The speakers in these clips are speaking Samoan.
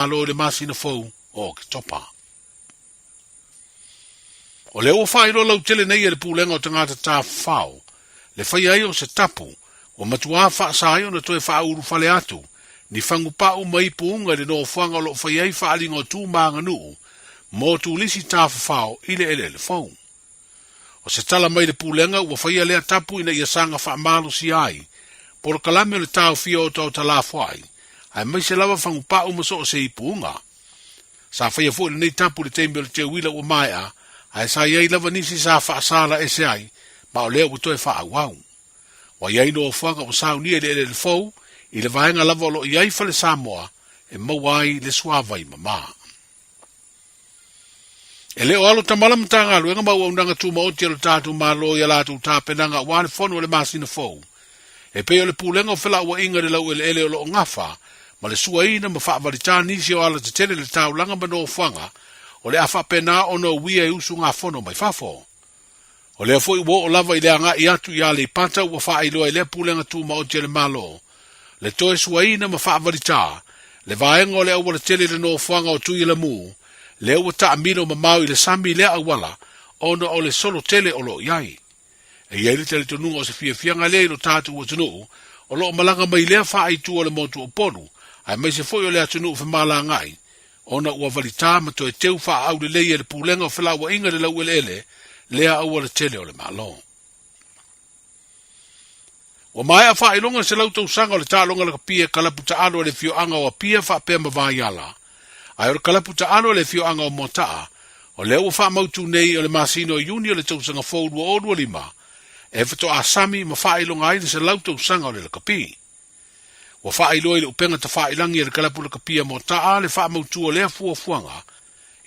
Malo i le masina fou o Oketopa. O lea ua faailoa lautele nei e le Pulega o Tagata Tafafao le faia ai o se tapu ua matuā faasa ai ona toe faaulufale atu ni fagupa'u ma ipuuga i le nofoaga o lo o faia ai faaaliga o tu ma aganuu mo turisi tafafao i le eleele fou. O se tala mai le Pulega ua faia lea tapu ina ia saga faamalosia ai polokalame o le taofia o otaota lafoai, aemaise lava fagupa'u ma so o se ipuuga. Sa faia foi lenei tapu i le taimi o le teuila ua maea, ae sa i ai lava nisi sa faasala ese ai, ma o lea ua toe faaauau. Ua i ai nofoaga ua saunia i le eleele fou, i le vaega lava o lo o i ai fale Samoa e maua ai le suavai mama. E le o alo tamala Matagaluega ma auaunaga tumaoti a lo tatou Malo i a latou tapenaga aua le fono o le masina fou, e pei o le Pulega o Felauaiga i le Laueleele o lo o gafa ma le suaina ma faavalitā nisi o alatetele i le taulaga ma nofoaga o le a faapena ona uia e usugafono mai fafo. O lea foi ua oo lava i le agai atu i Aleipata ua faailoa e lea Pulega Tumaoti a le Malo le toe suaina ma faavalitā le vaega o le aualatele i le nofoaga o Tuialamu, lea ua taamilo mamao i le sami i lea auala ona o le solo tele o lo o i ai. E i ai le talitonuga o se fiafiaga lea i lo tatou atunuu o lo o malaga mai lea faaitu o le motu o Upolu aemaise foi o le atunuu femalagaai ona ua valitā ma toe teu faaaulelei e le Pulega o Felauaiga i le Laueleele lea aualatele o le Malo. Ua maea faailoga le 100 tausaga o le taaloga lakapi e kalapu taalo a le afioaga o Apia faapea ma Vaiala. Ae o le kalapu taalo a le afioaga o Moataa, o lea ua faamautu nei o le masina o Iuni o le tausaga fou 2025, e faatoa sami ma faailoga ai le 100 tausaga o le lakapi. Ua faailoa i le upega tafailagi a le kalapu lakapi a Moataa le faamautu o lea fuafuaga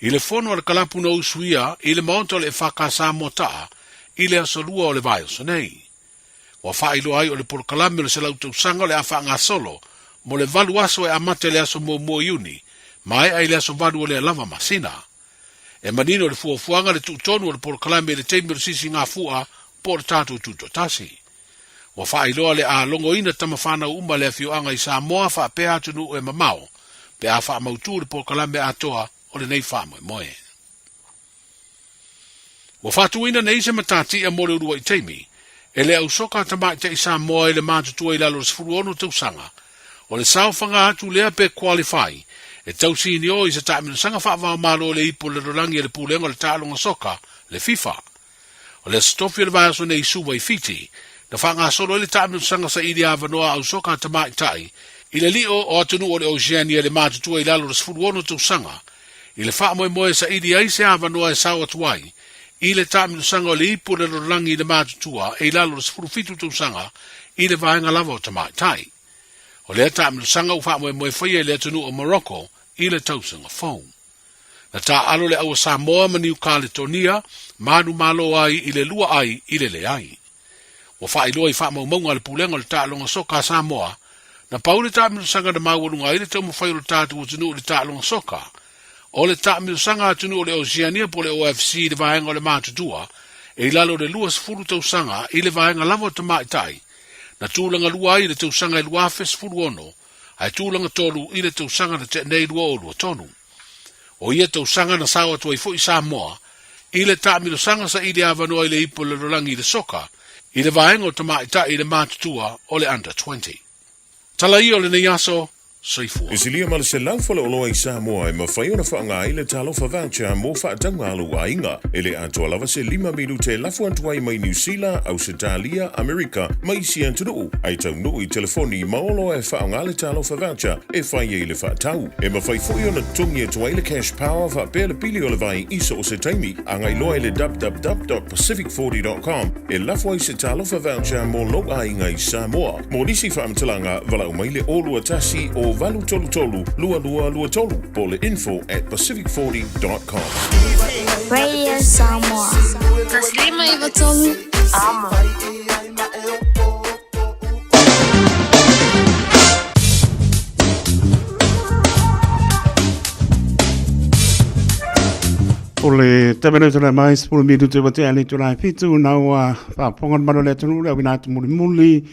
i le fono a le kalapu na usuia i le maota o le EFKS Moataa i le aso Lua o le vaiaso nei. Ua faailoa ai o le polokalame o le 100 tausaga o le a faagasolo mo le valu aso e amata i le aso muamua o Iuni, maea i le aso valu o lea lava masina. E manino le fuafuaga le tuutonu o le polokalame i le taimi o le sisigafua po o le tatou tutoatasi. Ua faailoa le a logoina tama fanau uma a le afioaga i Samoa faapea atunuu e mamao pe a faamautu le polokalame atoa o lenei faamoemoe. Ua faatuina nei se matatia mo le uluai taimi e le ausoka a tamaitai Samoa i le matutua i lalo o le 16 tausaga o le saofaga atu lea pe qualify e tausinio i se taamilosaga faava-o-Malo i le ipu o le lalolagi a le Pulega o le Taaloga Soka, le FIFA. O le Aso Tofi o le vaiaso nei i Suva i Fiti, na faagasolo ai le taamilosaga saili avanoa ausoka a tamaitai i le lio o atunuu o le Oceania i le matutua i lalo o le 16 tausaga i le faamoemoe e saili ai se avanoa e sao atu ai i le taamilosaga o le ipu o le lalolagi i le matutua e i lalo o le 17 tausaga i le vaega lava o tamaitai. O lea taamilosaga ua faamoemoe faia i le atunuu o Morocco i le tausaga fou. Na taaalo le aua Samoa ma Niu Kaletonia manumalo ai i le lua ai i le leai. Ua faailoa i faamaumauga a le Pulega o le Taaloga Soka a Samoa, na pau le taamilosaga na maualuga ai le taumafai o le tatou atunuu i le taaloga soka, o le taamilosaga atunuu o le Oceania po o le OFC i le vaega o le matutua e i lalo o le 20 tausaga i le vaega lava o tamaitai, na tulaga lua ai i le tausaga e 2016 ae tulaga tolu i le tausaga na tea nei 2023. O ia tausaga na sao atu ai foi Samoa i le taamilosaga saili avanoa i le ipu o le lalolagi i le soka i le vaega o tamaitai i le matutua o le Under 20. Tala ia o lenei aso, soifua. E silia ma le 100 faleoloa i Samoa e mafai ona faaaoga ai le Talofa Voucher mo faatauga a lou aiga. E le atoa lava se lima minute e lafo atu ai mai Niu Sila, Ausetalia, Amerika ma isi atunuu, ae taunuu i telefoni ma oloa e faaaoga le Talofa Voucher e fai ai le faatau. E mafai foi ona totogi atu ai le Cash Power faapea le pili o le vai i so o se taimi. Agai loa i le www.pacific40.com e lafo ai se Talofa Voucher mo lou aiga i Samoa. Mo nisi faamatalaga, valaau mai le 021 o 833 2223 po o le info@pacific40.com. Radio Samoa. Taslima Ivatolu. Amo. O le taimi nei tulai mai 10 minute ua tea le itula e fitu na ua faafofoga le malu o le atunuu le auina atu mulimuli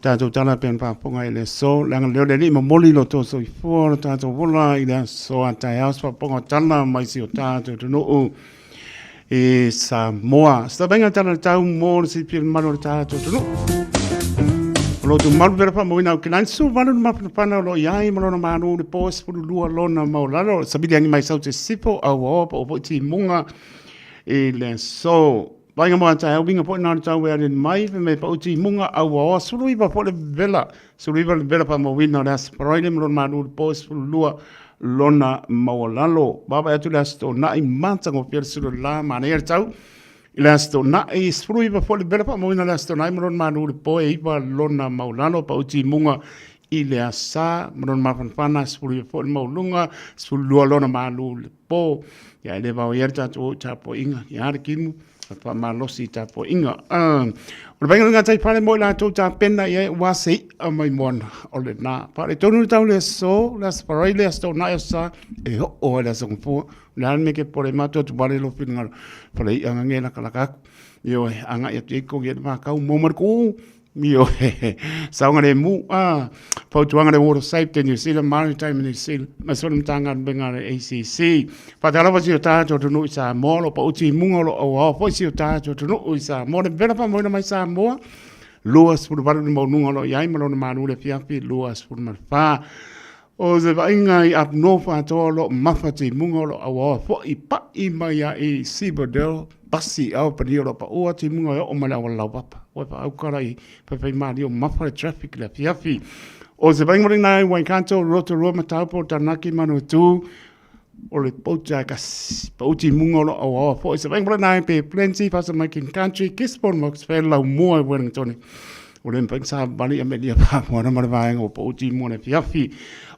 Tatou tala pea na faafofoga i le aso, leaga lea o le Alii momoli lo outou soifua, lo tatou ola i le aso a taeao, se faafofoga o tala mai si o tatou atunuu i Samoa. Se tavaiga tala le tau mo le silafia mamalu o le tatou atunuu. O lo outou malu pea faamauina au kilani 18 le mafanafana o lo o i ai ma lona malu le po 12 lona maualalo. Savili agi mai sau te sifo au oa po o foi timuga i le aso. Vaaiga mo a taeao uiga foi na o le tau e aleni mai, fai mai pau timuga auaoa 19 foi le vevela, 19 le vevela faamauina o le Aso Faraile ma lona malu le po 12 lona maualalo. Vaavaai atu le Aso Toonai, matagofie le sulu o le la, manaia le tau. I le Aso Toonai, 19 foi le vevela faamauina o le Aso Toonai ma lona malu le po e 9 lona maualalo, pau timuga i le Aso Sa ma lona mafanafana, 19 foi le maualuga, 12 lona malu le po. Ia e le vaoia le tatou o i tapuaiga, ia le kimu, faamalosi i tapuaiga. O le vaaiga o le gatai fale mo i latou tapena i ai aua se i'a mai moana o lena. Faaletonu le tau le aso, le Aso Faraile, Aso Toonai, Aso Sa, e oo ai le Aso Gafua. O le a le mea e ke popole ai matou atu vale lou finagalo, fale i'a gage lakalaka atu. Ioe, agai atu i ai kogi ai le vakau, mo ma le kuu. Ioe, saogalemu. Fautuaga le Water Safety New Zealand, Maritime New Zealand, ma se le Matagaluega a le ACC. Faatalofa si o tatou atunuu i Samoa, o lo o pauti i muga o lo o auaoa foi si o tatou atunuu i Samoa. Le vela faamoeina mai Samoa, 28 le maualuga o lo o i ai ma lona malu i le afiafi 24. O se vaaiga i up north atoa o lo o mafa timuga o lo o auaoa foi pai mai a i Cibodel pasi i Albany o lo o paua timuga e oo mai le auala laupapa. Ua faaaukala i Faifaimalie o mafa le traffic i le afiafi. O se vaaiga lena i Waikato, Rotorua, Mataupu, Taranaki, Manawatu, o le poutu a kasi pau timuga o lo o auaoa foi. Se vaaiga lena i Bay Plenty, Fasa King Country, Gisborne, Moxvale, Laumua i Wellington. O le mafai sa vali a melia whamoana ma le vaega o pau timuga le afiafi.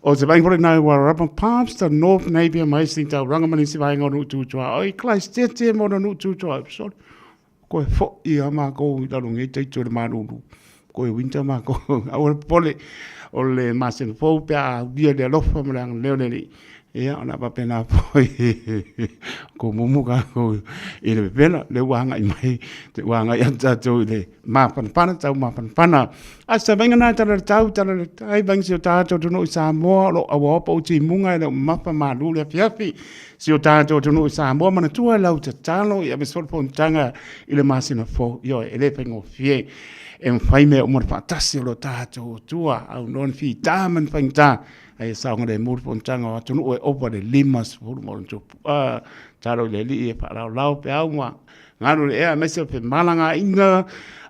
O se vaaiga lena i Wairarapa, Palmerston North, Napier, ma Hastings, Tauranga ma nisi vaega o Nuu Tutua. Oi, Christchurch mo Nuu Tutua. Sorry. Koe foʻi a makou i lalo nei taito i le malulu. Koe winter makou. Aua le popole o le masina fou pe a aulia le alofa ma le agalelei o le Alii. Ia, o le a faapena foi ko mumu kākou i le vevela, lea ua agai mai, te ua agai atu tātou i le mafanafana, tau mafanafana. A se vaaiga na tala le tau, tala le tai, vaaiga si o tātou atunuu i Samoa, o lo o auaoa pau timuga e le o mafa malu le afiafi. Si o tātou atunuu i Samoa, manatua lau tatalo i ave solo fonotaga i le masina fou. Ioe, e le faigofie e mafai mea uma le faatasi o lo tātou Atua, aunoa ni fita ma ni faigata, ai e saogalemu le fonotaga o atunuu e ova le 50 ma ona tupu. Ah, talo i le Alii e faalaolao peau ma galu le ea, aemaise o femalagaaiga,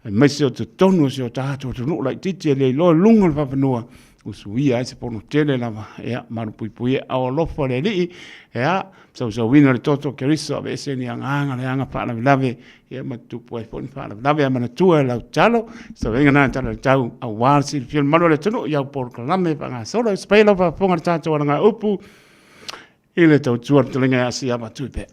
aemaise o totonu o si o tātou atunuu laitiiti e le iloa luga o le faafanua, usuia ai se pono tele lava, ia, malupuipuia e ao alofa le Alii, ia, sausauina le toto o Keriso, aveese ni agaga leaga faalavelave, ia, ma tutupu ai foi ni faalavelave, a manatua e lau tatalo, savega na tala le tau, aua le silafia le malu o le atunuu, i au polokalame faagasolo, e lau faafofoga le tatou alagaupu, i le tautua le fetalaiga ia Siava Tuipea.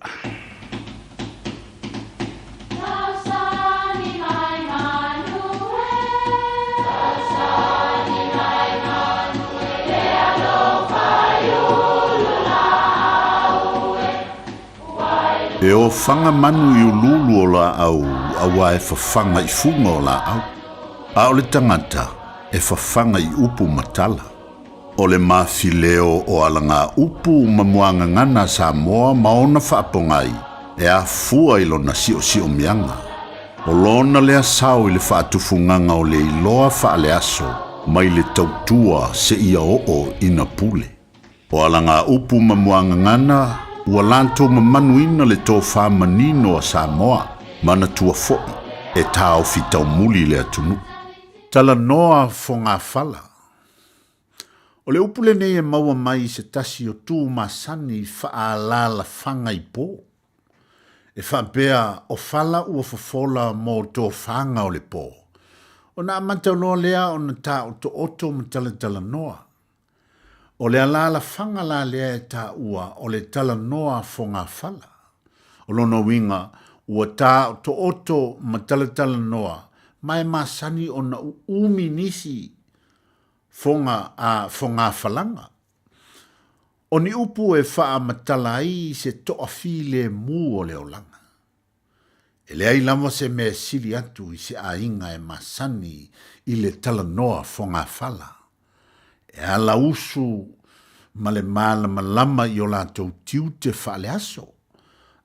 E ofaga manu i uluulu o laau auā e fafaga i fuga o laau, a o le tagata e fafaga i upu ma tala. O le mafileo o alagaupu ma muagagana a Samoa ma ona faapogai e afua i lona siosiomiaga. O lona lea sao i le faatufugaga o le iloa faaleaso mai le tautua seia oo ina pule. O alagaupu ma muagagana ua latou mamanuina le tofa manino a Samoa, manatua foi e taofi taumuli le atunuu. Talanoa fogafala. O le upu lenei e maua mai i se tasi o tu masani faaalaalafaga i po. E faapea o fala ua fofola mo tofaga o le po, ona amata loa lea ona taotooto ma talatalanoa. O le alaalafaga la lea e taua o le talanoa fogafala. O lona uiga, ua taotooto ma talatalanoa ma e masani ona uumi nisi foga a fogafalaga. O ni upu e faamatala ai se toafilemu o le olaga. E leai lava se mea e sili atu i se aiga e masani i le talanoa fogafala. E alausu ma le malamalama i o latou tiute faaleaso.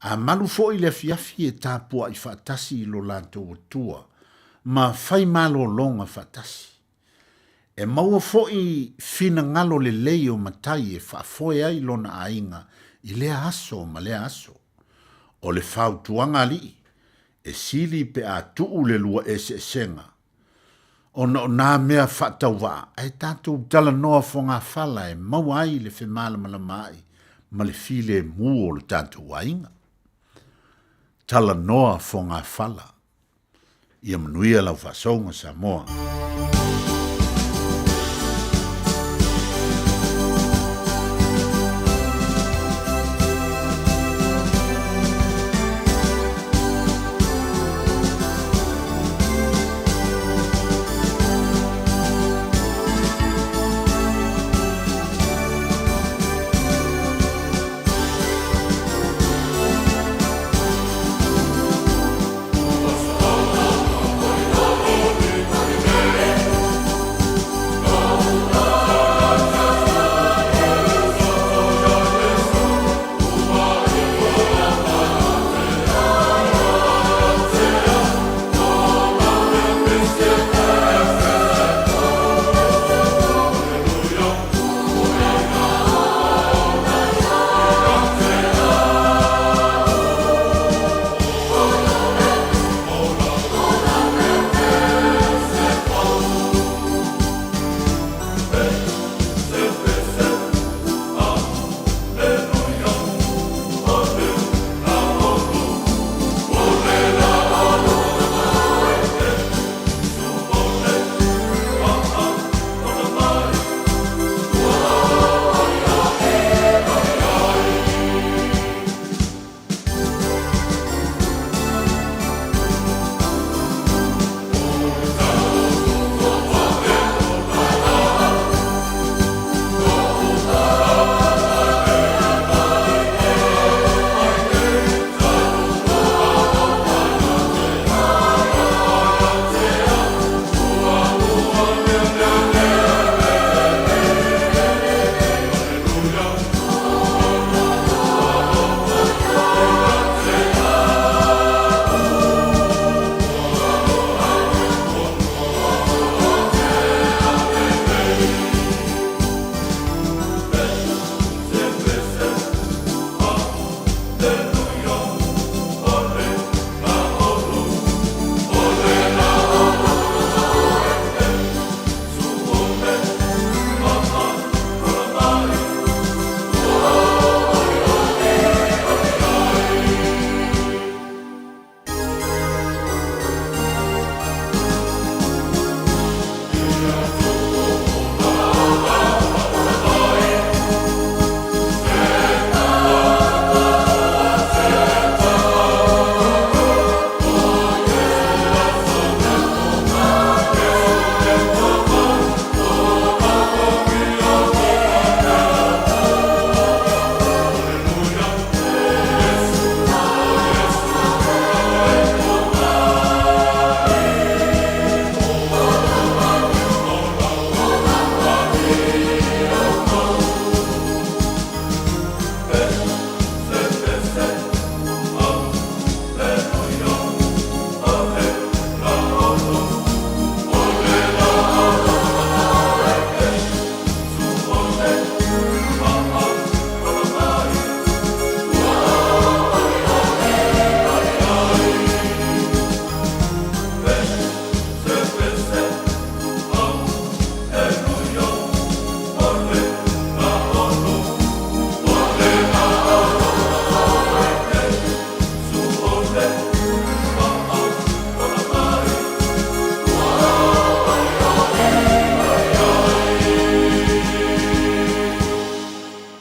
A malu foi le afiafi e tapuai faatasi i lo latou Atua ma fai malologa faatasi. E maua foi finagalo lelei o matai e faafoe ai lona aiga i lea aso ma lea aso. O le fautuaga alii, e sili pe a tuu le lua eseesega, ona o nā mea faatauvaa ae tatou talanoa fogafala e maua ai le femalamalamaai ma le filemu o lo tatou aiga. Talanoa fogafala. Ia manuia lau faasouga Samoa.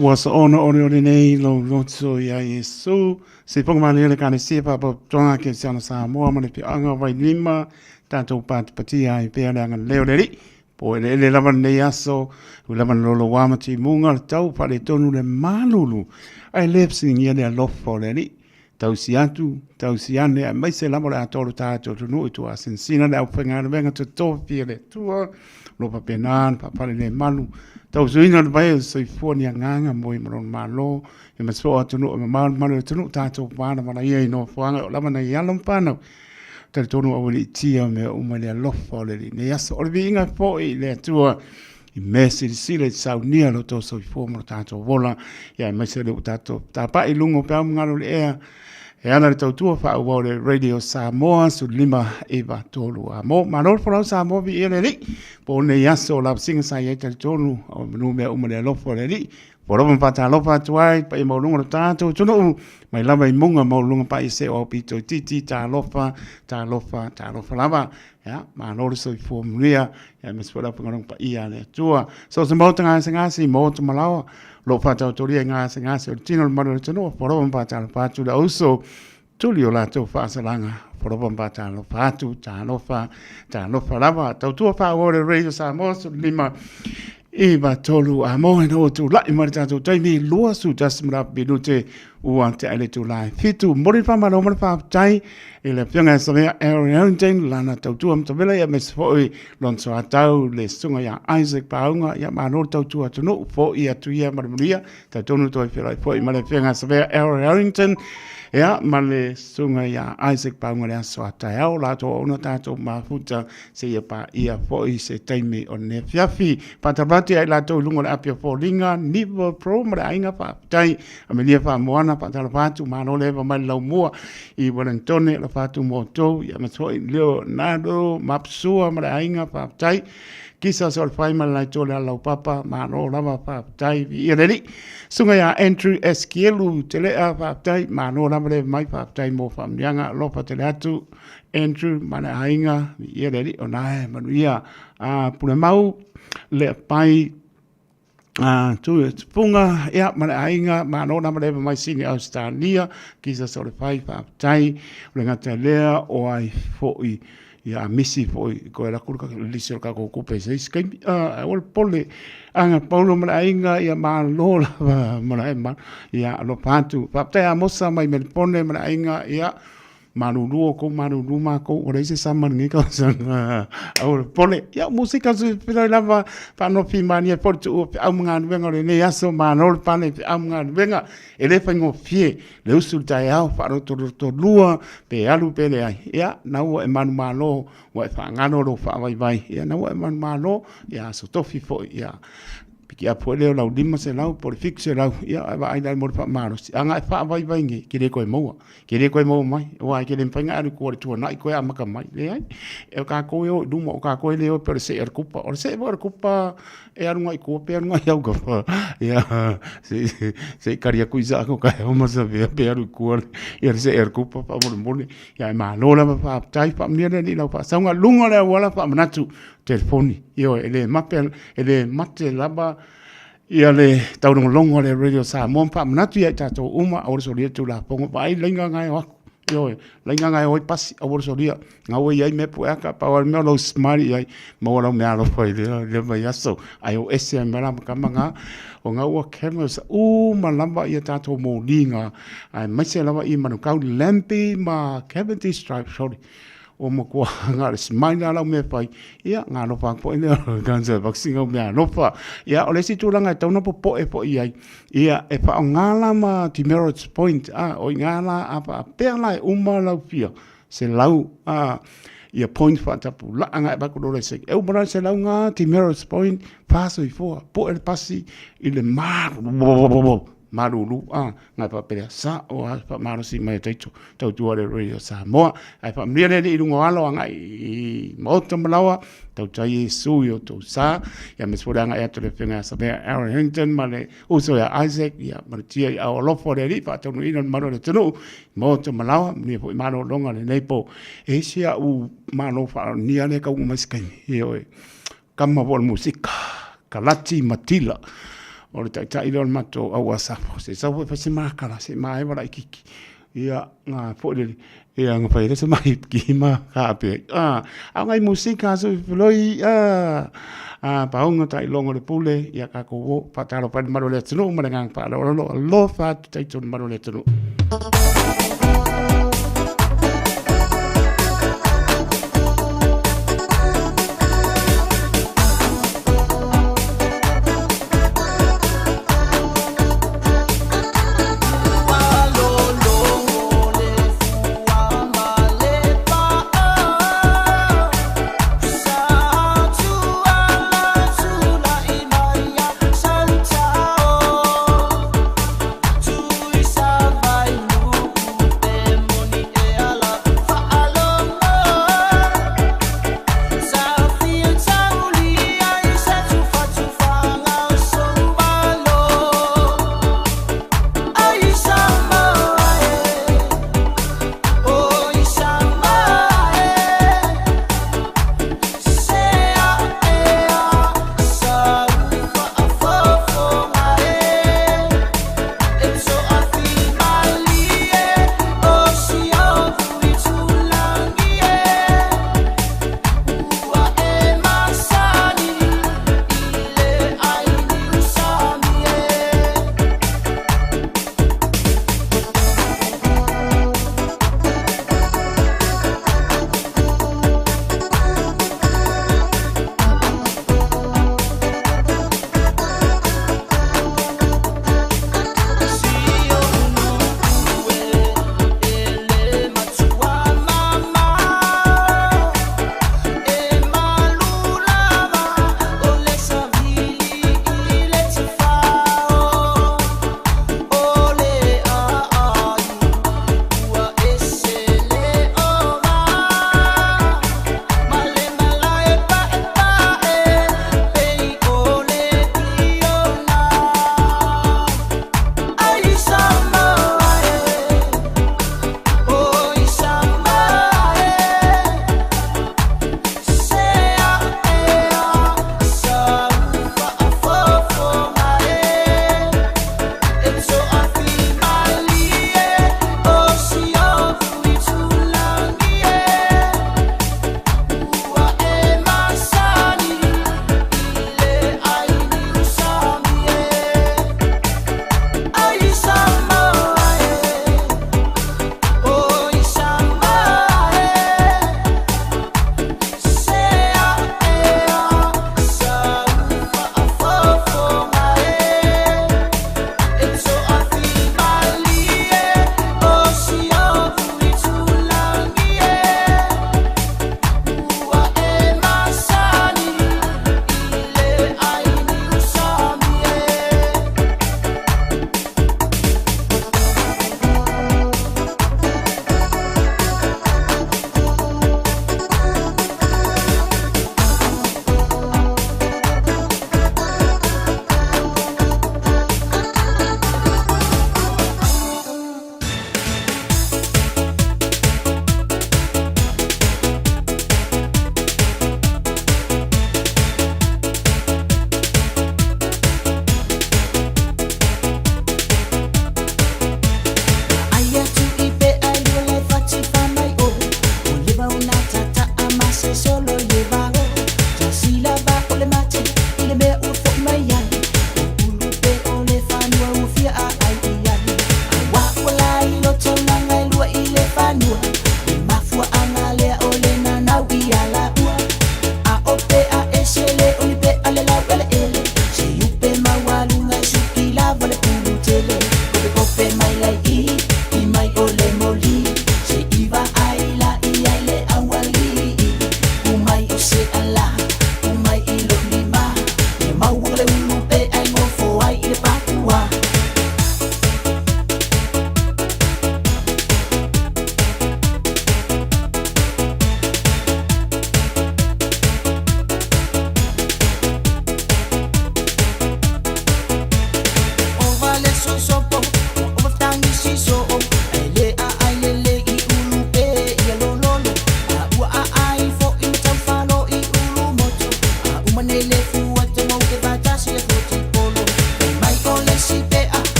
Ua soona oleole nei lou loto iā Iesu. Se i pogomalie le Ekalesia Faapotopotoga Kerisiano Samoa ma le Afioaga o Vailima, tatou patipatia ai pea le agalelei o le Alii. Po eleele lava lenei aso, ui lava na loloa ma timuga le tau faaletonu le malulu, ae le fesiligia le alofa o le Alii. Tausi atu, tausi ane, aemaise lava o le atoa o lo tatou atunuu i tuaasinasina le aufaigaluega totofi a le Atua, o lo o faapena ona faafalelemalu, tausuina le vai o le soifua ni agaga moi ma lona Malo, ia ma so o atunuu e mamao le malu o le atunuu tatou valavala ia i nofoaga o lava nai alo ma fanau. Talitonu aua le itia mea uma i le alofa o le Alii nei aso. O le viiga foi i le Atua i mea silasila i saunia lo outou soifua ma lo tatou ola, ia aemaise o lea ua tatou tapai i luga o peau ma galu o le ea, e ala i le tautua faaauau o le Radio Samoa 1593 a mo. Malo le folau Samoa, viia le Alii. Po o nei aso o lavasiga sa i ai talitonu, o manu mea uma le alofa o le Alii. Ua lava ma faatalofa atu ai paia maualuga o le tatou atunuu mai lava i muga maualuluga paia se o aupito itiiti talofa, talofa, talofa lava. Ia, malo le soifua manuia, ia aemaise foi le aufaigaluega paia a le Atua. So o se maota gasegase i maota malaoa, o lo o faataotolia i gasegase o le tino o le malu o le atunuu, ua lava ma faatalofa atu le auso tuli o latou faasalaga, ua lava ma faatalofa atu, talofa, talofa lava. Tautua faaauau le Radio Samoa 15 93 a mo ina ua tulai mai le tatou taimi 21 ma le minute ua tea i le itula e 7. Momoli le faamalo ma le faafetai i le Afioga ia Samea Aaron Harrington, lana tautua matavela ia aemaise foi lona soatau le Susuga ia Isaac Pauga, ia malo le tautua atunuu, fo'i atu ia ma le manuia. Talitonu toe feiloai foi ma le Afioga ia Samea Aaron Harrington ia ma le Susuga ia Isaac Pauga i le aso a taeao, latou auauna tatou mafuta seia paia foi se taimi o lenei afiafi. Faatalofa atu ia i latou i luga o le api o foliga, Niva Pro ma le aiga, faafetai. Amelia Faamoana, faatalofa atu, malo le eva mai le laumua i Wellingtone, alofa atu mo outou, ia aemaise foi Leonardo Mapsua ma le aiga, faafetai. Kisa Solefai ma le laito le Alaupapa, malo lava, faafetai, viia le Alii. Susuga ia Andrew Eskielu Telea, faafetai, malo lava le eva mai, faafetai mo faamanuiaga, alofa tele atu. Andrew ma le aiga, viia le Alii, o na e manuia. A Pulemau, Leapai, a tu e tupunga, ia ma le aiga, malo lava le eva mai sini Australia, kisa so le whai whaaptai, o le ngata lea o ai foi, ia a misi foi, koe la kuru kaka lisi o kako kupe se isi kaimi, a o le pole, anga paulo ma le aiga, ia malo lava ma le ma, ia alofa atu, whaaptai a mosa mai Melipone ma le aiga, ia, Malulu oukou malulu makou ua leai se sama i lenei tausaga aua le popole. Ia o musika feiloai lava faanofi mania foi le tuua feau ma galuega o lenei aso malo le pale i feau ma galuega e le faigofie le usu i le taeao faalotolotolua pe alu pe leai. Ia na ua e manumalo ua e faagalo lou faavaivai ia na ua e manumalo ia aso tofi foi ia Piki up foi lea o lau 500 po o le 700, ia ae vaai la mo le faamalosi. A na e faavaivai nei, e te le toe maua. E te le toe maua mai, aua e te le mafai ona alu i tua i le tuanai toe amata mai. Leai. E o tatou e o i luma, o tatou e le o pei o le see a le kupa. O le see foi a le kupa e alu agai i tua pe alu agai i autafa. Ia, se i kali atu Isaako taeao ma Savea pe alu i tua le see a le kupa faamolemole. Ia ae malo lava faafetai, faamanuia le Alii i lau faasauga, luga o le auala faamanatu telefoni. Ioe, e le mape, e le mate lava ia le taulogologo a le Radio Samoa ma faamanatu ia i tatou uma, aua le solia le Tulafono, vaai laina na e o atu. Ioe, laina na e o ai pasi, aua le solia. Na ua i ai mea pueaka, pau lava le mea o lou smile i ai, maua lau meaalofa i lea vaiaso, ae o ese ai ma la tama na, o na ua cameras uma lava ia tatou moli na, aemaise lava i Manukau, Lamby ma Cavendish Drive, sorry. Ua matua na o le smile lava lau mea e fai, ia, na alofa atu foi lea o le vaccine au mea alofa. Ia, o le isi tulaga e tatau ona popoe foi i ai, ia, e faaaoga la ma demerits point, a, o i ina la a faapea la e uma lau fia 100, a, ia point faatapulaa na e avatu loa le laisene. E uma loa le 100 na demerits point, fa soifua, pue le pasi i le malu malulu a na faapea sa o a faamalosi mai e taito tautua le Radio Samoa ae faamanuia le Alii i luga o alo agai i maota ma laoa tautai Iesu i o outou sa ia aemaise foi le agai atu o le afioga ia Samea Aaron Harrington ma le uso ia Isaac ia malutia i ao alofa o le Alii faataunuuina le mamalu o le atunuu i maota ma laoa manuia foi malologa o lenei po e isi au malo faalonia lea e tau mai se taimi ioe Kama foi o le musika, Kalati Matila, o le taitai lea o le matou au asafo. Se i sau foi e fai se makala, se i maeva laitiiti. Ia, na foi lele, ia na fai ai lea se maipiki ma kaape ai. A, a o nai musika so feloi, a, a paoga tailoga o le pule, ia tatou o, faatalofa i le malu o le atunuu ma le agaga faaaloalo, alofa atu tatou i le malu o le atunuu.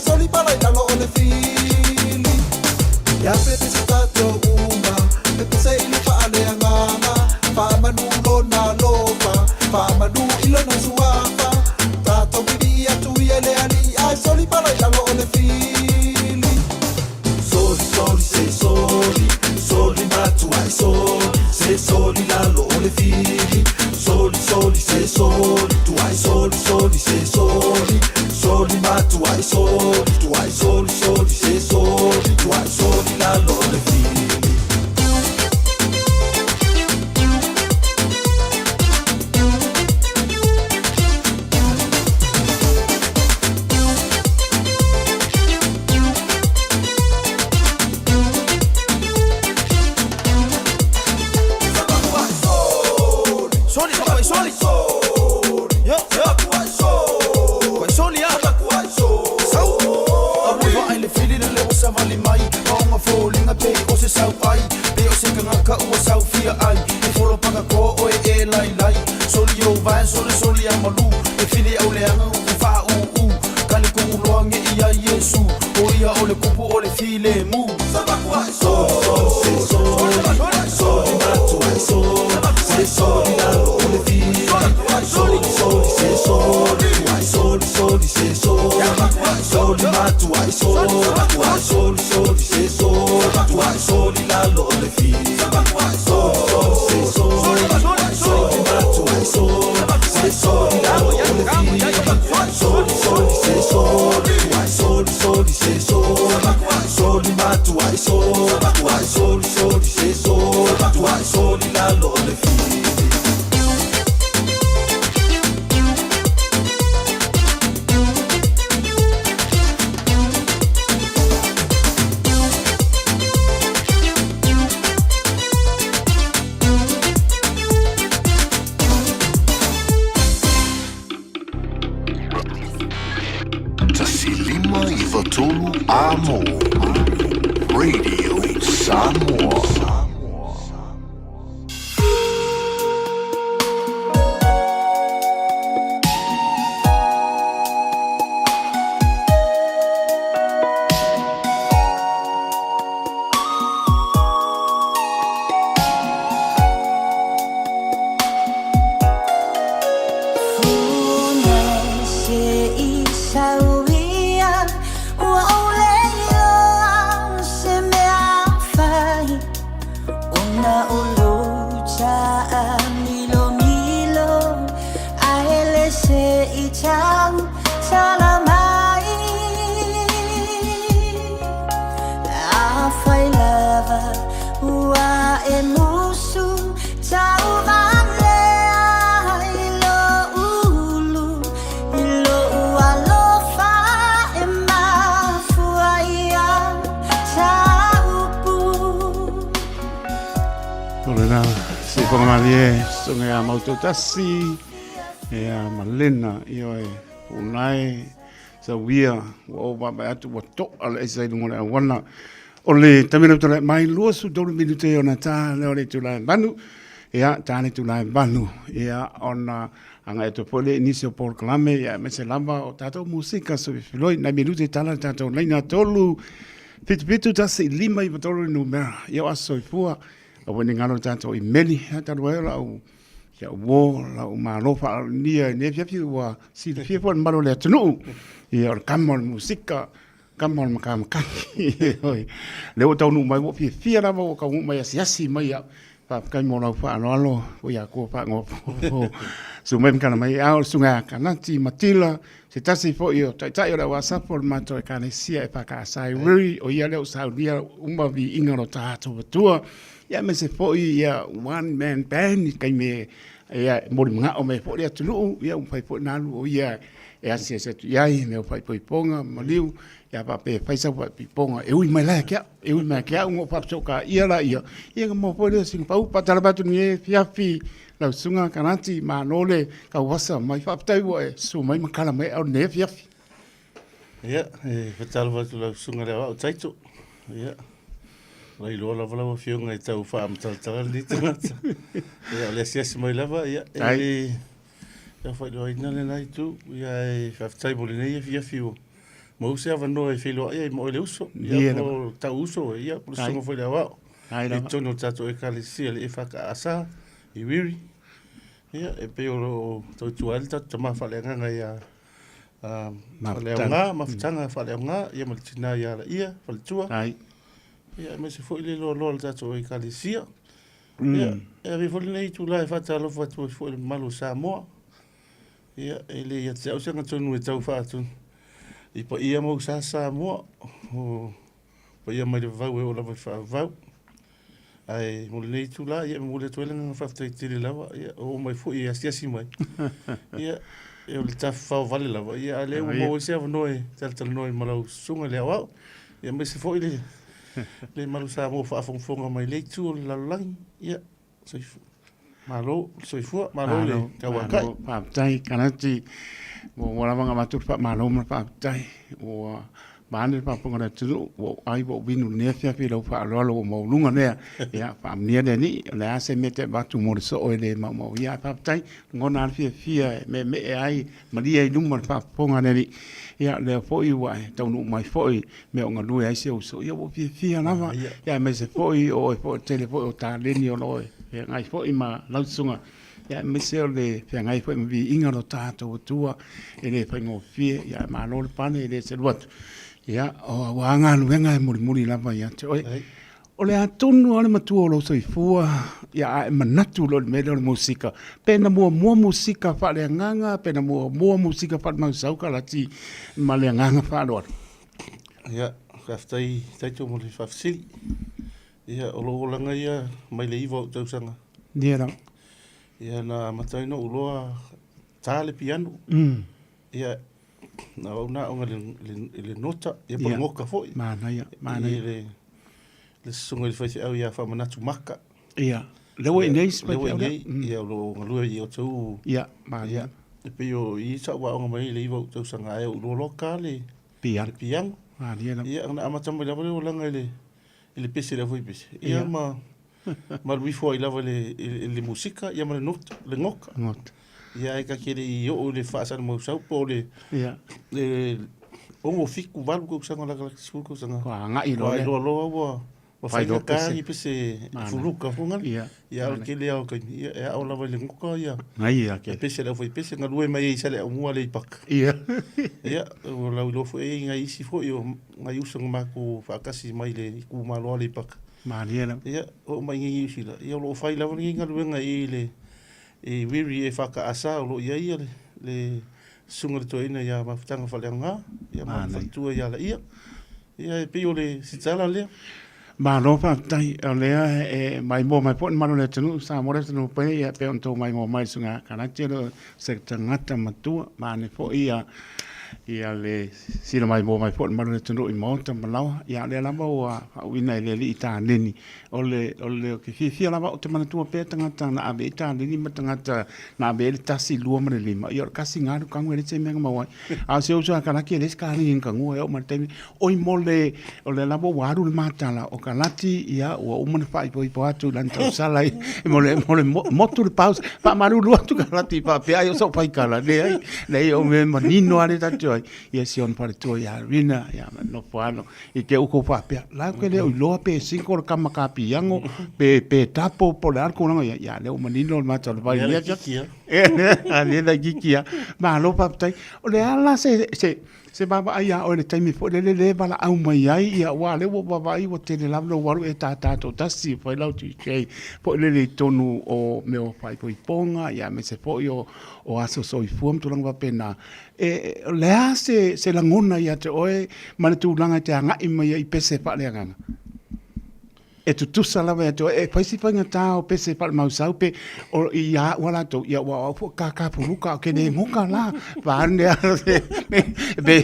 Soli pala i lalo o le 1.5 93 Amo Radio Samoa. Tasi ia Malena ioe Punae Sauia ua ou vaavaai atu ua to'a le aisa i luga o le auala o le taimi lea ua tulai mai 23 minute ona ta lea o le itula e 8 ia ta le itula e 8 ia ona agai atu foi lea i nisi o polokalame ia aemaise lava o tatou musika soifiloi nai minute tala le tatou laina 3 7 7 1 5 9 3 le numera ia o aso soifua Aua ne i galo le tatou imeli, ae talu ai o lau si au uo, lau malo faaalania i lenei afiafi ua silafia foi e le mamalu o le atunuu. Ia o le kama o le musika, kama o le makamakagi. Oi. Lea ua taunuu mai, ua fiafia lava ua taunuu mai asiasi mai au. Faafetai mo lau faaaloalo, ua ia kua faagofo. Susu mai ma tala mai, a o le susuga ia Kanati Matila, se tasi foi o taitai o le au Asapo o le matou Ekalesia EFKS i Wiri, o ia lea ua saunia uma viiga o lo tatou Atua. Ia aemaise foi ia one man band i taimi e molimagao mai ai foi le atunuu, ia ua mafai foi ona alu o ia e asiasi atu i ai i mea o faaipoipoga, maliu, ia faapea e fai sau faaipoipoga e ui mai la ia te au, e ui mai ia te au ona ou faafesootaia laia, ia ona maua foi lea o sina pau. Faatalofa atu i lenei afiafi Lau Susuga Karati, malo le tauasa mai. Faafetai ua e susu mai ma tala mai au i lenei afiafi. Ia, e faatalofa atu lau Susuga i le Aoao Taito. Ia, ua iloa lava lau Afioga e tau faamatalatala lenei tagata. Ia, o le asiasi mai lava, ia, e le tau faailoaina lena itu. Ia, e faafetai mo lenei afiafi ua maua se avanoa e feiloai ai ma oe le uso. Ia, po o tau uso, ia, po o le Susuga foi i le Aoao. I totonu o le tatou Ekalesia le EFKS i Wiri. Ia, e pei o lo o tautua ai le tatou tama faaleagaga ia Faleaoga, Mafutaga Faleaoga, ia ma le tina ia Alaia, Faletua. Ai. Ia, aemaise foi le loaloa o le tatou Ekalesia. Ia, e avea foi lenei itula e faatalofa atu ai foi i le mamalu o Samoa. Ia, e le ia te au se agatonu e tau faatu. I paia ma usa Samoa, o paia mai le vavau e oo lava i le faavavau. Ae mo lenei itula, ia e momoli atu ai le agaga faafetai tele lava, ia o oo mai foi e asiasi mai. Ia, e o le tafafao vale lava, ia a o lea ua maua ai se avanoa e talatalanoa ai ma lau susuga i le aoao, ia aemaise foi le le malu Samoa o faafogafoga mai i lea itu o le lalolagi. Ia, soifua. Malo le soifua, malo le tauakai. Faafetai Kalati, ua lava ona avatu le faamalo ma le faafetai. Ua vaeane le faafofoga a le atunuu, ua ou ai ua ou vinu i lenei afiafi i lau faaaloalo ua maualuga lea. Ia faamanuia le Alii, o le a se mea e te avatu mo le soo e le maumauia, ae faafetai, lagona lava le fiafia e meemee ai malie i luma le faafofoga a le Alii. Ia o lea foi ua e taunuu mai foi mea o galue ai si ou uso, ia ua ou fiafia lava, ia aemaise foi o oe foi, o le tele foi o taleni o lo o feagai foi ma lau susuga, ia aemaise o le feagai foi ma viiga o lo tatou Atua, e le faigofie, ia ae malo le pale, e le selu atu. Ia, o au lava galuega e mulimuli lava ia te oe. O le a tonu lava le matua o lou soifua, ia a e manatu loa i le mea lea o le musika, pe na muamua musika faaleagaga, pe na muamua musika faale-mausau Kalati ma le agaga faaaloalo? Ia, faafetai Taito mo le faafesili. Ia, o lou olaga ia mai le 9 o ou tausaga. Ia lava. Ia, na amata ai ona ou iloa ta le piano. Ia, na au na aoga i le nota, ia po o le goka foi. Manaia, manaia. I le susuga i le faifeau ia Faamanatu Maka. Ia, lea ua i inei si faifeau lea. Lea ua i inei, ia o lo o galue i Otahuhu. Ia, manaia. E pei o i sa'u aoga mai ai i le 9 o ou tausaga ae ou iloa loa ka le piano. Piano. Manaia lava. Ia, ona amata mai lava lea olaga i le pese i le aufaipese. Ia ma malu ifo ai lava i le musika ia ma le nota, le goka. Gota. Ia ae ta te le i oo i le faasalamausau po o le Ia. le 6, 7, 8 tausaga latalata 10 tausaga. Ua agai loa lea. Ua iloa loa ua Fai fai loa ta pese. ni pese Mana. fuluka foi ngale. Ia. Ia a o le tele lava o taimi, ia e ao lava i le goka ia Ngai ia le ke. pese a le aufaipese, galue mai ai i Saleaaumua Aleipata. Ia. Ia, ua lauiloa foi ai nai isi foi o nai uso na matou faatasi mai le itumalo Aleipata. Malie lava. Ia, oo mai i Niu Sila, ia o lo o fai lava lenei galuega i le i Wiri EFKS o lo o i ai le le Susuga i le Toeaina ia Mafutaga Faleaoga, ia ma le faletua ia Laia. Ia e pei o le si tala lea. Malo faafetai, o lea e maimoa mai foi le malu o le atunuu, Samoa le atunuu pele, ia pei ona outou maimoa mai i le Susuga Kalati, o le o se tagata matua, vaeane foi ia ia le sila maimoa mai foi le malu o le atunuu i maota ma laoa, ia o lea lava ua faauuina e le alii taleni. O le, o le, ou te fiafia lava ou te manatua pea tagata na ave i ai taleni ma tagata na ave i ai le tasi, lua ma le lima. Ia o le kasi na alu kagu e leai se mea na maua ai. A o si ou uso a Kalaki e leai se kaleni na tagua e oo mai le taimi. Oi mo le, o lea lava ua alu le matala o Kalati, ia ua uma ona faaipoipo atu i lana tausala i, mo le, mo le motu le pause. Faamalulu atu Kalati faapea ai o sou faikala, leai, leai o mea manino lava lea tatou te o ai. Ia si ona faletua ia Rina, ia ma nofo ano. I te uku faapea, la ke le o iloa pe single le kama ka piango, pe, pe tapo, po le a le tulaga ia, ia lea ua manino le matou vai Lea lea. laitiiti lava. A lea laitiiti lava. Malo faafetai. O le a la se, se, se vaavaai ia oe i le taimi foi lele lea e valaau mai ai, ia aua o lea ua ou vaavaai ua tele lava lou alu e tātā toatasi e fai lau DJ foi lele i totonu o mea o faaipoipoga, ia aemaise foi o, o aso soifua ma tulaga faapena. E, o le a se, se lagona ia te oe ma le tulaga e te agai mai ai i pese faaleagaga? E tutusa lava ia te oe, e fai si faigata o pese faalemausau pe o i a au a latou, ia ua o au foi kākā puluka o ke le goka la, vaeane a pe,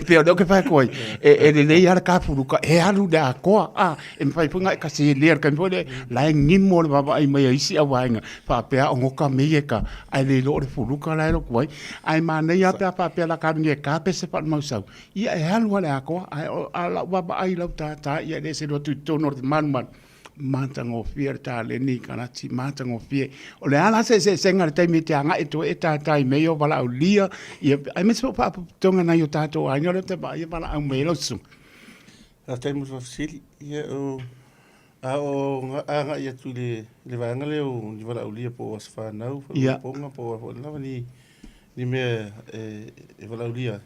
pe o lea ou te fai atu ai, e, e lelei lava le kā puluka, e alu i le atoa, a, e mafai foi ona e kaselea i le taimi foi lea, la e gimo le vaavaai mai a isi auvaega, faapea o goka mei e ka, ae le iloa o le puluka la e alu atu ai. Ae manaia lava pe a faapea o le a ka alu nei e ka pese faalemausau, ia e alu lava i le atoa, ae o lau vaavaai i lau tātā, ia e le selu atu i totonu o le malumalu, matagofie le taleni Kalati, matagofie. O le a la se eseesega i le taimi e te agai atu ai e tātā i mea ia o valaaulia, ia, aemaise foi o faalapotopotoga a nai o tatou aiga lea ou te vaai e valaau mai ai lau susuga. Faafetai mo le faafesili. Ia, o, a o agai atu i le, le vaega lea o ni valaaulia po o aso fanau, faaupuga po o a foi lava ni, ni mea e, e valaaulia ai.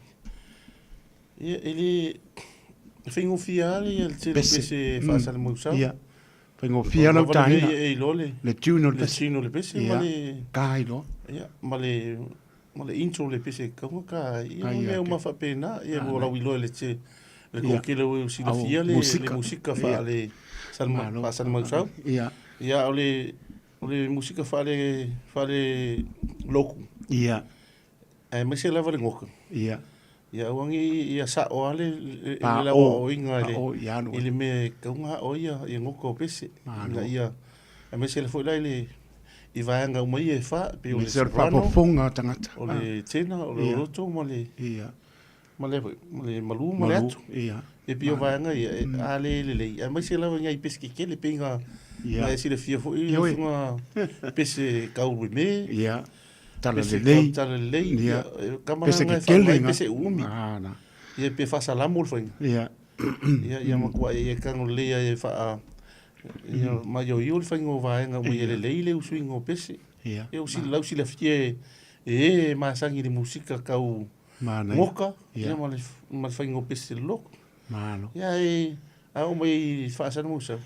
Ia, e le, e faigofie lava le tele o pese faasalamausau. Ia, faigofie lava lau taina. E iloa le, le tune o le pese. Le tune o le pese ma le... Ka iloa. Ia, ma le... ma le intro o le pese kauga ka ia o mea uma faapena, ia ua lauiloa i le te le toatele o e silafia le le musika faale faasalimausau. Ia. Ia o le o le musika faale faale loku. Ia. Aemaise lava le goka. Ia. Ia aua ne i ia sa'o lava le le lauaoaoina i le i le mea e tatau ona ao ai ia goka o pese. Ina ia aemaise foi la i le i vaega uma ia e fa, e pei o le soprano, faafofoga a tagata, o le tenor, o le oloto ma le ia ma le foi ma le malu ma le atu. Ia. E pei o vaega ia, a le lelei, aemaise lava i nai pese tetele e pei ona e silafia foi le usuga pese tau i me. Ia. Talalelei. Talalelei. Ia. Kama Pese langa e tetele faavae nga. pese uumi. Ah, na. Ia pe faasalamo le faiga. Ia. Ia, ia matua e e tago lelei ai e faa ia maioio le faiga o vaega uma ia lelei le usuiga o pese. Ia. Ia o sila lau silafia e e e masani i le musika tau Manaia. goka Ia. ia ma le ma le faiga o pese leloko. Malo. Ia e a oo mai i faasalamusa.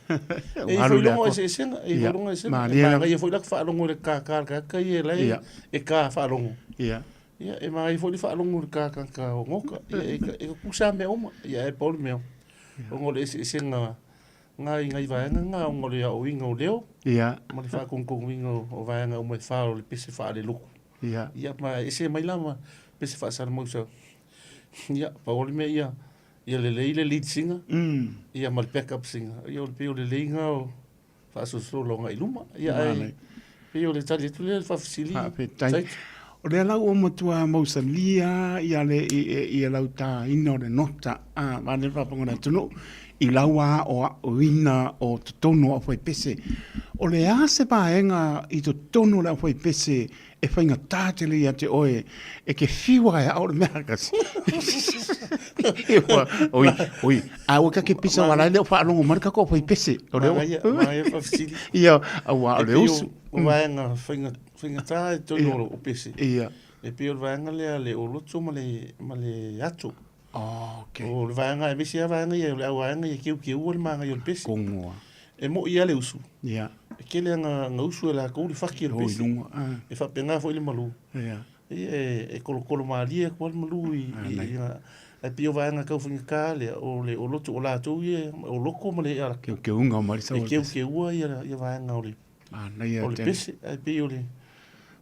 E i Alu foi le logo atoa. eseesega, e i foi Ia. logo eseesega. E Malie lava. manaia foi la faalogo i le kaka a le tagata ia la e Ia. e ka faalogo. Ia. Ia, e manaia foi le faalogo i le kakaka o goka. Ia, e e tutusa lava mea uma. Ia, e pau le mea, ona o le eseesega nga i nai vaega nga ona o le aoina o leo Ia. ma le faakogokogoina o vaega uma e fa o le pese faalelotu. Ia. Ia, ma ese mai la ma pese faasalamausa. Ia, pau o le mea ia, ia lelei le lead singer, ia ma le backup singer. Ia o le pei o le leiga o faasolosolo agai i luma. Ia ae pei o le tali atu lea i le faafesili. Faafetai. O lea la ua matua mausalia ia le ia lau tāina o le nota a ma le faafofoga a le atunuu i lau aoaoina o totonu o aufaipese. O le a se vaega i totonu o le aufaipese e faigata tele ia te oe e ke fiu ae ao le mea kasi. Oi, oi, a ua kake pisa wala le o whaalongo mai ka ko whai pese. O le Manaia, manaia whawhisili. Ia, a ua o le usu. O vaega faigata e tonu o pese. Ia. E pei o le vaega lea le oloto ma le, ma le ato. Oh, okay. O le vaega, aemaise lava vaega ia, o le au vaega ia keukeu le manaia o le pese. Kongoa. E moi lava le usu. Ia. E tele aga usu e latou le faki o le pese. Oi lunga. Ah. E faapena foi le malu. Ia. Ia, e kolokolo malie atu lava le malu i, i, ae pei o vaega tau faigata lea, o le oloto, o latou ia, o loko ma le ala. Keukeuga mai le sau. E keukeua ia, ia vaega o le. Manaia O le tele. pese, ae pei o le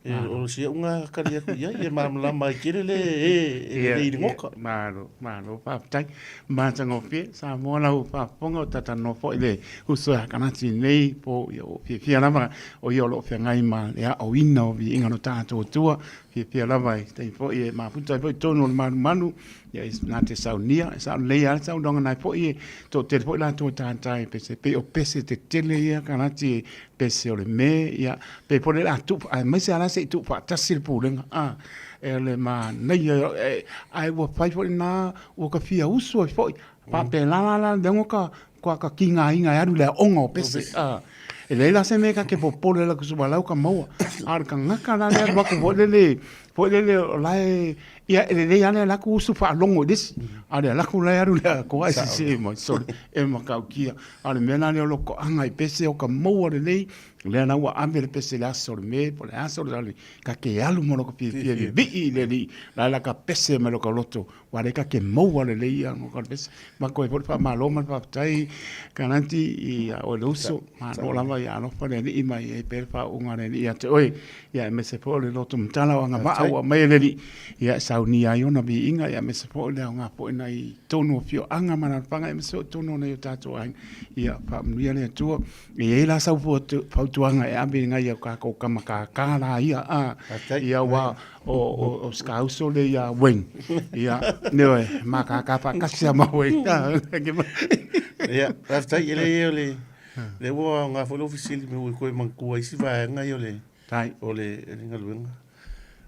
o si au ngā kari aku i ai, e malamalama ai tele le e e lelei i le goka. Malo, malo, faafetai. Matagofie, Samoa lau faafofoga o talanoa foi le uso ia Kanati nei po ia o fiafia lava o ia o lo o feagai ma le aoina o viiga o lo tatou Atua. Fiafia lava i taimi foi e mafuta ai foi totonu o le malumalu, ia e na te saunia, e sao lelei lava le saunoaga nai foi e toatele foi latou e tatae i pese, pei o pese tetele ia Kanati e pese o le me, ia, pe foi le a tuu, aemaise lava la se i tuu faatasi le pulega, a, e le manaia, e, ae ua fai foi lena, ua ka fia usu ai foi, faapena la la le ka, kua ka kigaina e alu i le aoga o pese, a, e leai la se mea ka te popole la kusu lau ka maua, a o le tagata la lea alu atu foi lele, foi lele o la e, ia e lelei lava le alu atu usu faalogo i le isi, a o le alu atu la e alu le atoa e sese mai, sole, e matautia. A o le mea la lea o lou toaga i pese o ka maua lelei, lea la ua ave le pese i le aso o le me, po o le aso o le ale, ka te alu ma lou fiafia e vivii i le alii, la la ka pese mai lou loto, ua le ka te maua lelei ia no ka pese. Ma koe foi le faamalo ma le faafetai Kanati i a oe le uso, malo lava ia alofa le alii ma ia i ai pea le faauuga a le alii ia te oe. Ia aemaise foi o le loto matala o agavaa ua aumai e le Alii, ia e saunia ai ona viiga, ia aemaise foi o le aoga foi nai totonu o afioaga ma alaalafaga, aemaise foi o totonu o nai o tatou aiga. Ia faamanuia le Atua. E i ai la sau fautuaga e ave i nai o tatou tama kākā la ia, a, ia ua o si ka uso lea ia Wayne. Ia, ioe, ma kākā faatasi lava ma Wayne. Ia, faafetai, e leai o le Lea ua aoga foi lou fesili me ua toe manatua ai isi vaega ia o le Tai. o le galuega.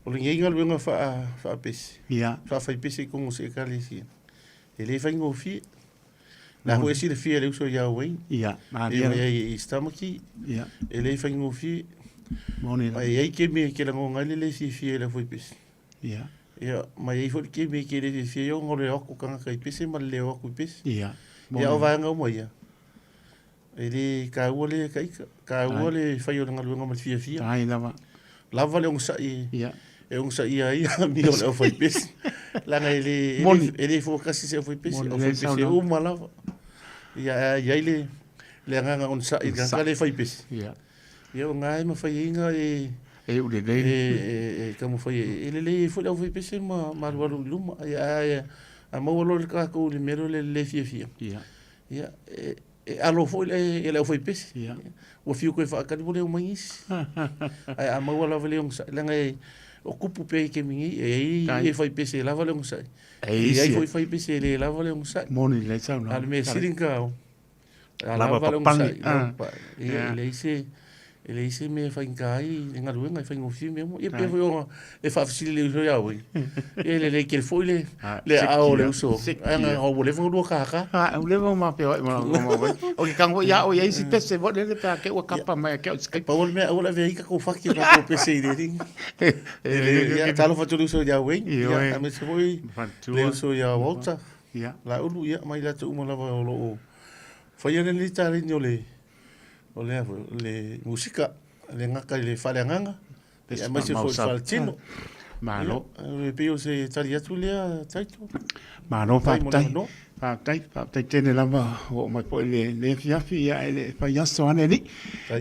O lenei galuega faa faapese. Ia. Faafaipese i totonu o se ekalesia. E le faigofie. La foi e silafia e le uso ia Wayne. Ia, E malie. mai ai i Stamaki. Ia. E le faigofie. Moni Ma e i ai kemi e ke lagona ai le le fiafia i le aufaipese. Ia. Ia, ma e i ai foi le kemi e ke le fiafia ai ona o le o atu tagata i pese ma le le o atu i pese. Ia. Ia, o vaega uma ia. E le taua le ikaika, taua le fai o le galuega ma le fiafia. Tai lava. Lava le onosai Ia. e onosaia ai amio a le aufaipesi. Leaga e le, e le, e le fuatasi se aufaipesi, aufaipesi e uma lava. Ia, ae i ai le, le agaga onosai i le tagata le faipesi. Ia. Ia, o lena e mafai ai ona e, E ulelei. e, e, e taumafai e, e lelei ai foi le aufaipesi ma, ma alualu i luma. Ia, ae a maua loa le tatou i le mea lea o le le fiafia, Ia. ia, e, e alo foi le, e le aufaipesi. Ia. Ua fiu toe faatali ua le omai nisi. Ae a maua lava le onosai, leaga e, o tupu pea i taimi nei, e i ai e faipesi e lava le onosai. E i ai foi faipesi e le lava le onosai. Moni lelei saunoaga. A o le mea sili ona taua, a Lava lava le papagi. onosai, lava papagi. Ia, e leai se, e leai se mea e faigata ai le galuega, e faigofie mea uma. Ia pei foi ona e faafesili i le uso ia Wayne, ia e lelei tele foi le, le aao o le uso, ae na ua leva ona lua kākā. Ua leva ona ma feoai ma ma Wayne. O ke kanga foi ia oe i ai si pese foi lele pe a ke ua kapa mai a ke au i Pau o le mea, aua le avea ai tatou fati o tatou pese i le alii. Ia, talofa atu i le uso ia Wayne, ia, aemaise foi le uso ia Walter, Laulu, ia, ma i latou uma lava o lo o faia lenei taleni o le, o le a foi, o le musika, e le gata i le faaleagaga, ia, aemaise foi i le faaletino. Malo. Ia, e pei o se tali atu lea, Taito. Malo, faafetai. Faafetai, faafetai tele lava ua oo mai foi i lenei afiafi, ia ae le fai aso lava le alii.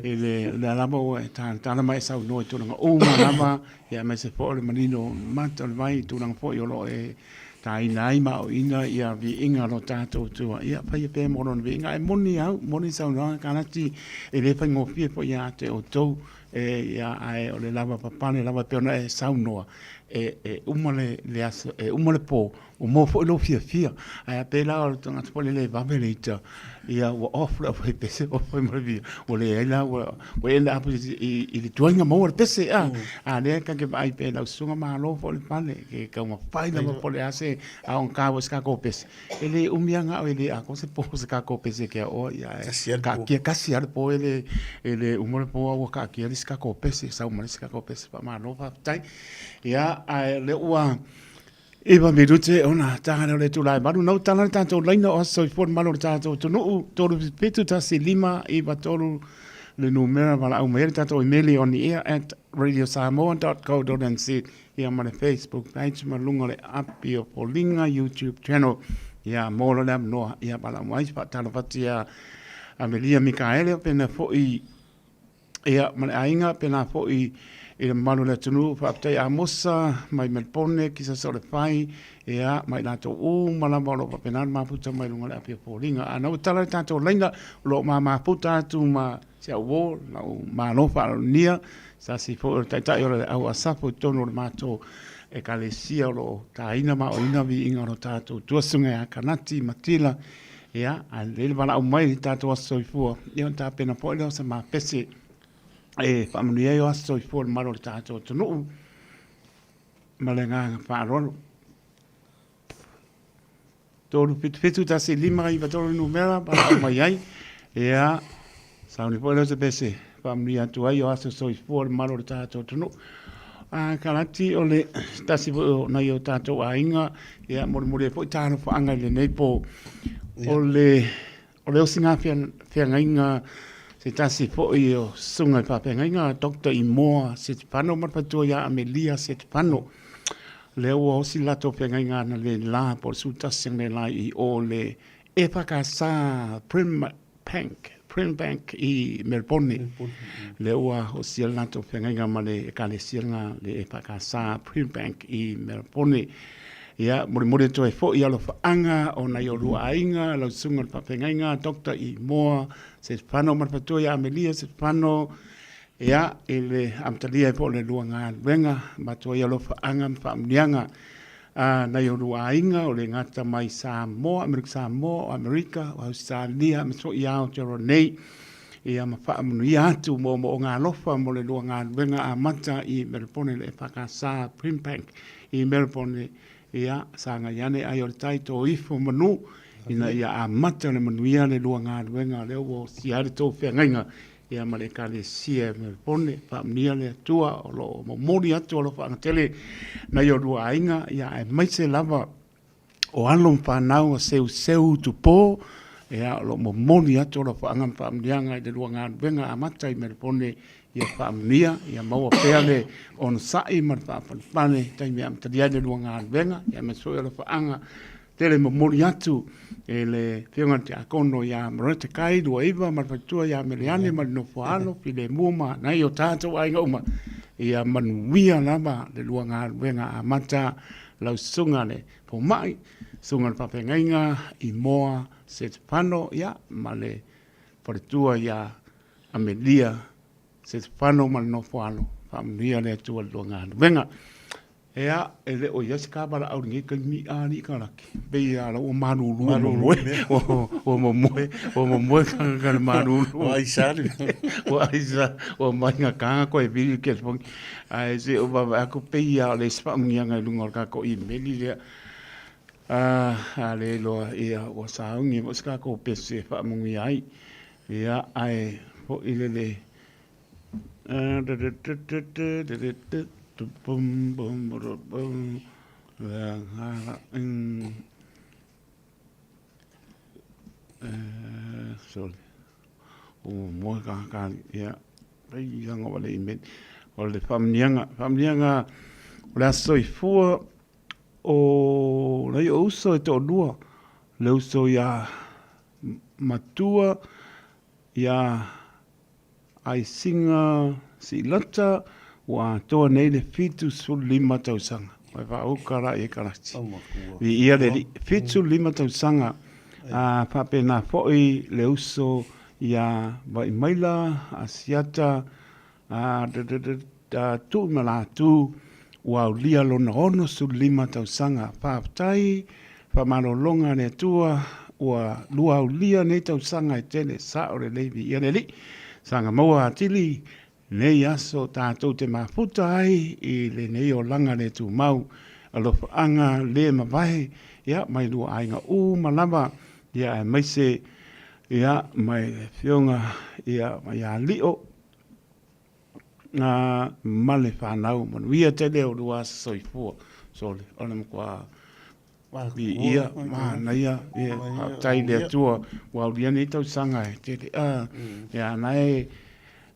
I le lea lava ua e talatala ma e saunoa i tulaga uma lava, ia aemaise foi o le manino mata o le vai i tulaga foi o lo o e taina ai ma aoina ia viiga o lo tatou Atua. Ia faia pea mo lona viiga. Ae moni au, moni le saunoaga Kalati, e le faigofie foi ia te outou, e, ia, ae o le lava papale lava e pei ona e saunoa, e, e uma le, le aso, e uma le po, ua maua foi lou fiafia. Ae a pei la o le tagata foi lele e vave le ita, ia ua off le aufaipese, off ai ma le via, ua leai la, ua, ua end up i, i le tuaiga maua le pese, a, a lea ta te vaai pea i lau susuga, malo foi le pale, ke taumafai lava po o le a se aogata foi o se tatou pese, e le umi lava na o e le atoa se po o se tatou pese e keaoa, ia ae Tasi lava le po. taatia tasi lava le po e le, e le uma le po a ua taatia le isi tatou pese, sau ma le isi tatou pese, faamalo faafetai. Ia, ae o lea ua 9 minute ona taga lea o le itula e 8. Na ua tala le tatou laina o Aso Soifua le Malu o le tatou atunuu, 377 15 93 le numera valaau mai ai le tatou imeli oniea@radiosamoa.co.nz ia ma le Facebook page ma luga o le api o Foliga YouTube channel. Ia mo lo le avanoa ia valaau mai faatalofa atu ia Amelia Mikaele pena foi Ia, ma le aiga, pēnā foi i le mamalu o le atunuu, faafetai Amosa mai Melbourne, Kisasa o le Fai, ia, ma i latou uma lava o lo o faapena ona mafuta mai luga o le afi o foliga. A na ua tala le tatou laina, o lo o ma mafuta atu ma si au uo, lau malo faalonia, se tasi foi o le taitai o le au Asafo i totonu o le matou Ekalesia o lo o taina ma aoina viiga o lo tatou tuasuga ia Kanati Matila, Ia, a lelei le valaau mai i le tatou aso soifua, ia ona tapena foi lea o se mapese e faamanuia ai o aso soifua i le mamalu o le tatou atunuu ma le agaga faaaloalo. 377 15 93 numera valaau mai ai. Ia, sauni foi lea o se pese faamanuia atu ai o aso soifua i le mamalu o le tatou atunuu. A Kalati, o le tasi foi o nai o tatou aiga, ia molimoli ai foi talofaaga i lenei po. O le, o le osiga feagaiga se tasi foi o susuga i faafeagaiga Doctor Imoa Setefano ma le faletua ia Amelia Setefano. Lea ua osi le latou feagaiga analeila po o le 11 analeila i o le EFKS Prim Bank, Prim Bank i Melbourne. Lea ua osia le latou feagaiga ma le ekalesia lena le EFKS Prim Bank i Melbourne. Ia, molimoli atu ai foi alofaaga o nai olua aiga, lau susuga i le faafeagaiga Doctor Imoa Setefano ma le faletua ia Amelia Setefano, ia, i le amatalia ai foi o le lua galuega, avatu ai alofaaga ma faamanuiaga a nai olua aiga o le gata mai Samoa, Amerika Samoa, o Amerika, o Ausetalia, aemaise foi i Aotearoa nei, ia ma faamanuia atu moomooga alofa mo le lua galuega amata i Melbourne le EFKS Brimbank i Melbourne, ia sagai ane ai o le tai tō ifo manu ina ia amata le manuia le lua galuega lea ua osia ai le tou feagaiga ia ma le Ekalesia i Melbourne, faamanuia le Atua o lo o momoli atu alofaaga tele nai olua aiga, ia aemaise lava o alo ma fanau a Seuseu Tupo, ia o lo o momoli atu alofaaga ma faamanuiaga i le lua galuega amata i Melbourne. Ia faamanuia, ia maua pea le onosai ma le faapalepale i taimi e amatalia ai le lua galuega, ia aemaise foi o alofaaga tele momoli atu e le Afioga i le Tiakono ia Mareta Kai Luaiva ma le faletua ia Meleane ma le Nofoaalo, Filemu ma nai o tatou aiga uma. Ia manuia lava le lua galuega amata lau susuga le fomai, susuga le faafeagaiga i Moa Setefano ia ma le faletua ia Amelia Setefano ma le Nofoalo, faamanuia le Atua i le lua galuega. Ea, e le o i ai se kavalaau i lenei taimi a alii Kalaki, pei lava la ua malulu ua momoe, ua momoe, ua momoe tagata i le malulu. Ua aisa le mea. Ua aisa, ua mai gataga koe vili le telefoni. Ae se i ou vaavaai atu pei lava o le isi faamanuiaga i luga o le tatou imeli lea. A le iloa, ia ua sauni foi se tatou pese e faamanuia ai. Ia, ae foi lele. Sorry. Ua moe ka ka ia. Ai langa wale email. O le faamanuiaga, faamanuiaga o le aso soifua o nai ou uso e toalua, le uso ia Matua ia Aisiga Siilata ua atoa nei le 75 tausaga. Ua faauka la i Karati. Viia le Alii. 75 tausaga. A faapena foi le uso ia Vaimaila Asiata A Tuumalatu ua aulia lona 65 tausaga. Faafetai, faamalologa a le Atua ua lua aulia nei tausaga e tele. Sao lelei viia le Alii. Saga maua atili nei aso tatou te mafuta ai i lenei olaga le tumau. Alofaaga le mavae ia mai lua aiga uma lava ia aemaise ia mai le afioga ia mai ia Lio ma le fanau manuia tele o lua aso soifua. Sole, o le matua viia, manaia, ia, faafetai i le Atua ua aulia nei tausaga e tele. Ia, na e,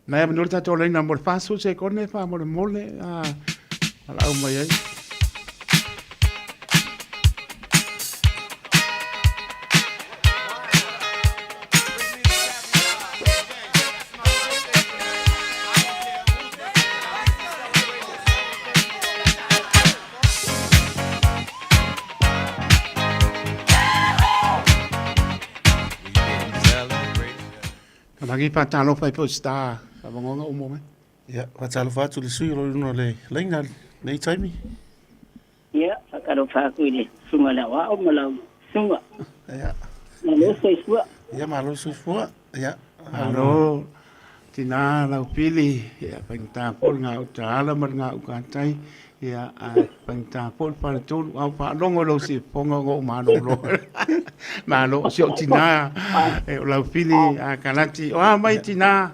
na e avanoa le tatou laina mo le 40 sekone faamolemole, valaau mai ai. Kalagi faatalofa ai foi star faavagoga uma mai. Ia, faatalofa atu i le sui o lo o i luga o le laina i lenei taimi. Ia, faatalofa atu i le susuga i le aoao ma lau susuga. Ia. Malo soifua. Ia, malo soifua. Ia. Malo tina lau pili, ia faigata foi le gauta ala ma le gauta tai, ia ae faigata foi le faletolu, a o faalogo i lou sifofoga ona ou malolo. Malo, si ou tina, e o lau pili a Kalati, o a mai tina?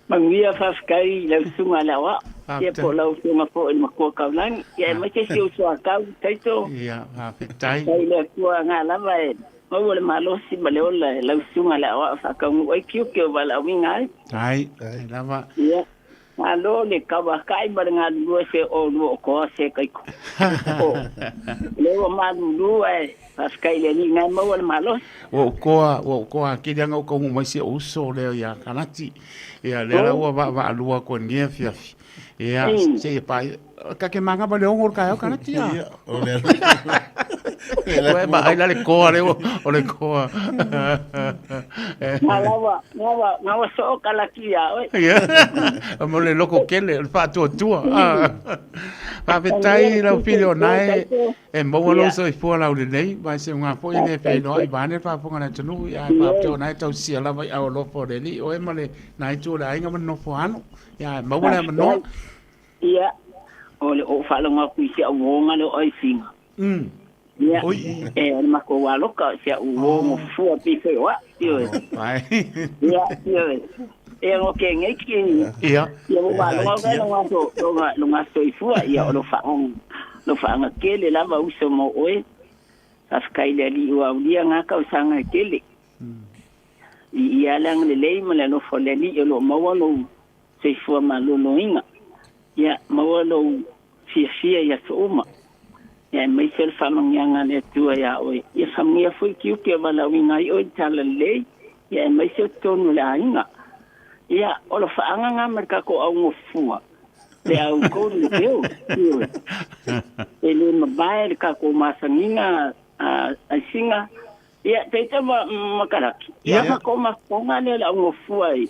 Manuia faafetai i lau susuga i le aoao, ia po o lau afioga foi i le Matua Taulagi, ia aemaise si ou soatau Taito. Ia, faafetai. Faafetai i le Atua na lava e maua le malosi ma le ola e lau susuga i le aoao e faataunuu ai tiute o valaauina ai. Ai, ai lava. Ia, malo le tauatai ma le galulue se oulua o toa se Taito. O lea ua malulu ae Faafetai i le Alii na e maua le malosi. Ua ou koa, ua ou koa atili ana ou taunuu mai si ou uso lea ia Kalati. Ia lea la ua vaavaalua atu ai i lenei afiafi. Ia, seia paia. Ta te manava i le 6 o le taeao Kalati a? Ia, o le Ua e vaai la le koa lea o le koa. Na lawa, na ua, na ua soo Kalati ia oe. Ia, mo le loko kele, o le faatuatua. Faafetai lau Fili o na e E maua lou soifua laulelei, ma e seuga foi e le feiloai vaeane le faafofoga a le atunuu, ia ae faapea o na e tausia lava i aualofa o le Alii oe ma le na itu o le aiga ma le nofo alo. Ia ae maua le avanoa. Ia, o le ou faalogo atu i si au uo lea o Aisiga. Ia, e o le matou aloka o si au uo gofua pei foi o au, ioe. Ia, ioe. E no ke nei ki. Ia. Ia ua faalogo atu ai loga loga loga soifua ia o lo faaga lo faaga tele lava uso mo oe. Faafetai i le Alii ua aulia na tausaga e tele. I ia le agalelei ma le alofa o le Alii o lo o maua lou Soifua maloloina. Ia maua lou fiafia i aso uma. Ia aemaise o le faamanuiaga a le Atua iā oe. Ia faamanuia foi tiute o valaauina ai oe i le talalelei, ia aemaise o totonu o le aiga. Ia, o lofaaga na ma le tatou augofua, le au golden pill, ioe. E le mavae le tatou masaniga a aisiga, ia, taita ma Makalaki, ia matou mafutaga lea o le augofua i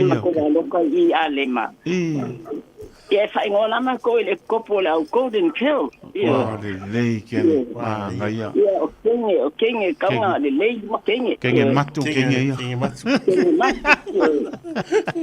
matou aloka i Alema. Ia e faaigoa la matou i le epikopo o le au golden pill. Ua lelei kene manaia. Ia o kenge, o kenge kaunga lelei ma kenge. Kenge matu kenge ia. Kenge matu. Kenge matu.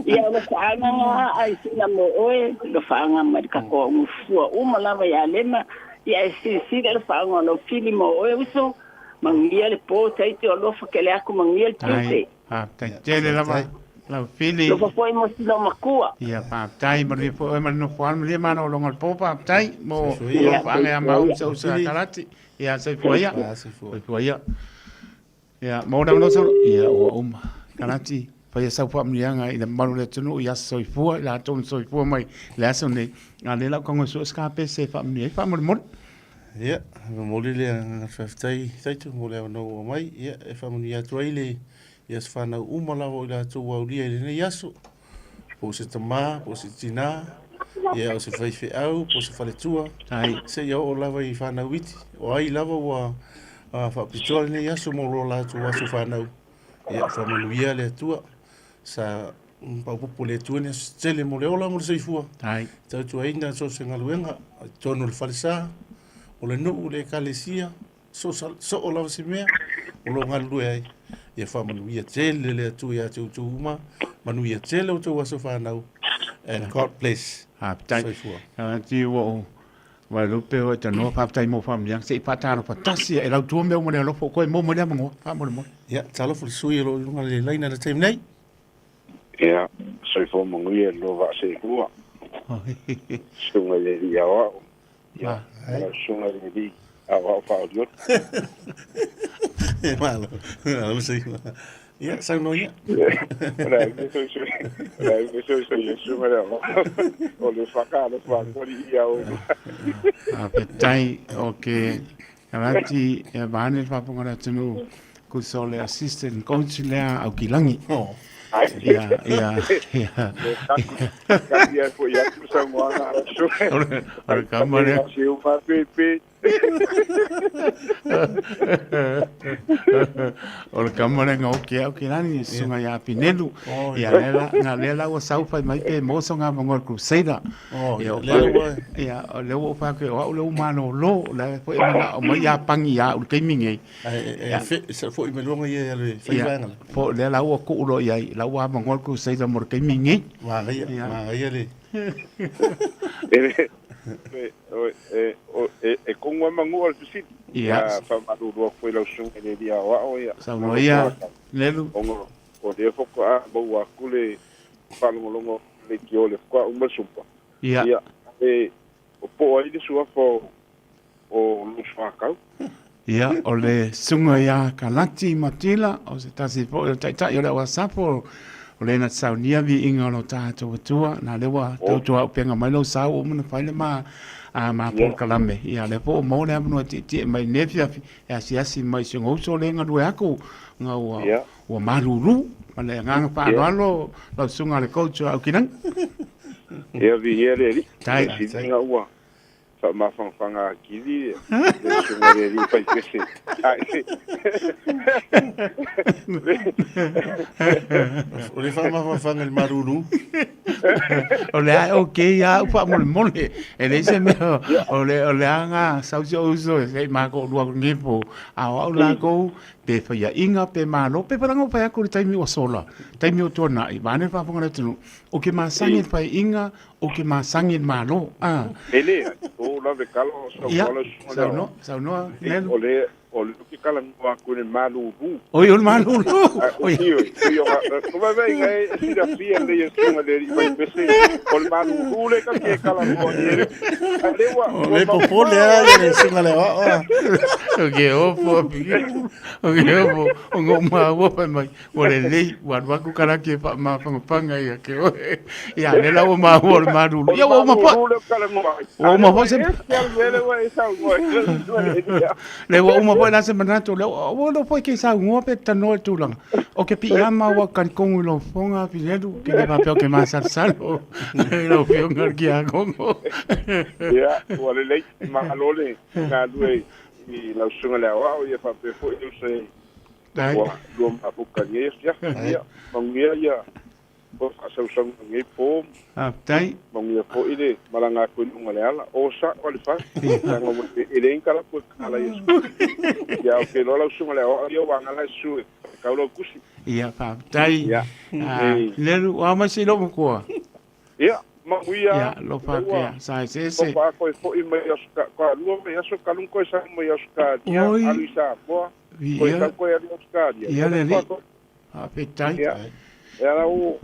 Ia o lofaaga nga ai sina mo oe, lofaaga mai le tatou augofua uma lava ia Alema. Ia e silasila le faaoga o lau fili mo oe uso, manuia le po taite o alofa kele aku manuia le tiute. Faafetai tele lava lau fili. Alofa foi mo sina matua. Ia faafetai manuia foi oe ma le nofo alo manuia malologa o le po faafetai mo alofaaga ia maua sa uso ia Karati. Ia soifua ia. Soifua ia. Ia mo le avanoa sau ia ua uma. Karati faia sau faamanuiaga i le mamalu o le atunuu i aso soifua i latou na soifua mai le aso nei. A lea la ua tago e sue se kapese e faamanuia ai faamolemole. Ia, e momoli le agaga faafetai Taito mo le avanoa ua aumai. Ia, e faamanuia atu ai le i aso fanau uma lava o i latou ua aulia i lenei aso, po o se tama, po o se tinā, ia o se faifeau, po o se faletua, seia oo lava i fanau iti. O ai lava ua faapitoa lenei aso mo lo latou aso fanau. Ia, faamanuia le Atua. Sa paopopo le Atua ni aso tele mo le ola mo le soifua. Tautuaina so se galuega i totonu o le falesa, o le nuu, le ekalesia, soo lava se mea o lo o galulue ai. Ia faamanuia tele le Atua ia te outou uma, manuia tele outou aso fanau. And God bless. Faafetai. Soifua. Ati ua ou Vaelupe o e tanoa, faafetai mo faamanuiaga. Se i faatalofa tasi e lautua mea uma le alofa o koe mo mai le avanoa, faamolemole. Ia, talofa le sui o lo o i luga le laina i le taimi nei. Ia, soifua manuia i le lua vaa seelua. Susuga i le Alii Aoao. Ia, lau Susuga i le Alii Aoao Faaolioli. Malo, malo soifua. Ia, saunoa ia. O le ai so so o le ai so so ia susuga le Aoao. O le whakaalofa atu alii ia oe. Faafetai, o ke Karati e vaane le faafofoga a le atunuu, kusa o le assistant coach lea Aukilangi. Oh. Ia, ia, ia. Kati ai foi atu saunoaga a le susuga. O le kama lea. Se uma pepe. O le kama lea nga oke au ki lani, susuga ia Pinelu. Ia lea la, nga lea la ua sau fai mai pe mo so nga mangoa Crusader. Oh, Ia, o lea ua... Ia, o lea ua ou fai atu, o au lea ua malolo, o lea foi e manao mai ia pani ia au i le taimi nei. Ae, e, fe, sa foi mai luga ia ia le fai Ia, vaega la. po lea la ua tuu loa i ai, la ua avanoa le Crusader mo le taimi nei. Manaia, Ia. manaia le... E, e, e, e, e kongu a manu o le fesili. Ia. Ia, faamalulu atu foi i lau susuga i le alii aoao, ia. Saunoa ia, Lelu. Ona o lea faatoa maua atu le faalogologo leitio le faatoa uma le supa. Ia. Ia, e, o po o ai le suafa o Lufuakau? Ia, o le susuga ia Kalati Matila, o se tasi foi o taitai o le au Asafo, o le na saunia viiga o lo tatou Atua, na lea ua tautuaupega mai lou sau ua uma ona fai le ma a ma polokalame. Ia, lea foi ua maua le avanoa e tietie mai i lenei afiafi, e asiasi mai i si ona uso lea e galue atu, ona ua, ua malulu. Ma le agaga faaaloalo lau susuga le coach o Aukilagi. Ia, viia le Alii. Tai. Siliga ua faamafanafana atili le susuga i le alii faipese. O le faamafanafana i le malulu. O le a okay ia au faamolemole. E leai se mea o le o le aga sau si ou uso e sei makou lua nei po. A o au lakou pe faiaʻiga pe malo pe palaga o fai atu i le taimi ua sola, taimi o tuanai, vaeane le faafofoga a le atunuu, o ke masani i le faiaʻiga O ke masani i le Malo. A. E leai, o lave kala o sau Ia, ala susuga lea. saunoa, saunoa, Nelu. O le, o le ke kala mua atu i le malulu. Oi, o le malulu. Oi. Oi, oi, o ko vai vai ngai e silafia nei e susuga le alii faipese. O le malulu le ka ke kala mua i ele. O le popole a le suga le aoao. O ke opo o ke opo o ngo maua fai mai ua lelei ua alu aku kalaki e faamafangafanga ia ke oe. Ia le la ua maua o le malulu. Ia ua uma foi. Ua uma foi se Le ua uma foi la se manatu le ua lo foi ke saunoa pe tanoa i tulaga. O ke piiama ua kalikogu i lou fofoga Pilelu ke le faapea o ke masalosalo i lau afioga i le Kiakogo. Ia, ua lelei, malo le galue i lau susuga i le aoao, ia faapea foi le uso e ua lua mafuta i lenei afiafi. Ia, manuia ia o faasausauga i lenei po. Faafetai. Manuia foi le malaga atu i luga o le ala. O sa'o a le fale, leaga ua e leai ni talaatu e tatala i aso. Ia, ou te iloa lau susuga i le aoao ia ua aga la e susu e tau lau tusi. Ia, faafetai. Ia. Lelu, o a mai se lou matua? Ia, manuia. Ia, lofa ake ia, sa eseese. Lofa koe fo'i mai Australia, lua vaiaso talu ona toe sau mai Australia, alu i Samoa, toe sau toe alu i Australia. Ia le alii. Faafetai. Ia, e ala o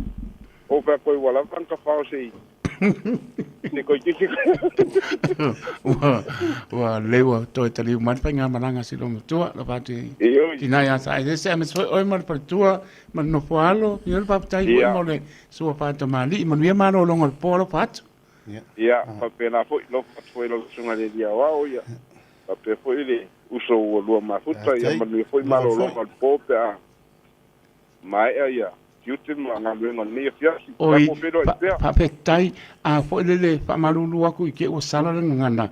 o fea koe ua lava ona tafao se i se koe tisi. Ua ua lelei ua toe taliu mai le faigamalaga a si lou matua alofa atu i tina ia Saeseese aemaise foi oe ma le faletua ma le nofo alo. Ia le faafetai foi mo le sua faatamalii. Manuia malologa o le po alofa atu. Ia, faapena foi, alofa atu foi i lau Susuga i le Alii Aoao, ia, faapea foi le uso ua lua mafuta, ia manuia foi malologa o le po pe a maea ia tiute ma galuega o lenei afiafi. Oi, Tatou feiloai pea. Faafetai. A foi lele faamalulu atu i te ua sala le gagana.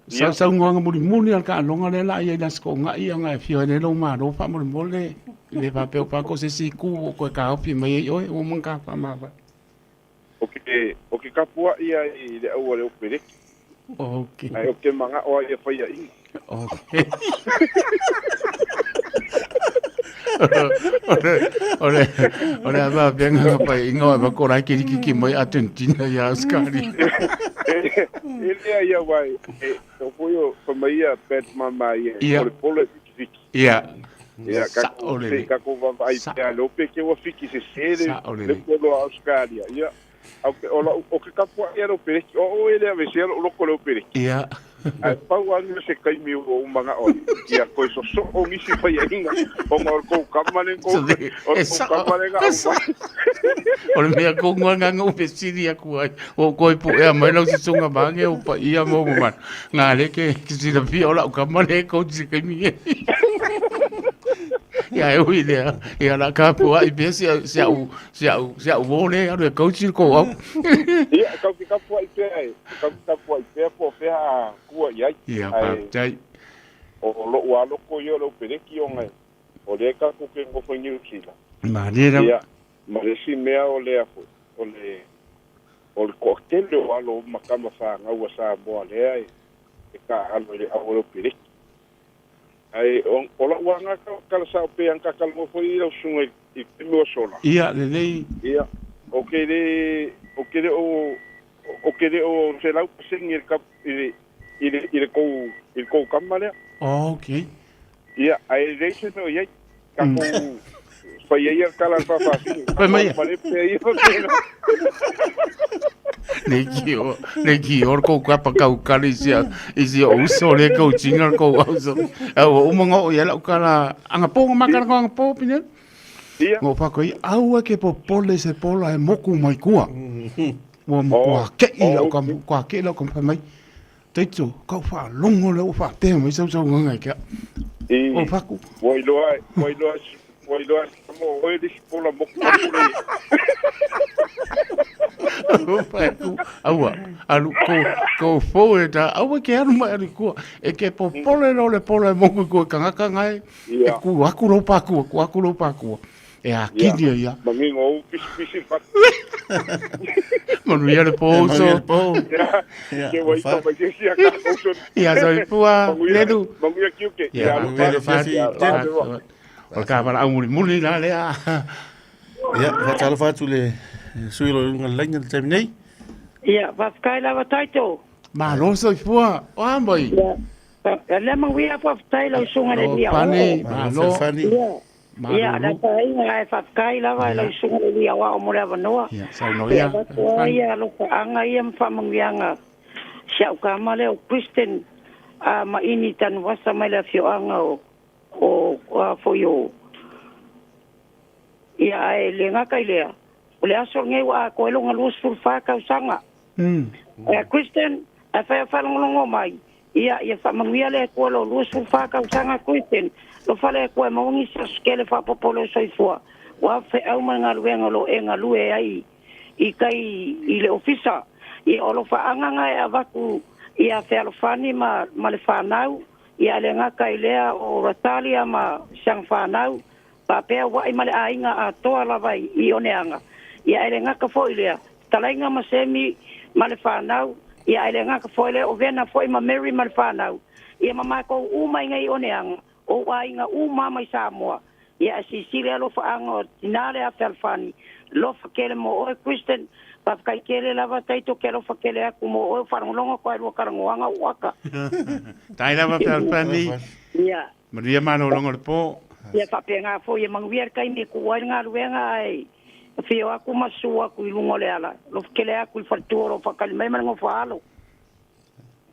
Ia. Saunoaga mulimuli a le taaloga lea la a i ai i le Aso Toonai ona e afio ai nei lou Malo faamolemole e le faapea ua faatoa se isi itu ua toe taofi mai ai oe ua uma ona ta faamavae. O ke, o ke kapuaʻi ai i le ʻau a le opereki. Okay. Ae o ke manaʻo ai e faiaʻina. Okay. O le, o le ava venga nga pai inga wa ko lai kiri kiki mai Argentina ia Australia. E lea ia wai, e o foi o fa mai ia Pat Mama ia, o le polo e fiki fiki. Ia. Ia, ka ko se ka ko vaavaai pea le ope ke ua fiki sesē le le polo a Australia. Ia, au ke o lau o ke kapuaʻi a le opereki, o oe e le aveesea loʻu loko i le opereki. Ia. Ae pau lava lea o se taimi ua ou manaʻo ai, ia toe sosoo nisi faiaʻiga ona o le kou kama lea kou, o le kou kama lea na aumai. O le mea tonu lava lena na ou fesili atu ai, ua ou toe puea mai lau susuga vaeane ou paia ma ou mamalu, Na lea ke silafia o lau kama lea e coach i se taimi nei. Ia e ui lea, ia la kapuaʻi pea si au, si au, si au, si au uō lea e alu e coach i le kou au. Ia, kau ke kapuaʻi pea e, kau ke kapuaʻi pea po o fea a kua i ai. Ia, faafetai. O loʻu lava loko ia o le opereki ona o lea tatou te nofo i Niu Sila. Malie lava. Ia, ma le isi mea o lea foi, o le O le toatele o alo ma tama fanau a Samoa lea e taaalo i le auala o Peleki. Ae o la'u aga tala sao pei ana talanoa foi i lau susuga i le taimi ua sola. Ia, lelei. Ia, o ke le, o ke le o, o ke le o 100% i le i le, i le, i le tou, i le tou tama lea. Ok. Ia, ae leai se mea o i ai. Tatou fai ai ia le tala a le faafafine. Fai mai. Pale pea ia faapena. Nei ki o, nei ki o kou kapa kau kali i sia, i sia uso le kou tinga kou auso. Au o uma ngo ia lau kala anga po nga makala ngo anga po pine. Ia. Ngo pa koi au ke popole se pola e moku mai kua. Ua mo kua ke i lau ka kua ke lau ka mai. Taito, kau faalogo lea ua faapea mai sausaugaga i ke au. I, O Paku. Ua iloa, ua iloa, ua iloa mo oe le isi pola moku moku le. O Paku, aua, alu ko, ko fou e ta, aua ke alu mai alu i kua. E ke popole lo le pola e moku i kua kangaka ngai, e ku aku lo pakua, ku aku lo pakua. E ākini ia. Ia, manino ou pisipisi le fatu. Manuia le po uso. Manuia le po. Ia, ke wai ka mai se sia ka uso. Ia soifua, Lelu. Manuia tiute. Ia, manuia le fiafi. O le kāwala au mulimuli la lea. Ia, whaatalofa atu le sui o lo luga le laina le taimi nei. Ia, faafetai lava Taito. Malo soifua, o a mai? Ia, lea manuia faafetai lau susuga i le Alii Aoao. Malo. Fani. Malo. Ia, le afaina ae faafetai lava i lau susuga i le Alii Aoao mo le avanoa. Ia, saunoa ia. E avatu ai alofaaga ia ma faamanuiaga Si a'u tama lea o Christian a Maini Tanuvasa mai le afioaga o o a foi o Ia ae le gata i lea, o le aso lenei ua atoa ai lona 24 tausaga. Ea Christian, afai o faalogologo mai, ia, ia faamanuia le Atua lou 24 tausaga Christian, lofa le Atua e maua nisi aso tele faaopoopo o lou soifua, ua feau ma le galuega o lo o e galue ai i tai i le ofisa. Ia o alofaaga na e avatu ia Fealofani ma, ma le fanau, ia ae le gata i lea o Ratalia ma siana fanau, faapea ua'i ma le aiga atoa lava i Oneaga, ia ae le gata foi i lea, fetalaiga ma Semi ma le fanau, ia ae le gata foi i lea, o Vena foi ma Mary ma le fanau, ia ma matou uma i nei i Oneaga, o ou aiga uma mai Samoa, ia ae silasila i alofaaga o tina lea a Fealofani, lofa tele mo oe Kristen, faafetai tele lava Taito ke alofa tele atu mo oe, faalogologo atu lava i lua talanoaga ou aka. Tai lava Fealofani. Ia. Manuia malologa o le po. Ia faapena foi e manuia le taimi e tuu ai le galuega ae afio atu ma susu atu i luga o le ala. Alofa tele atu i le faletua o lo o faatali mai ma le nofo a alo.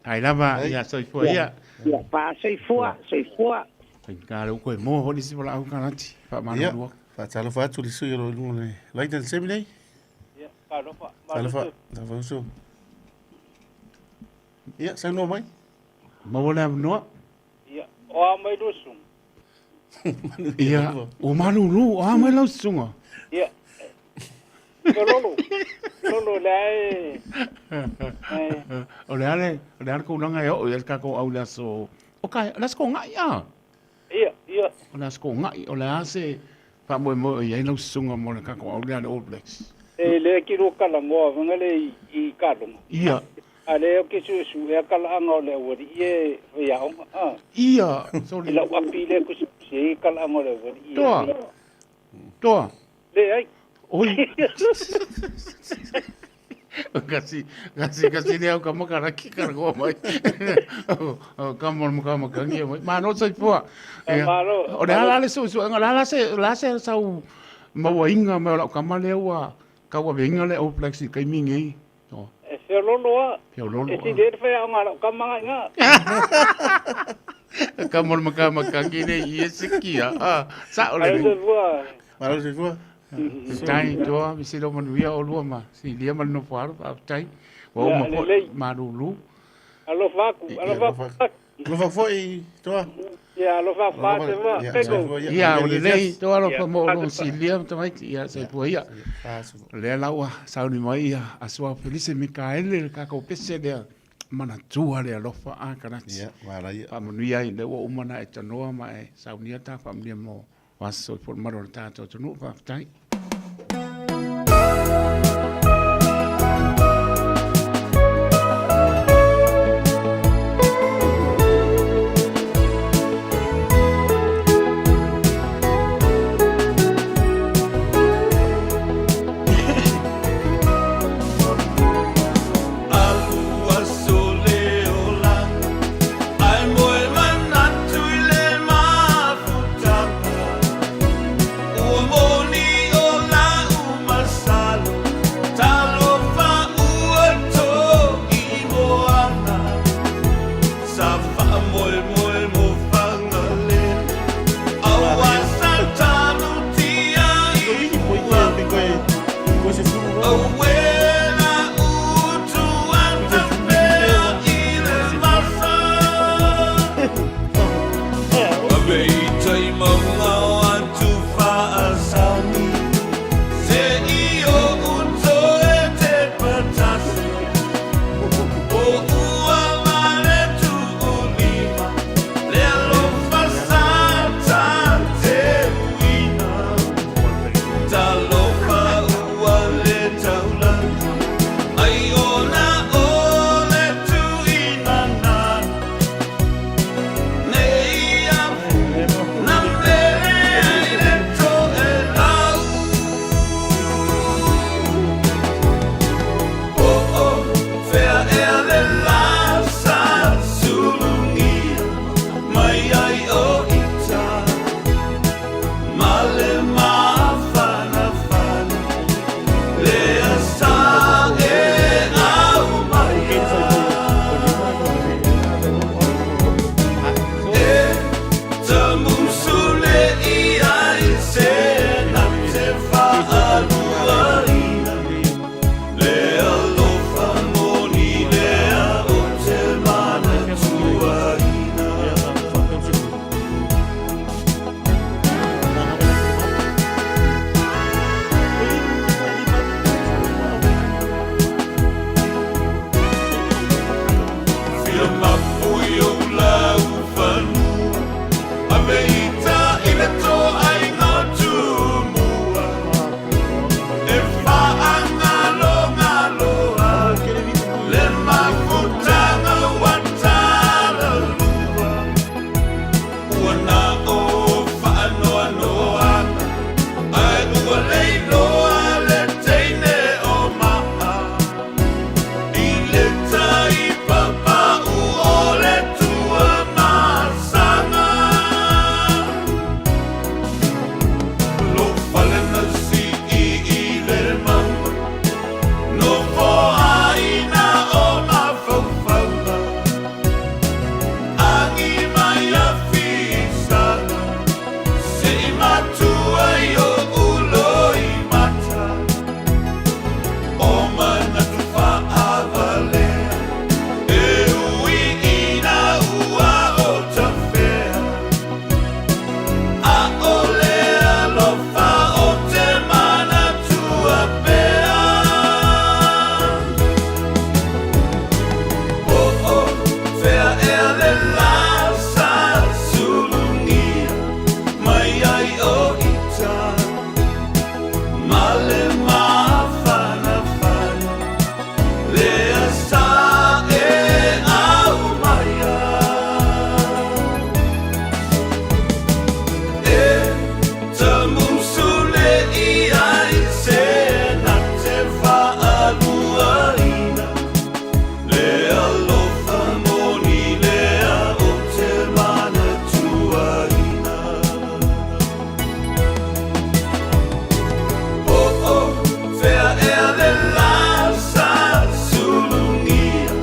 Tai lava, ia soifua ia. Ia pa soifua, soifua. Faigata le uku e moa foi le isi valaau Karati. Faamalulu atu. Faatalofa atu i le sui o lo o i luga o le laina i le taimi nei. Ia, talofa. Talofa, talofa uso. Ia, saunoa mai. Maua le avanoa. Ia, o a mai lua susuga? Ia, ua malulu, o a mai lau susuga? Ia, Lolo, Lolo, le ae... O le a le, o le a le tulaga e oo i ai le tatou au i le aso, o ka, o le aso Toonai a? Ia, ia. O le aso Toonai, o le a se faamoemoe o i ai lau susuga mo le tatou au lea a le All Blacks? E le ki lua talanoa fanga le i kaloga. Ia. A lea ou te suesuea talaaga o le aualii e faiaoga, a. Ia, sorry. I lau api lea tusitusi ai talaaga o le aualii e. Toa. Toa. Leai. Oi. Kasi, kasi, kasi le au ka makaraki ka rakoa mai. O ka mo ka makangi mai. Malo soifua. Malo. O le ala le suesuega, o le ala se, o le a se sau mauaina mai o lau kama lea ua tauaveina le All Blacks i le taimi lenei. Oh. E feololo a. Feololo E sili ai le faiaoga a lau kama nga inga. Ka mo le makamakangi le i e sikia. Ah, sa o le. Malo soifua. Malo soifua. Tai toa, mi silo manuia o lua ma silia ma le nofo alo, faafetai. Ua uma foi, malulu. Alofa aku, alofa aku. Alofa foi, toa. Ia, alofa fa te va. Peko. Ia, o lelei, toa alofa mo o silia ma tamaiti. Ia, soifua ia. Lea la ua sauni mai ia Asoa Felise Mikaele le tatou pese lea manatua le alofa a Karati. Ia, manaia. Faamanuia ai lea ua uma ona e tanoa ma e saunia ta faamanuia mo aso soifua le malu o le tatou atunuu. Faafetai. le mapu i ou laufanua, Ave ita i le toaiga o Tumua, E faangalongaloa le mafutaga ua talalua, Ua na o faanoanoaga, ae ua leiloa le teine o maa. I le tai papau o le Tuamasaga. Lou fale na sii i le mauga, Nofoaiina o mafaufauga, Agi mai afisaga, Se i matua i ou loimata. O manatu faavalea, E ui ina ua otafea, ʻAʻole alofa ou te manatua pea. Po o fea ea le lā sa sulugia mai ai o ita ma le mafanafana lea sa e aumaia. E tamusu le i ai se na te faaluaina le alofa moni lea ou te manatuaina. Po o fea ea le lā sa sulugia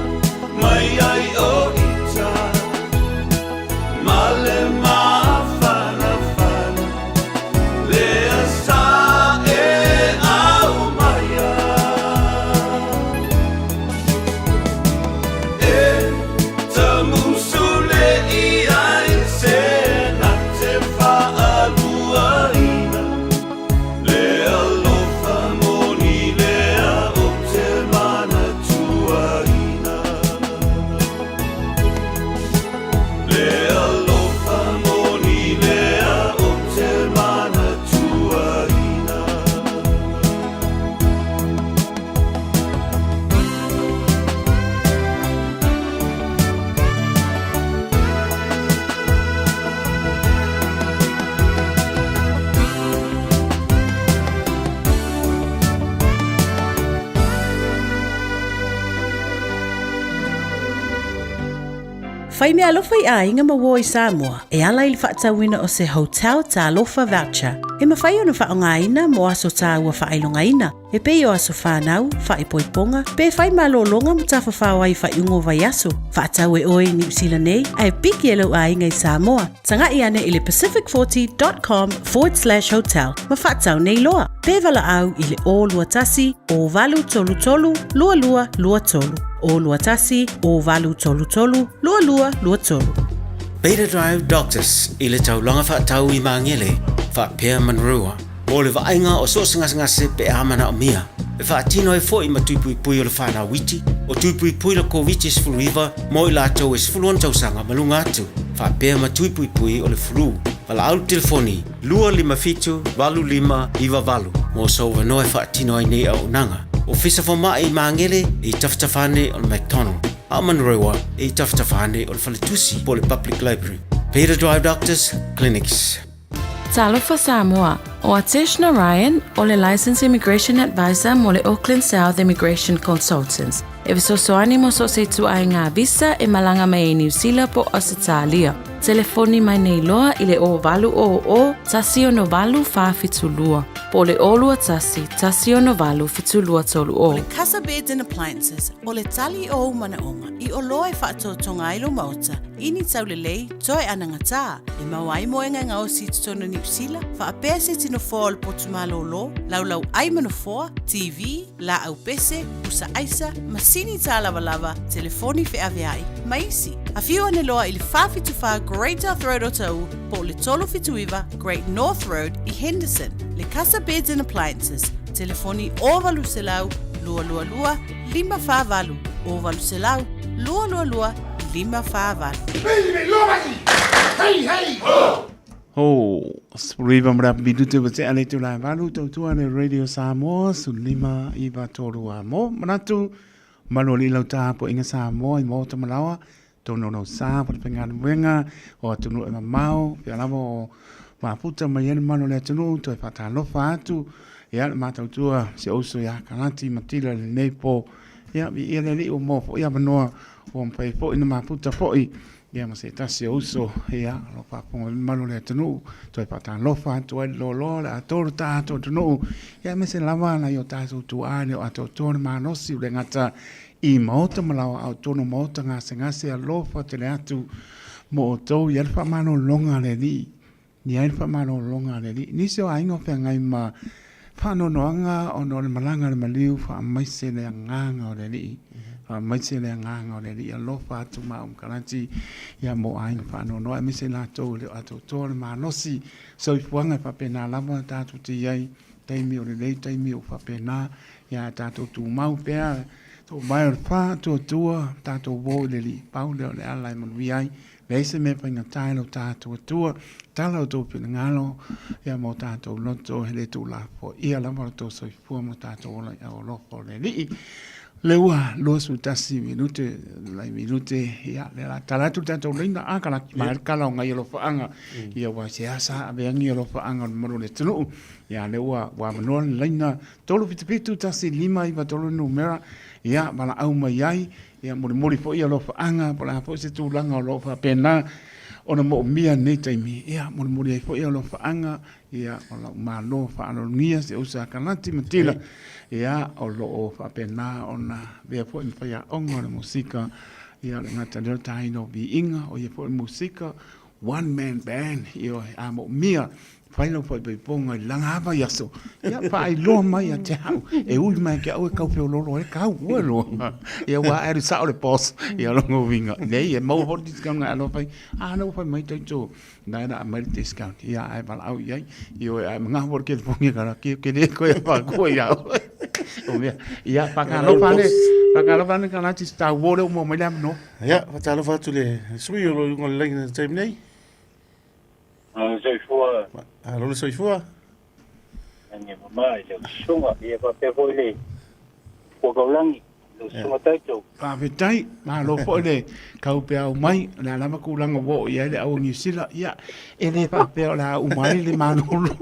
mai ai o ita ma le mafanafana lea sa e aumaia. E tamusu le i ai se na te faaluaina le alofa moni lea ou te manatuaina. Le alofa moni lea ou te manatuaina. Fai meaalofa i aiga ma uo i Samoa e ala i le faatauina o se Hotel Talofa Voucher e mafai ona faaaogaina mo aso taua faailogaina e pei o aso fanau, faaipoipoga, pe fai malologa ma tafafao ai i faaiuga o vaiaso. Faatau e oe i Niu Sila nei ae piki e lou aiga i Samoa. Taga'i ane i le pacific40.com/hotel ma faatau nei loa. Pe valaau i le 021 0833 2223. 021 0833 2223. Beta Drive Doctors i le taulaga faatau i Magele, faapea Manurewa, mo le vaaiga o so o se gasegase pe a manaomia. E faatino ai foi ma tui puipui o le fanau iti, o tui puipui le Koviti-19 mo i latou e 16 tausaga ma luga atu, faapea ma tui puipui o le flu. Valaau le telefoni 257 8598 mo sou avanoa e faatino ai nei auaunaga. Ofisa Fomai i Magele e i tafatafa ane o le McDonald, a o Manurewa e i tafatafa ane o le Faletusi po o le Public Library. Beta Drive Doctors Clinics. Talofa Samoa, ʻO Atesh Narayan, ʻo le Licensed Immigration Advisor mo le Auckland South Immigration Consultants, e fesoasoani mo so o se ituaiga visa e malaga mai ai Niu Sila po o Ausetalia. Telefoni mai nei loa i le 0800 168 472 po o le 021 168 7230. O le Casa Beds and Appliances, o le tali o ou manaoga i oloa e faatotoga ai lou maota i ni taulelei toe anagatā e maua ai moega e gaosi i totonu o Niu Sila, faapea se tino foa o le potu malōlō, laulau ai ma nofoa, TV, laau pese, pusa aisa, masini tālavalava, telefoni feaveai, ma isi. Afio ane loa i le 474 Great South Road Otahuhu po o le 379 Great North Road i Henderson. Le Casa Beds and Appliances, telefoni 0800 222 548, 0800 222 5 4 8. Ho, 19 ma le afa minute ua tea le itula e valu, tautua le Radio Samoa, 15 9 3 a mo. Manatu, malu alii lau tapuaiga Samoa i maota ma laoa, tonu o lau sa po le faigaluega o atunuu e mamao, pea lava o mafuta mai ai le mamalu o le atunuu, toe faatalofa atu, ia le matautua si ou uso ia Kalati Matila i lenei po. Ia, viia le Alii ua maua foi avanoa ua mafai foi ona mafuta foi ia ma se tasi o uso, ia, o lo o faafofoga mai le mamalu o le atunuu, toe faatalofa atu ai le loaloa, le atoa le tatou atunuu, ia aemaise lava nai o tatou tuaa e le o atoatoa le malosi, ua le gata i maota ma laoa a o totonu o maota gasegase, alofa tele atu mo outou, i ai le faamalologa a le Alii. I ai le faamalologa a le Alii. Nisi o aiga o feagai ma faanoanoaga ona o le malaga a le maliu, faamaise le agaga o le Alii. Faamaise le agaga o le Alii. Alofa atu ma ou Kalati ia mo aiga faanoanoa, aemaise latou e le o atoatoa le malosi soifuaga e faapena lava tatou te i ai taimi o lelei, taimi o faapena, ia tatou tumau pea, toomae o le faatuatua, tatou o i le Alii. Pau lea o le ala e manuia ai. Leai se mea faigata i lo tatou Atua, tala outou finagalo ia ma o tatou loto e le tuulafoaia lava lo outou soifua ma tatou ola i aualofa o le Alii. Le ua 21 minute, lai minute, ia, le la tala atu le tatou laina, a kala ki mai kala o ngai alofaaga, ia ua se asa aveangi alofaaga o le mamalu o le atunuu, ia le ua ua avanoa le laina 377 1 5 9 3 numera, ia valaau mai ai, Ia molimoli foi alofaaga po o le a foi se tulaga o lo o faapena ona moomia i lenei taimi. Ia molimoli ai foi alofaaga, ia o lau malo faaaloalogia si ou uso ia Kalati ma Tila, ia o lo o faapena ona avea foi ma faiaoga o le musika, ia o le gata lea o le taina o viiga, o ia foi le musika one man band, ioe, a moomia Fai lau faaipoipoga i lana lava vaiaso, ia faailoa mai ia te au, e ui mai ke au e kau feololo ai kau ua loa. Ia ua ae sao le boss, ia longa uiga. Nei, e maua foi le discount ngai alofa fai, a na ua fai mai taito, nai la mai le discount, ia ae valaau i ai, ioe ae mangahu foi le telefoni e kala, ke ke le koe a whakua ia oe. O mea, ia whakalofa le, whakalofa le kalati tau o le umo mai le amano. Ia, whakalofa atu le sui o lo iunga le laina taimi nei. Malo le soifua. Malo le soifua. Lagi e mama i lau susuga. Ia faapea foi le Puakaulagi, lau susuga Taito. Faafetai, malo foi le kaupeau mai, o le a lava tulaga ua oo i ai le au o Niu Sila, ia, e le faapea o le a uma ai le malolo.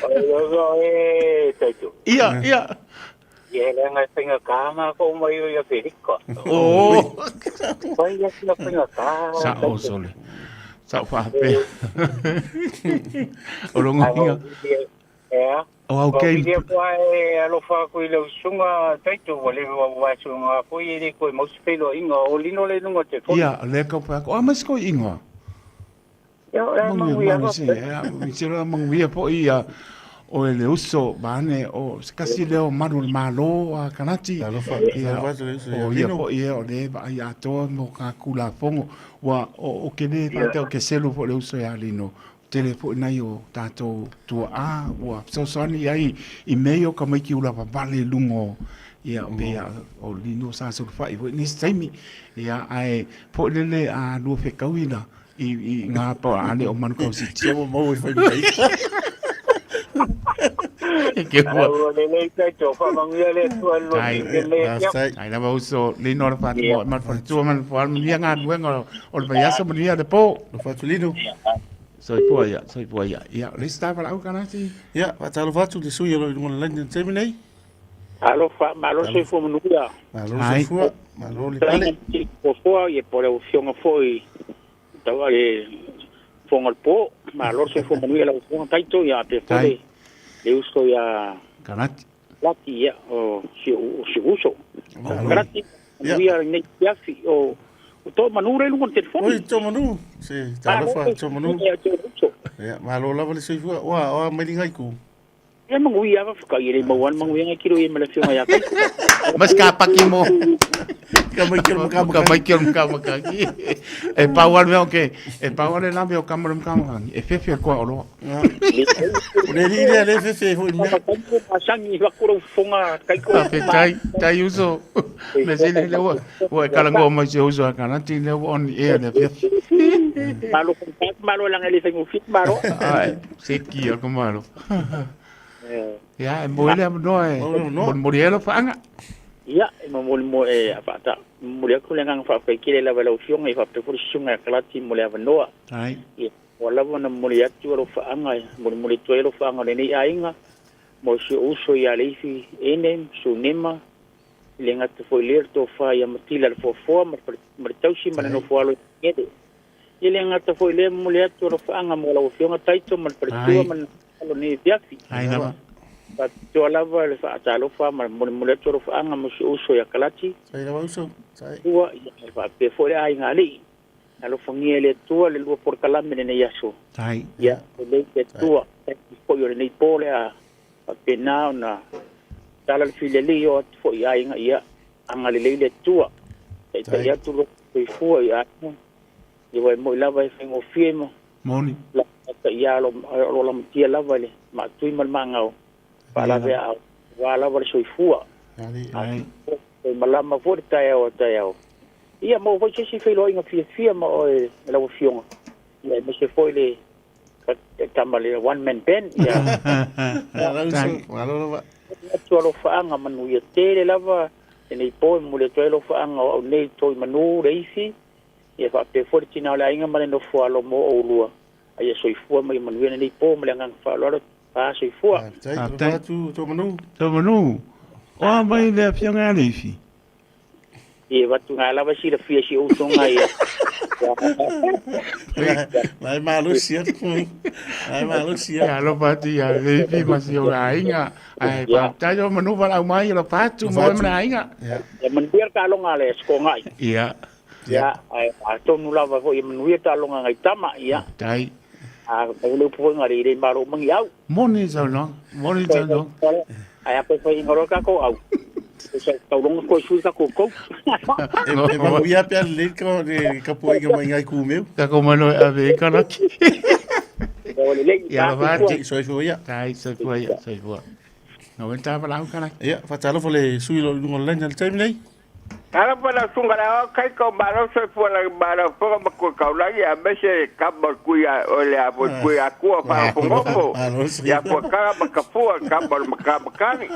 Oi, Taito. Ia, ia. Ia leaga e faigata matou mai o i Aferika. Oh. Fai atu na faigata. Sa'o sole. Sa'o faapea. O longa inga. Ea. O au kei. Ia kua e alofa aku i lau susuga Taito ua leva ua wae susuga foi e le koe mau se feiloaiga o lino le luga o te foni. Ia, lea kau whai ako. A mai se koe ingoa. Ia, o le manuia ava. Manuia foi ia o le uso vaeane o se tasi lea o malu o le Malo a Kalati. Talofa, Ia, talofa atu le uso ia o ia Lino. foi ia o le vaai atoa mo ka Tulafono. Ua o, o ke le faapea o ke selu foi le uso ia Lino. Tele foi nai o tatou tuaa ua fesoasoani i ai i mea ia o tamaiti ula vavale i luga o ia pe ia o Lino sa sulufai foi nisi taimi. Ia ae foi lele a lua fetaui la i, i ngā pa ale o Manukau City. Kia ua mau e whai mai. E ke ua. Ua lelei Taito, whamanuia le Atua i lo Tai, te le kia. tai lava uso, lino le whatu mo, ma whatua ma whatua manuia ngā nuenga o le vaiaso manuia le pō. Lo whatu lino. Soifua ia, soifua ia. Ia, le isi tāwala au kanati. Ia, whakatalofa atu le sui o lo i lunga o le laina i le taimi nei. Alofa, malo soifua manuia. Malo soifua, malo le pale. Soifua, ia po o lau afioga foi tau le fofoga o le po. Malo le soifua manuia lau afioga Taito, ia faapea foi le, le uso ia Kalati. Kalati, ia, o si o si uso. Kalati, manuia lenei afiafi o o Toamanu lea i luga o le telefoni. Oi, Toamanu, se talofa Toamanu. Ia, malo lava le soifua. Oa, oa mai linga iku. Ia manuia ava whakai e le mau ana manuia ngai kilo ia ma le afioga ia Kaiko. Mas ka paki mo. Ka mai ke maka Ka mai ke maka maka ki. E pau ale mea o ke, e pau ale la mea o kama le maka maka ki. E fefe koa o loa. O le li le le fefe foi mea. Masangi wakuro fonga kaiko. Pe tai, tai uso. Me se le le ua, ua e kalangoa mai se uso a kanati le ua on air le fefe. Malo malo langa le fengu fit malo. Ai, se ki o ko malo. Ia, e mo ele noa e, mo elo whaanga. Ia, e mo mo e whaata. Mo le aku le nganga whaafai kile lava lau fionga i whape furu sunga e kalati mo le avanoa. Ai. Ia, ua lava na momoli atu alofaaga e molimoli atu ai alofaaga o lenei aiga mo si ou uso ia Leifi Ene Sunema e le gata foi i lea le tofa ia Matila le Foafoa ma le tausi ma le nofo alo i Magele. Ia le gata foi i lea momoli atu alofaaga mo lau Afioga Taito ma le faletua ma le nofo alo i lenei afiafi. Faapitoa lava le faatalofa ma le molimoli atu alofaaga mo si ou uso ia Kalati. Ua, ia faapea foi le aiga alii. Alofagia e le Atua le lua polokalame lenei aso. Ia, lelei le Atua, taimi foi o lenei po le a faapena ona tala le filelei o atu foi i aiga, ia, agalelei le Atua, taitai atu lo soifua i aiga, ia ua e moi lava e faigofie ma Moni. la ia lo o lamatia lava i le maatui ma le maagao, faalaveaao, aua lava le soifua. Ai. E malama foi le taeao a taeao. Ia, maua foi se isi feiloaiga fiafia ma oe e lau Afioga, ia, aemaise foi le tama le one man band. Ia, atu alofaaga manuia tele lava lenei po e momoli atu ai alofaaga o au nei toi manu le ifi, ia faapea foi le tina o le aiga ma le nofo alo mo oulua. A ia soifua ma ia manuia lenei po ma le agaga faaaloalo. Pa soifua. Faafetai. Toi manu. O a mai le Afioga ia Leifi? Ia avatu nga lava e silafia si ou usoga ia. Lai malosi atu. Lai malosi atu. Ia alofa atu ia Leifi ma si ou aiga. Ae faafetai o manu valaau mai alofa atu mo ma le aiga. Ia manuia le taaloga a le Sikogai. Ia. Ia, ae atonu lava foi ia manuia taaloga ngai tama, ia. Tai. A o le upu foi nga le i malo mangi au. Moni saunoaga, moni saunoaga. Ae a koe fai inga loa kako au. E sa taulonga koe sui kako kou. E manuia pe a lelei ka le kapuaiga mai ngai kumeu. Kako mai loe ave e kalaki. Ia la vati. Soifua ia. Tai, soifua ia, soifua. No wenta walau kalaki. Ia, whatalofa le sui lo lunga o le laina le taimi nei. Talofa lau susuga le Aoao kai ka o malo soifua la malo foga ma kua kaulagi a mese kama o le kui a o le a foi kui akua faaofogofo ia fuakaga ma kafua kama o le makamakagi.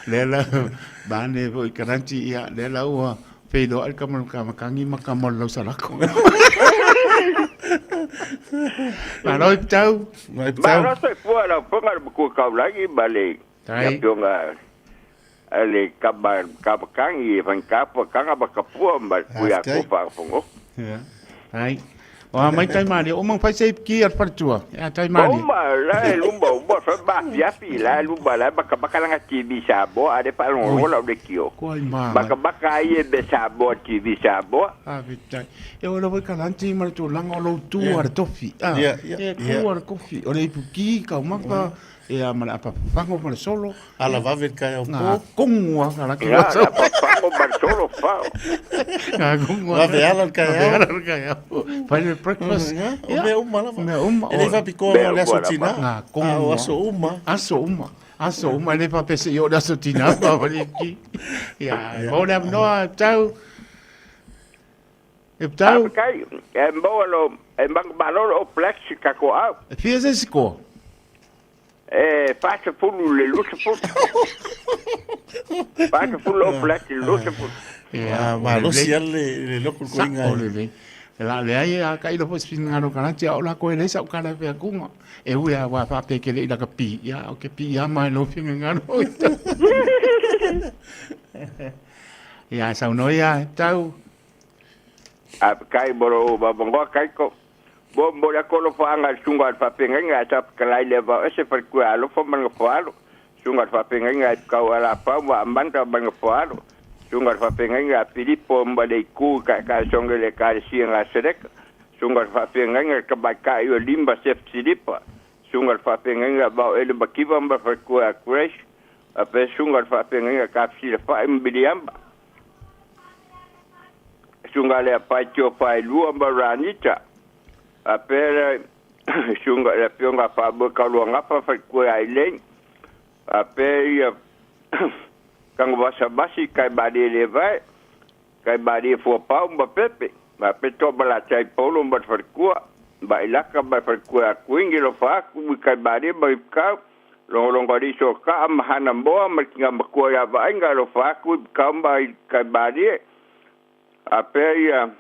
Lea la bane foi karanti ia lea la ua feiloai le kama o le makamakagi ma kama o le lausalako. Malo i Ptau. Malo soifua lau foga le makua kaulagi ma le afioga a le kama kamakangi e faigata kanga ma kapua ma le pui a ko faafogo. Ia. Ai. O a mai tai mali, o mang fai se ki al faletua. Ia tai mali. O ma la e luma o ma fa ma fiafi la e luma la maka maka langa TV Samoa a le faalogologo lau le kio. Koai ma. Maka maka ai e me Samoa TV Samoa. A fitai. E o lava i ka lanti ma le tulaga o lou tu a le tofi. A. E ku a le kofi. O le ipu ki ka umaka. Ia ma le apapapago ma le solo. Ala vave le taeao po. Ngā kongu a ka laki Ia, le apapago ma le solo fao. Ngā kongu a. Vave ala le taeao. Vave ala le taeao. Fai le breakfast. Ia, o mea uma lava. Mea uma. E le faapitoa mo le aso tina. Ngā kongu. A o aso uma. Aso uma. Aso uma. E le faapea se i oo le aso tina pa wale ki. Ia, mo le avanoa, tau. E tau. Faafetai, e maua lo, e manumalo lo All Blacks i kako au. E fia se sikoa? E 40 le 20. 40 All Blacks i le 20. Ia, malosi lava le loku le koiga. Sa'o lelei. E la leai a ka ilo foi finagalo kalati a o lako e leai sa'u kala e feakuga. E ui a ua faapea ke le i laka pi, ia o ke pi a mai lo finagalo. Ia saunoa ia e tau. A kai mo lo ba bongo kai ko. Mo mo la kolo fa anga sunga al fa penga nga ta kalai le ba ese fa ku alo fa man fo alo. Sunga al fa penga nga ka ala pa wa manta man fo alo. Sunga al fa penga nga Filipo mba le ku ka ka songe le ka si nga serek. Sunga al fa penga nga ka ba ka yo limba sef Filipa. Sunga al fa penga nga ba ele ba kiva mba fa ku a crash. A pe sunga al fa penga nga ka fila fa mbiliamba. Suga le Apaitio Faelua ma Ranita. Faapea le Suga le Afioga a Faamoe Kauluagafa faletua ia Elaine. Faapea ia Tagovasavasi Kaimalieleivae, Kaimaliefuapau ma Pepe. Faapea Toamalatai Paulo ma le faletua, Mailaka ma le faletua ia Kuini alofa atu i Kaimalie ma Ipukau. Logologo alii Sokaa ma Hanamoa ma le tina matua ia Vaaiga alofa atu Ipukau ma Kaimalie. Faapea ia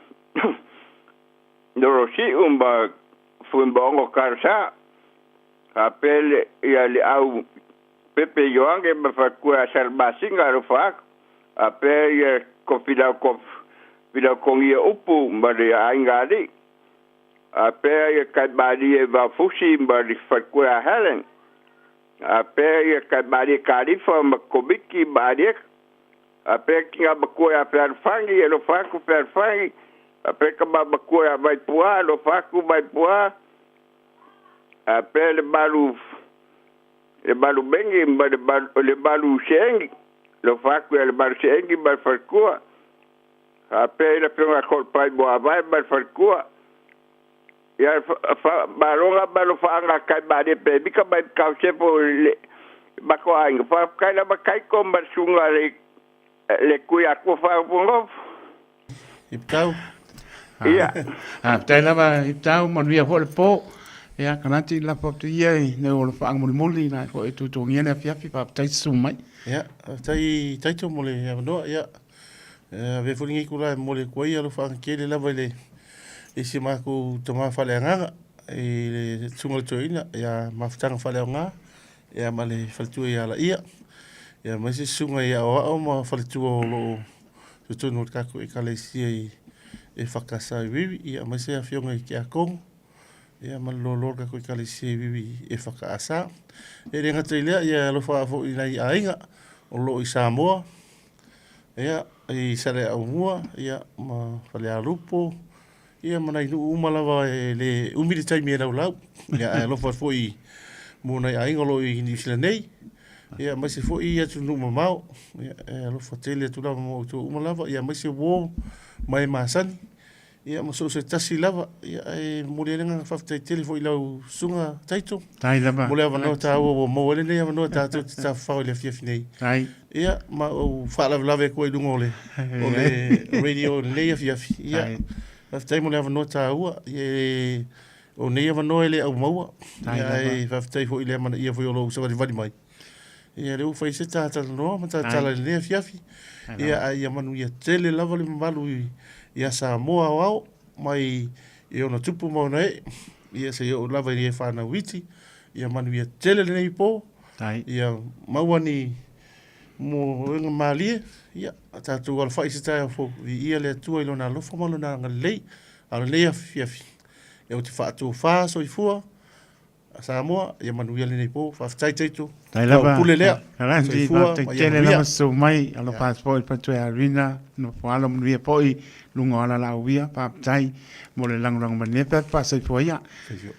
Lolosiu ma Fuimaono Kalasa. Faapea le ia le au Pepe Ioange ma faletua ia Salamasina alofa atu. Faapea ia Kofilau Kofilau Kogia Upu ma le aiga alii. Faapea ia Kaimalie Vaofusi ma le faletua ia Helen. Faapea ia Kaimalie Kalifa ma Komiti ma Alieka. Faapea tina matua ia Fealofani alofa atu Fealofani. Faapea tama matua ia Vaipua alofa atu Vaipua. Faapea le malu le malu megi ma le malu le malu seegi alofa atu ia le malu seegi ma le faletua. Faapea i le afioga ia Toalepai Muavae ma le faletua. Ia maloga ma alofaaga a Kaimalie Pemika mai Kaosefo i le matou aiga. Faafetai lava Taito ma le susuga i le Tuiatua Faaofonofo. Iptau. Ia. Faafetai lava Iptau, manuia foi le po. Ia, Kalati i lafo atu ia i le alofaaga mulimuli la foi e tutugia le afiafi. Faafetai susu mai. Ia, faafetai Taito mo le avanoa. Ia, avea foi lenei itula e momoli atu ai alofaaga tele lava i le i si matou tama faaleagaga i le Susuga i le Toeaina ia Mafutaga Faaleaoga ia ma le faletua ia Alaia ia aemaise susuga i Aoao ma faletua o lo o totonu o le tatou Ekalesia i EFKS i Wiwi ia aemaise afioga i Tiakono ia ma le loaloa o le tatou Ekalesia i Wiwi EFKS. E le gata i lea ia alofa foi i nai aiga o lo o i Samoa Ia, i Saleaaumua, ia, ma Falealupo, ia, ma nai nuu uma lava e le umi le taimi e laulau. Ia, ae alofa atu foi mo nai aiga o lo o i Niu Sila nei, ia, aemaise foi atunuu mamao. Ia, e alofa tele atu lava mo outou uma lava, ia, aemaise uo ma e masani. Ia, ma so o se tasi lava, ia, e momoli ai le agaga faafetai tele foi i lau susuga Taito. Tai lava. Mo le avanoa taua ua maua ai lenei avanoa tatou te tafafao i le afiafi nei. Tai. Ia, ma ou faalavelave atu ai i luga o le, o le radio i lenei afiafi. Ia, faafetai mo le avanoa taua. Ia, e, o nei avanoa e le aumaua. Tai Ia, lava. ae faafetai foi i le amanaia foi o lou savalivali mai. Ia, lea ua fai se ta talanoa ma ta tala i lenei afiafi. Ia, a ia manuia tele lava le mamalu ia Samoa aoao mai i ona tupu ma ona ee. Ia, seia oo lava i e whanau iti. Ia manuia tele lenei po. Ia maua ni moega malie. Ia, tatou alafai se taeao fou. Viia le Atua i lona alofa ma lona agalelei. A o lenei afiafi, ia ou te faatofa soifua. Samoa, ia manuia lenei po. Faafetai Taito. Tai lava. Pule lea. Kalani, faafetai tele lava susu mai. Alofa atu foi i le faletua ia Rina, nofo alo manuia foi luga o ala laauia. Faafetai mo le lagolago mai lenei afiafi. Faasoifua ia. Soifua.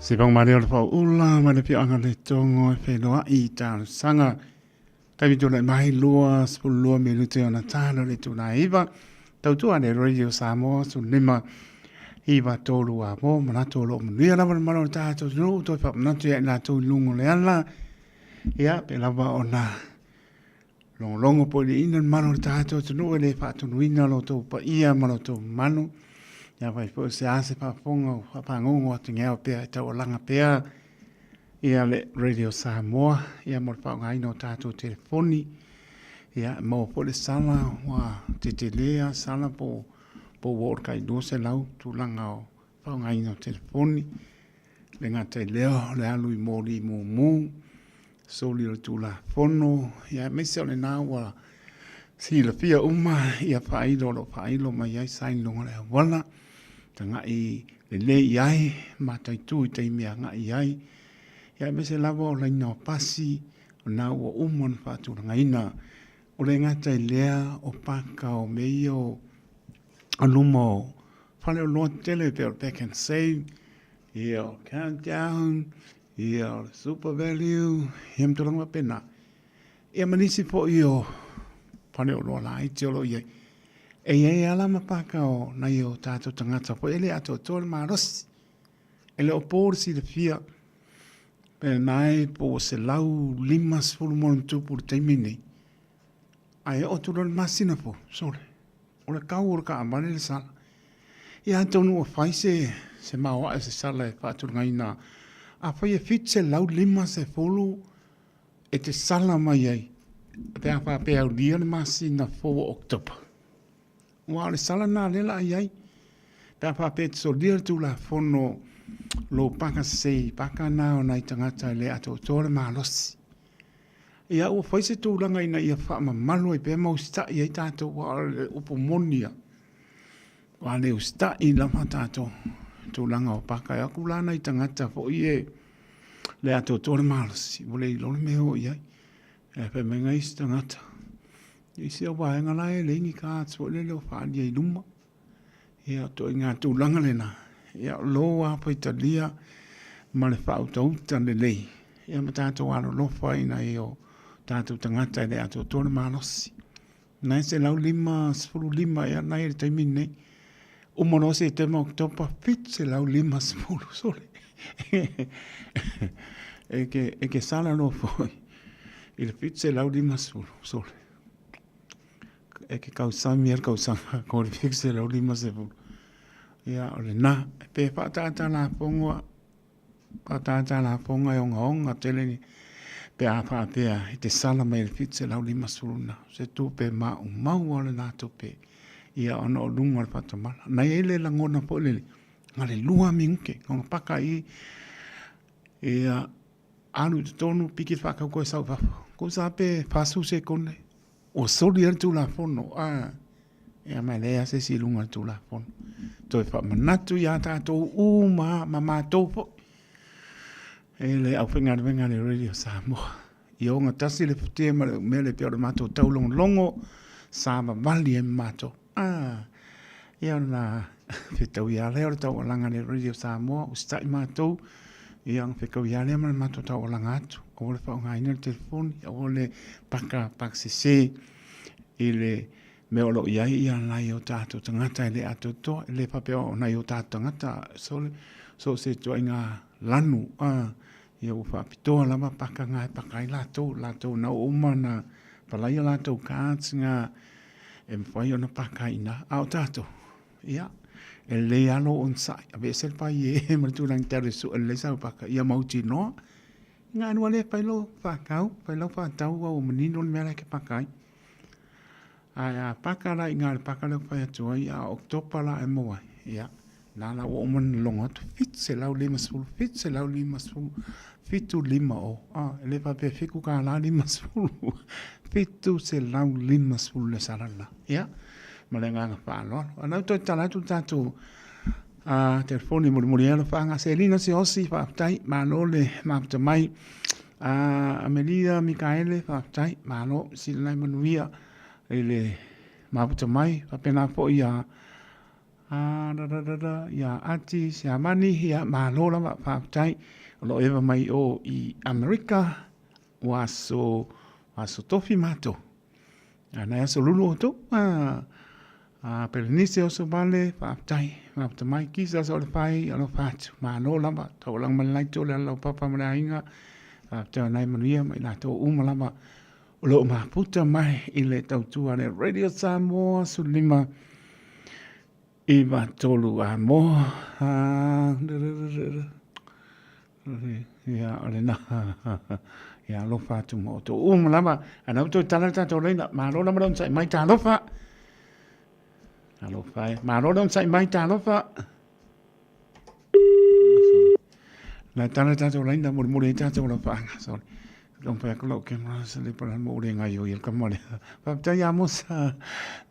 Se pang mare o le whaula ma le pioanga le tongo e whenua i talosaga. Taimi tūnai mai 22 minute ona talo le tūnai iwa. Tautua le Radio Samoa 15 iwa tōru a mō manatu o loo manuia lava le malo o le tātou nuu toi whaamanatu ia i lātou i lungo le ala. Ia, pe lava ona Logologo po i le mamalu o le tatou atunuu e le faatonuina lo outou paia ma lo outou mamalu. Ia fai foi se a se faafofoga o faapagogo atu pea e taualaga pea ia le Radio Samoa ia mo le faaaogaina o tatou telefoni. Ia maua foi le sala ua tetele a sala po po ua oo i le tai 200 tulaga o faaaogaina o telefoni. Le gata i lea o le alu i moli mumu soli o le Tulafono, ia aemaise o lena ua silafia uma ia faailo o lo o faailo mai ai sign i luga o le auala, tagai lelei i ai, mataitu i taimi e agai i ai, ia aemaise lava o laina o pasi, o lena ua uma ona faatulagaina. O le gata i lea o paka o mea ia o luma o faleoloa tetele pei o le Pak'nSave, ia o Countdown, Ia, o le Super Value, ia ma tulaga faapena. Ia ma nisi foi o faleoloa laiti o lo o i ai. E i ai lava la ma paka o nai o tatou tagata foi e le atoatoa le malosi. E le o po le silafia, pe na e po ua 150 ma ona tupu i le taimi lenei. Ae oo atu loa i le masina fou, sole, o le kau o le taavale le sala. Ia atonu ua fai se, se maoae o se sala e faatulagaina. Afai e 750 e te sala mai ai, pe a faapea e aulia le masina fou o Oketopa. Aua o le sala lena lea o le a i ai. Pe a faapea e te solia le Tulafono lou paka sese, paka na o nai tagata e le atoatoa le malosi. Ia ua fai se tulaga ina ia faamamalu ai pea ma usitai ai tatou, aua o le upu moni lava, ua le usitai lava tatou i tulaga o paka. E o atu la nai tagata foi ia e le atoatoa le malosi, ua le iloa le mea e o i ai. Ae fai mai nai isi tagata, isi au vaega la e leai ni cards foi lele o faaalia i luma. Ia, o ituaiga tulaga lena, ia o lou lava faitalia ma le faautauta lelei, ia ma tatou alolofa i nai o tatou tagata e le atoatoa le malosi. Na e 155 ea na i le taimi lenei. Uma loa Setema, Oketopa, 750, sole. E ke, e ke sala loa foi i le 750, sole. E ke kausami ai le kausaga ko le 750. Ia, o lena, pe whaatata la pongoa, whaatata la ponga e ongaonga tele ni, pe a whaatea i te sala mai le 750 na, se tupe ma umau o le nā tupe, ia ona o lunga o le whatamala. Nai ai le langona po le, nga le lua minute, nga paka i, ia, alu i totonu, piki le whaakau koe sau fafo. Ko sa pe 40 sekone, Ua soli ai le Tulafono, a, ia ma e leai lava se isi i luga o le Tulafono. Toe faamanatu iā tatou uma ma matou foi e le aufaigaluega a le Radio Samoa. Ia ogatasi le futia ma le umele e pei o le matou taulogologo sa vavali ai ma matou. A, ia ona fetaui lava lea o le taualaga a le Radio Samoa, usitai matou, ia ona fetaui lava lea ma le matou taualaga atu. Aua le faaaogaina le telefoni, aua le paka paka sese i le mea o lo o i ai ia nai o tatou tagata e le atoatoa, e le faapea o nai o tatou tagata, sole, so o se ituaiga lanu, a, ia ua faapitoa lava paka na e paka ai latou, latou na ua uma ona palai a latou cards na e mafai ona paka ai i ina. A o tatou, ia, e lelei lava lou onosai, aveese le paie ma le tulaga e te alu e sue lelei sau paka, ia mautinoa, Nga alu ale fai lo whakau, fai lau whakatau ua manino le mea la e ke paka ai. Ae a paka la i ngā le paka lea whai atu ai, a Oktopa la e maua ai, ia, nā la ua uma ona logo atu, 750, 750, 75 o, a, e le faapea fiku kālā 50, 750 le sala la, ia, ma le agaga faaaloalo. A na ua toe tatala atu le tatou A telefoni mulimuli ai alofaaga. Selina Siaosi, faafetai, malo le mafuta mai. A Amelia Mikaele, faafetai, malo, sili nai manuia i le mafuta mai. Faapena foi ia A da da da da, ia Ati Siamani, ia malo lava, faafetai. O lo o eva mai o i Amerika, ua aso, aso tofi matou. A nai aso lulu outou, a, a Pelenise oso vale, faafetai. Mafuta mai, kisa aso o le whai, alofa atu, malo lava, taualaga ma le laito, le ala lau papa ma le aiga, faafetai o nai manuia ma i latou uma lava, o lo o mafuta mai i le tautua le Radio Samoa 15 9 3 a mo ia o le na ia alofa atu ma outou uma lava ana outou tala le tatou laina malo lava le onosai mai talofa alofa e malo le onosai mai talofa La tala tatou laina molimoli ai tatou alofaaga. Sorry. Long pa ko ke ma sa le pa mo le ngai o ka mo le. Faafetai ia Mosa.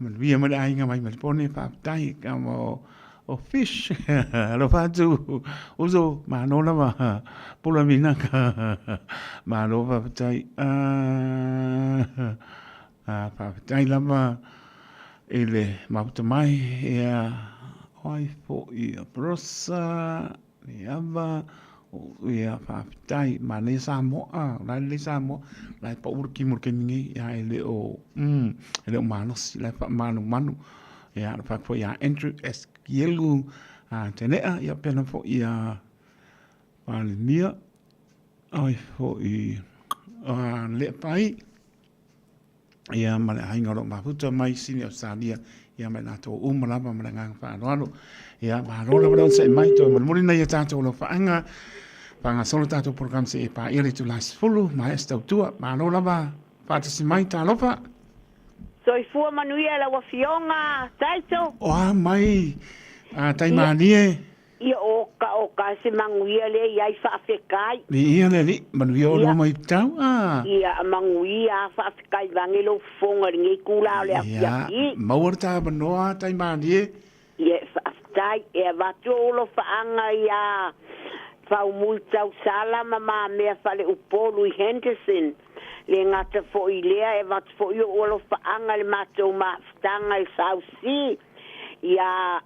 Manuia ma le aiga mai Melbourne. Faafetai ka mo o fish. Alofa atu. Uso malo lava. Pula minaka. Malo faafetai. Ah, faafetai lava i le mafuta mai ia o ai foʻi a Brosa Leava ia faafetai manaia Samoa o la e lelei Samoa la e pau le kimo i le taimi nei ia e le o e le o malosi la e faamanumanu ia le faapea foi ia Andrew Eskielu a Tenea ia pena foi ia Palemia ai foi a Leapai ia ma le aiga o lo o mafuta mai Sini Australia ia ma i latou uma lava ma le agaga faaaloalo. Ia malo lava le onosai mai toe molimoli nei a tatou alofaaga faagasolo tatou program se e paia le itula 10 maea se tautua. Malo lava faatasi mai talofa. Soifua manuia lau Afioga Taito. O a mai a taimalie. Ia oka oka se manuia lea i ai faafetai. Viia le Alii, manuia olua mai tau a. Ia manuia faafetai vange lou fofoga i lenei tula o le afiafi. Ia, maua le tāmanoa taimalie. Ia faafetai, e avatu ou alofaaga ia Faumui Tausala ma Mamea Faleupolu i Henderson. Le gata foi i lea, e avatu foi ou alofaaga i le matou mafutaga i South Sea ia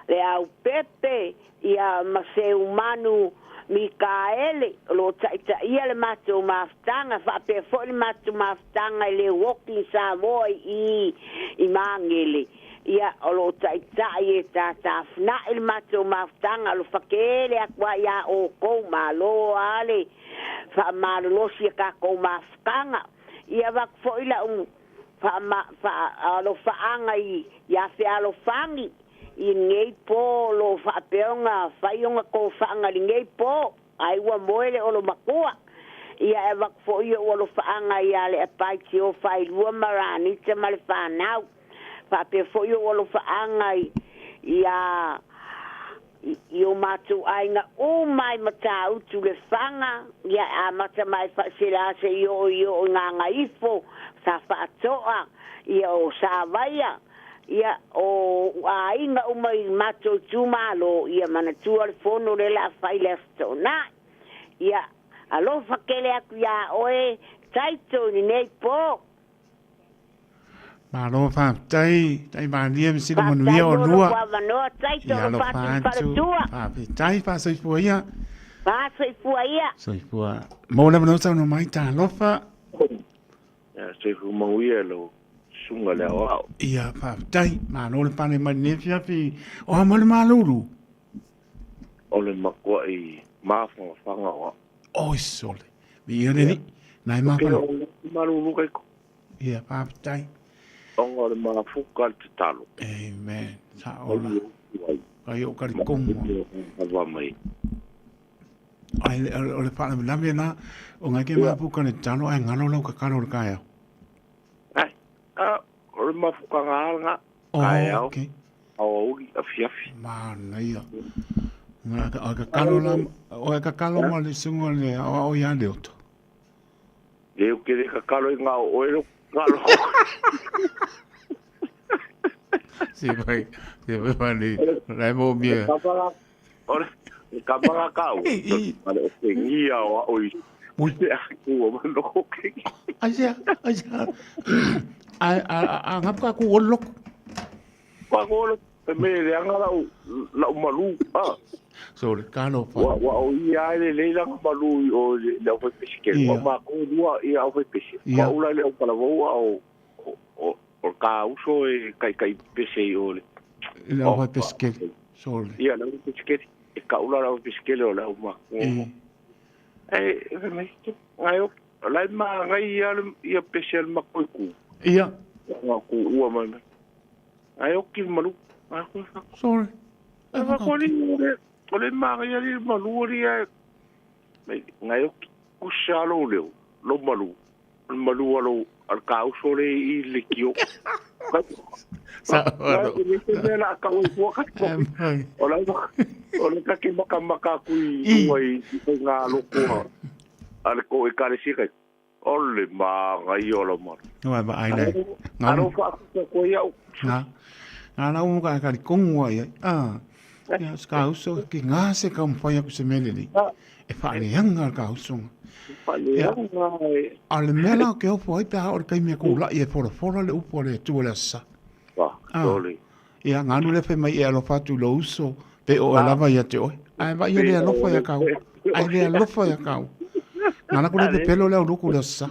Leaupepe, ia ma Seumanu Mikaele, o lo o taitaia le matou mafutaga, faapea foi le matou mafutaga i le Walking Samoa i i Magele, ia, o lo o taitai e Tatafuna'i le matou mafutaga, alofa tele atu lava ia outou, malo lava le faamalolosi i a tatou mafutaga. Ia avatu foi lau Faa-alofaaga ia Fealofani i lenei po o lo o faapea ona fai ona tofaaga i lenei po, ai ua moe le olomatua. Ia e avatu foi ou alofaaga ia Leapai Tio Failua ma Ranita ma le fanau. Faapea foi ou alofaaga ia i o matou aiga uma i Matautu Lefaga, ia e amata mai Faaselā seia oo i oo i Gagaifo, Safaatoa, ia o Savaia, ia o aiga uma i matou itumalo, ia manatua le fono lea la fai i le Aso Toonai. Ia alofa tele atu iā oe Taito i lenei po. Malo faafetai, tai malie ma sila manuia o lua. Faafetai mo lou avanoa, tai tolo fatu i faletua. Faafetai, faasoifua ia. Faasoifua ia. Soifua. Mo le avanoa saunoa mai, talofa. Ia, soifua manuia lau susuga le aoao. Ia, faafetai. Malo le pale mai lenei afiafi. O a mo le malulu? O le matuai mafanafana o au. Oi sole. Viia le Alii. Nai mafana. O le malulu kaiko. Ia, faafetai. Ona o le mafuka le tatalo. Amen. Sa ola. Kai o kari kongo. Ava mai. Ai, o le faalavelave la, o ngai ke mafuka le tatalo, ai ngalo lau kakalo le kaeao. Ai, a, o le mafuka ngā ngā. Oh, Kaeao. okay. Aoauli, afiafi. Manaia. Nga ka ka kalo la o ka kalo ma le sunga le o o ia le oto. Le o kere ka kalo i ngā o oe lo kalo. Si vai, si vai vai ni. Lai mo mia. O le kamanga kau. Ale o te ngia o o i. Mui. Te aku o mano ke. Ai sia, ai sia. A a a ngap ka ku o loko. Ka ku o loko. Fai mai e leaga lau, lau malu, a. Sorry, talofa. Ua, ua o ia lava e lelei lana malu i o i le aufaipesekele. Ua matou lua ia aufaipesekele. Ua ula i le autalavou a o, o, o, o le ta uso e taitai pese i o i le. I le aufaipesekele. Sorry. Ia, le aufaipesekele. E taula le aufaipesekele o le au matou. Ae, fai mai, ngai o, o la e manaia lava ia pese a le matou itu. Ia. Ua tuua mai mai. Ae oki le malu. Sorry. Ai whakori o le manaia le malu ali ae mai ngai oki kusa lo leo lo malu. O le malu a lo al ka uso le i le kio. Sa aro. Le te mea la ka ui pua ka O la o le kake maka maka kui i i ngā loko a le ko e kare sika. O le māngai o la malu. Ua vaai le. Ngā Alo whaakuta koe iau. Ngā. Ngā lau mo ka kari kongu ai ai. Ah. Ia ska uso ki ngā se ka mwhai aku se mele ni. E whaaleanga ka uso. Whaaleanga e. A le mea la ke opo ai pe a o le kaimea ko la i e fora fora le upo le tua le asa. Ah, tole. Ia ngā nu le whai mai e alofa atu lo uso pe o e lava ia te oe. Ai vai ia le alofa ia kau. Ai le alofa ia kau. Ngā na kule pepelo le au luku le asa.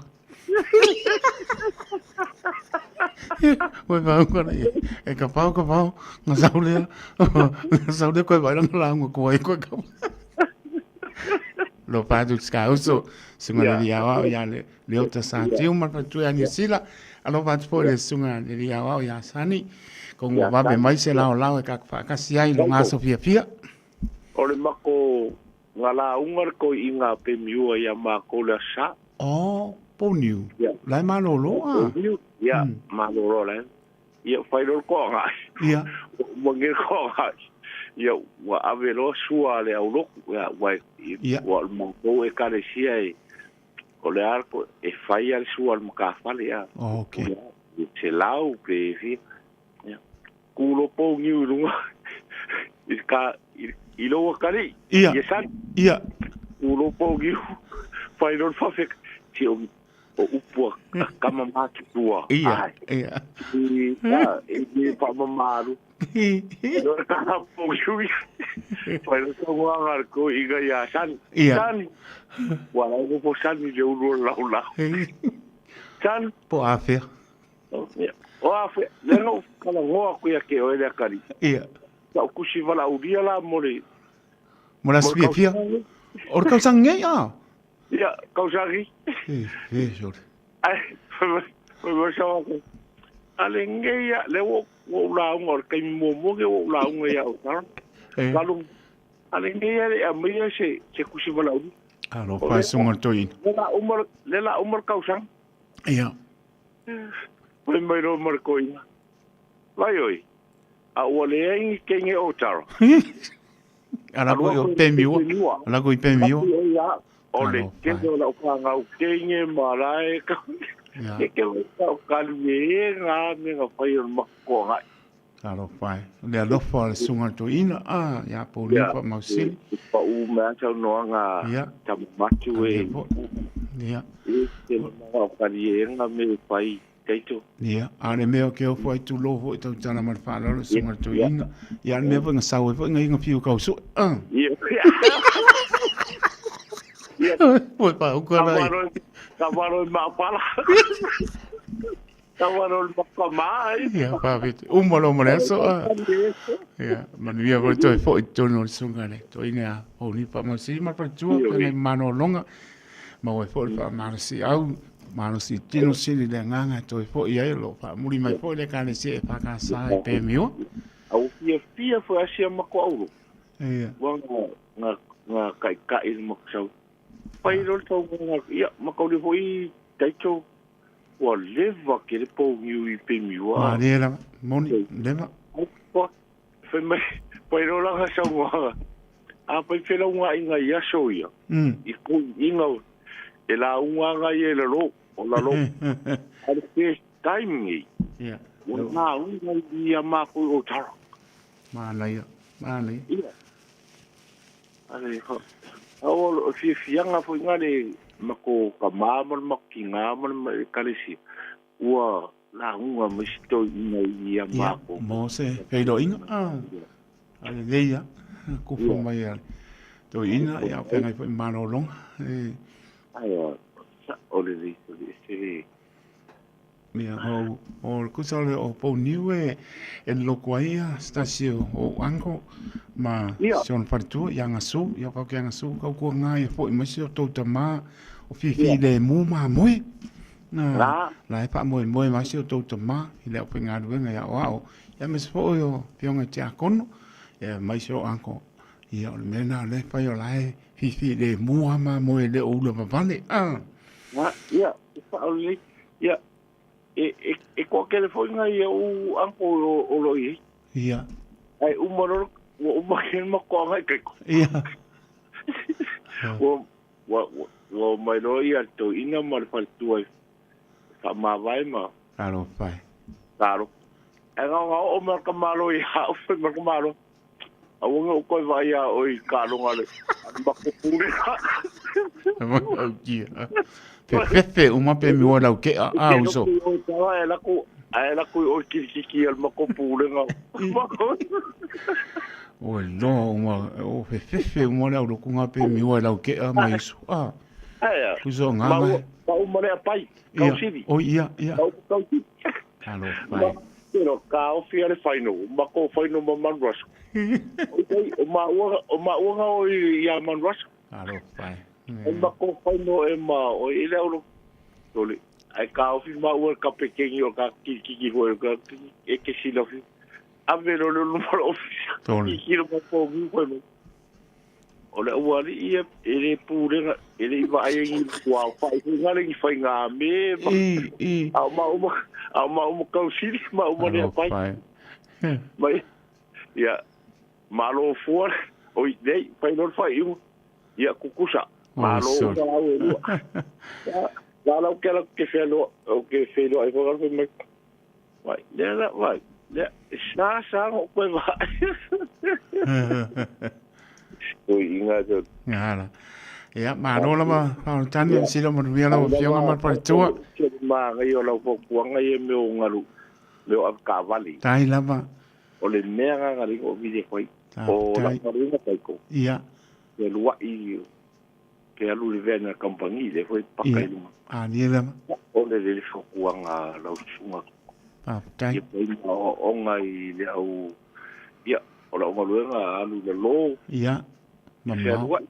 Oi pau kona ia. E ka pau ka pau. Ngā sau lea. Ngā sau lea koe vai ranga la ngā koe koe ka. Lo pātu ska uso. Sunga le ria wao ia le leo ta sa tiu ma pa tue ani sila. Alo pātu po le sunga le ria wao ia sani. Ko ngā wabe mai se lao lao e ka whakasi ai lo ngā sofia fia. O le mako ngā la unga le koi i ngā pemiua ia mākou le asa. Oh, poniu. Lai malolo a. Poniu, ia, malolo lai. Ia, whai lolo koa ngai. Ia. Ua ngere koa ngai. Ia, ua ave loa sua le au loku. Ia, ua, Ia. ua o le mākou e kalesia e, o le a ko, e whai a le sua le makawhale, ia. Oh, okay. Ia, se lau pe e fia. Ia. Kūlo pou niu i lunga. I ka, i, i loa kari. Ia. Ia san. Ia. Kūlo pou niu. Whai lolo whawhek. Si o, o upu a kama mātutua. Ia, ia. Ia, e me whamamaru. No ka pou niu. Whai lolo tau ngā ko inga ia san. Ia. San. Wa lau ko po san i le ulu o lau lau. San. Po awhea. Ia. O awhea. Le no kala ngoa ku ia ke oe le akari. Ia. Sa o kusi wala uria la mo le. Mo la sfia fia. O le kausangi ngei a? Ia, kausangi. E, e, sorry. Ai, fai mai sa wako. Ale ngei ia, le wo, wo ula unga, o le kaimi mua mua ke wo ula unga ia o taro. E. Kalu, ale ngei ia le a mai ia se, se kusi wala uria. Alo, whai sunga le toina. Le la uma, le la uma le kausangi. Ia. Fai mai loa ma le koina. Vai oi, a ua leai ni kenge o taro. Ala ko i pemiua. Ala ko i pemiua. O le tele o lau whangau kenge ma lae ka. Ke ke wai tau kalu e ngā me ngā whai o le makoa ngai. Alo whai. Le alofa o le sunga to ina. Ah, ia po ni pa mausili. Pa u mea tau noa ngā tamamatu e. Ia. E te mga o kari e ngā me whai teito. Ia. A le mea o ke ofo ai tu loho i tau tala ma le whaalalo sunga to ina. Ia le mea foi ngā sau e foi ngā inga whiu kau sui. Ah. Ia. Foi pa uka lai. Ka waro i maapala. Ka waro i makamā. Ia, pāpete. Uma lo ma le aso. Ia, manuia koe toe foi tonu o le sunga le. Toi inga o ni pa mausi ma pa tua pe nei manolonga. Maua ai foi le whaamalosi au. Malosi tino sili le nganga toe foi ai lo whaamuri mai foi le kalesia e whakasa i pēmiua. Au fia fia foi asia mako auro. Ia. Ua ngā ngā kai kai le makusau. Pai lo tau ngā ia makauri foi taito ua leva ke le pou niu i pēmiua. Mā rea lava, moni, leva. Ua, fai mai, pai lo langa sau ngā, a pai whela ngā inga i aso ia. I ko inga, e la unga ngā i e la lo, o la lo. A le first time ngi. Ia. Ua ngā unga i a mākou o tara. Mānaia, mānaia. Ia. Ale, o o fiafiaga foi ngā le mako ka mā ma le mako ki ngā ma le kalesia. Ua lauga ma isi toeaiina i ia makou. Mo se feiloaiga. A lelei lava, kufa mai a le toeaina, ia feagai foi ma malologa. Ae o le lelei toli ese le. Ia, o le kusa o le o Pouniu e loko ai ia se tasi o ou uncle ma si ona faletua ia Gasu, ia pau ke Gasu kau kua ngā ia foi mai si o tou tamā o fifi le mu mamoe. Na, la e faamoemoe mai si o tou tamā i le aufaigaluega ia o ao. Ia aemaise foi o Afioga i Tiakono, ia mai si o uncle. Ia o le mea lena o lea e fai o la e fifi le mu lava mamoe e le o ula vavale. Ah. Ia, e sao lelei. Ia, e, e, e toatele foi nai ou uncle o lo o i ai. Ia. Ae uma loa, ua uma ke makoaga i kaiko. Ia. Ua, ua, ua, ua omai loa ia le toeaina ma le faletua e faamavae ma. Talofa e. Talofa. Ae na ona oo mai o le tamaloa ia au fai mai le tamaloa, Aua ne i ou toe vaai ia oe i taaloga a le matou pulega. Matautia. Fefefe uma pe miua lau kea a uso. Ae lako ae lako i oe kilikiki a le matou pulega. Oi loa uma o fefefe uma le au lokunga pe miua lau kea ma iso. Ah. Uso nganga. Ma uma le apai. Kausili. Oi ia ia. Kausili. Talofa e. Pero kaofi a le faino, mako faino ma Manrush. O maua, o maua nga o i a Manrush. Talofa e. O mako faino e ma, o i le aulo. Tole, ai kaofi maua le kapekengi o ka kikiki hoi, ka e ke silafi. Ave lo le luma o ofisa. Tole. Kiki lo ma po ngi hoi mo. O le auali'i ia, e le pulega, e le i vaai ai ni kua whai hunga le ni whai ngā me, ma, I, i. a o mauma, a o mauma kausili, mauma lea pai. Alofa e. Mai, ia, malo fua, oi, nei, fai loa le faaiuga, ia, kukusa, Oi, malo sole. uma au e lua. Ia, la la ou ke ala ke whenua, ou ke whenua ai whakara whai mai. Vai, lea la, vai, lea, sa sa ngo koe vai. Oi, inga te. Ngā Ia, malo lava, whaotani, yeah. sila manuia lau afioga ma le faletua. Ma ngai o lau fautuaga ia mea o galu, mea o avekavale. Tai lava. O le mea nga ngali o vile fai. O lau galuega taiko. Ia. Ia luai ke alu le vena kampangi le foi paka i luga. A nie lava. O le le fautuaga lau susuga. Faafetai. Ia pai ma aoaoga i le au, ia, o lau galuega alu i lalo. Ia, mamao.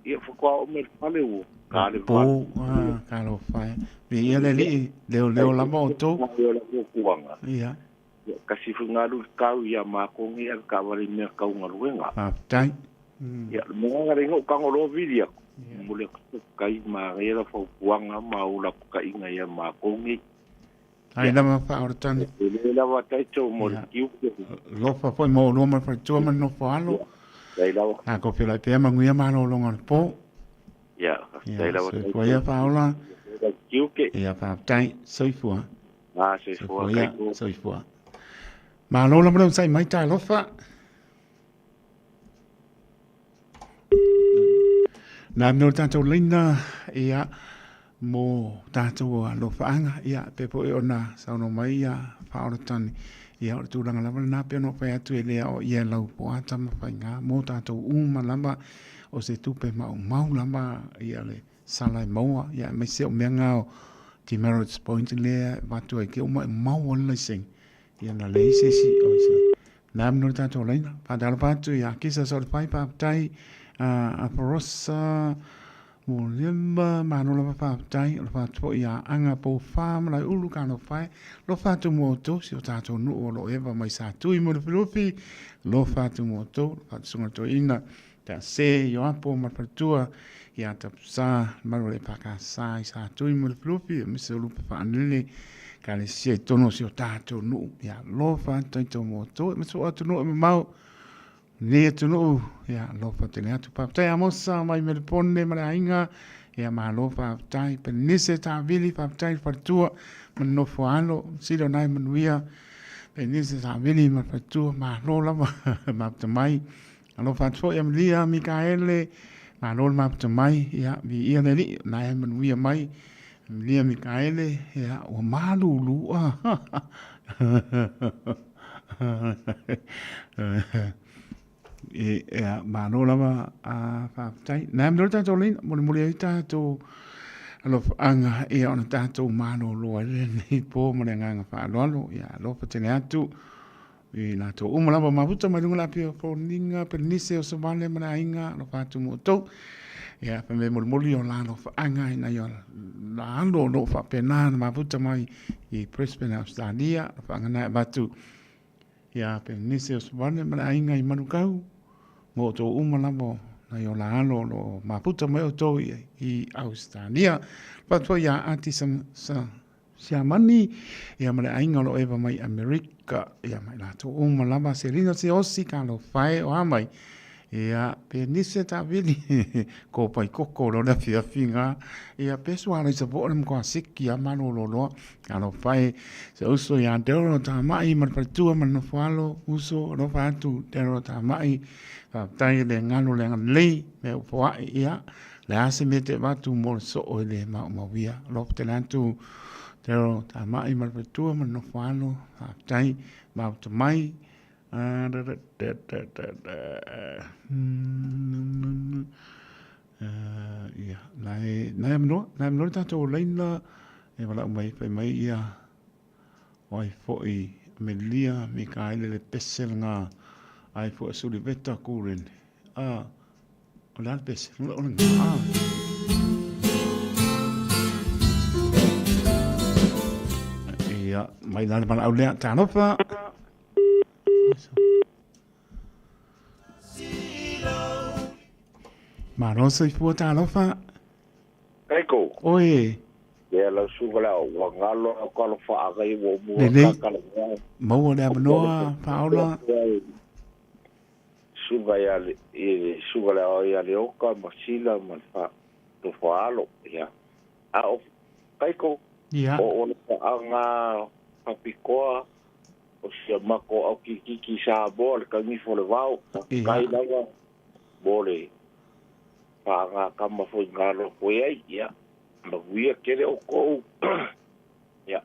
Ia, faatoa oo mai i le fale ua ta le Po, ah, talofa e. Viia le Alii, leoleo lava outou. O lau fautuaga. Ia. Ia, kasi foi galu i le tau ia matou nei avekavale i mea tau galuega. Faafetai. Ia, le mea lena lea ou tago loa vili atu, momoli atu faafetai manaia lau fautuaga ma ou lapataiga ia matou nei. Ai lava whaoratani. E le lava taito mo le kiuke. Lofa foi mo olua ma le faletua ma le nofo alo. Dai lava. A ko whilai pea manuia malōlōga o le pō. Ia, dai lava taito. Soifua ia whaola. Kiuke. Ia whaotai, soifua. Ah, soifua, soifua. Soifua. Malo lava le onosai mai talofa. Nā mea o tātou leina, ia, mō tātou alofaaga, ia, pe poʻe ona saunoa mai ia Whaoratani, ia, o le tulaga lava lenā pei ona ou fai atu e le ao ia lau po a Tamafaigā mō tātou uma lava o se tupe maumau lava ia le sala e maua, ia, aemaise o mea ngā o demerits point lea e avatu ai ke uma e maua le laisene, ia na leai se isi o se nā mea o le tātou laina. Whātalofa atu i a Kisa so le whai whāptai a Parosa mo lima malo lava whāptai o le whātupo i a Anga Pō Whā malai ulu ka no whai lo whātu mō tō si o tātou nuu o lo eva mai sā tui mo le whirofi lo whātu mō tō lo whātu sunga tō ina te a se i o apo ma whatua i a tapsa maru le paka sa i sa tui mo le whirofi o mise o lupe whaanele ka le sia i tono si o tātou nuu ia lo whātai tō mō tō e matua atu nuu e mamau nei atu nuu ia lo whātene atu pāptai a mosa mai me le pone ma le ainga ia malo whāptai penise tā vili whāptai whatua manofo alo sila nai manuia penise tā vili ma whatua malo lava mapta mai Alofa atu foi ia Maria Mikaele, malo le maputa mai, ia, viia le Alii, na e manuia mai, Emilia Mikaele, ia, ua malūlū, ah. E, ia, malo lava, a faafetai. Nai amino le tatou leina, molimoli ai tatou alofaaga, ia ona tatou malolo ai lenei po ma le agaga faaaloalo, ia alofa tele atu i latou uma lava mafuta mai luga le apia o Foliga, Pelenise o Savale ma le aiga, alofa atu mo outou. Ia, fai mai molimoli o la alofaaga i nai o la alo o loo faapena na mafuta mai i Brisbane, Australia, alofaaga na e avatu ia Pelenise o Savale ma le aiga i Manukau, mo outou uma lava nai o la alo o loo mafuta mai outou i Australia. Alofa atu foi ia Ati sa, Siamani, ia ma le aiga o lo o eva mai Amerika, ia ma i latou uma lava, Selina Siaosi, talofa e, o a mai, ia, pe nisi e taavili, ko pai koko lo le afiafi ga, ia, pe sua alaisa po o le matua siki a malolo loa, talofa e, se uso ia Daryl Tamai ma le faletua ma le nofoalo, uso, alofa atu Daryl Tamai, faafetai le galo le agalelei, mea ua foai, ia, Le a se mea te avatu mo le soo i le maumauia. Alofa tele atu Daryl Tamai ma le faletua ma le nofo alo. Faafetai mafuta mai. Ia, nai nai amanoa, nai amanoa le tatou laina e valaau mai fai mai ia o ai foi Amelia Mikaele le pese lena ai foi Suliveta Kurene. Ah, O le a le pese? O le a. Ia, mai la le valaau lea. Talofa. Malo soifua talofa. Kaiko. Oe. Ia lau suka lea ua ngalo au ka alofa agai ua mua Lelei. Maua le avanoa, Paola. Suka ia le i suka le ao ia Leoka ma Sila ma le fa nofo alo ia. A o Kaiko Ia. o o le faaga fapikoa o sia mako au kikiki Samoa le kagifo le vao Ia. kai lava mo le faaga kama foi ngalo koe ai ia. Manuia tele o kou Ia,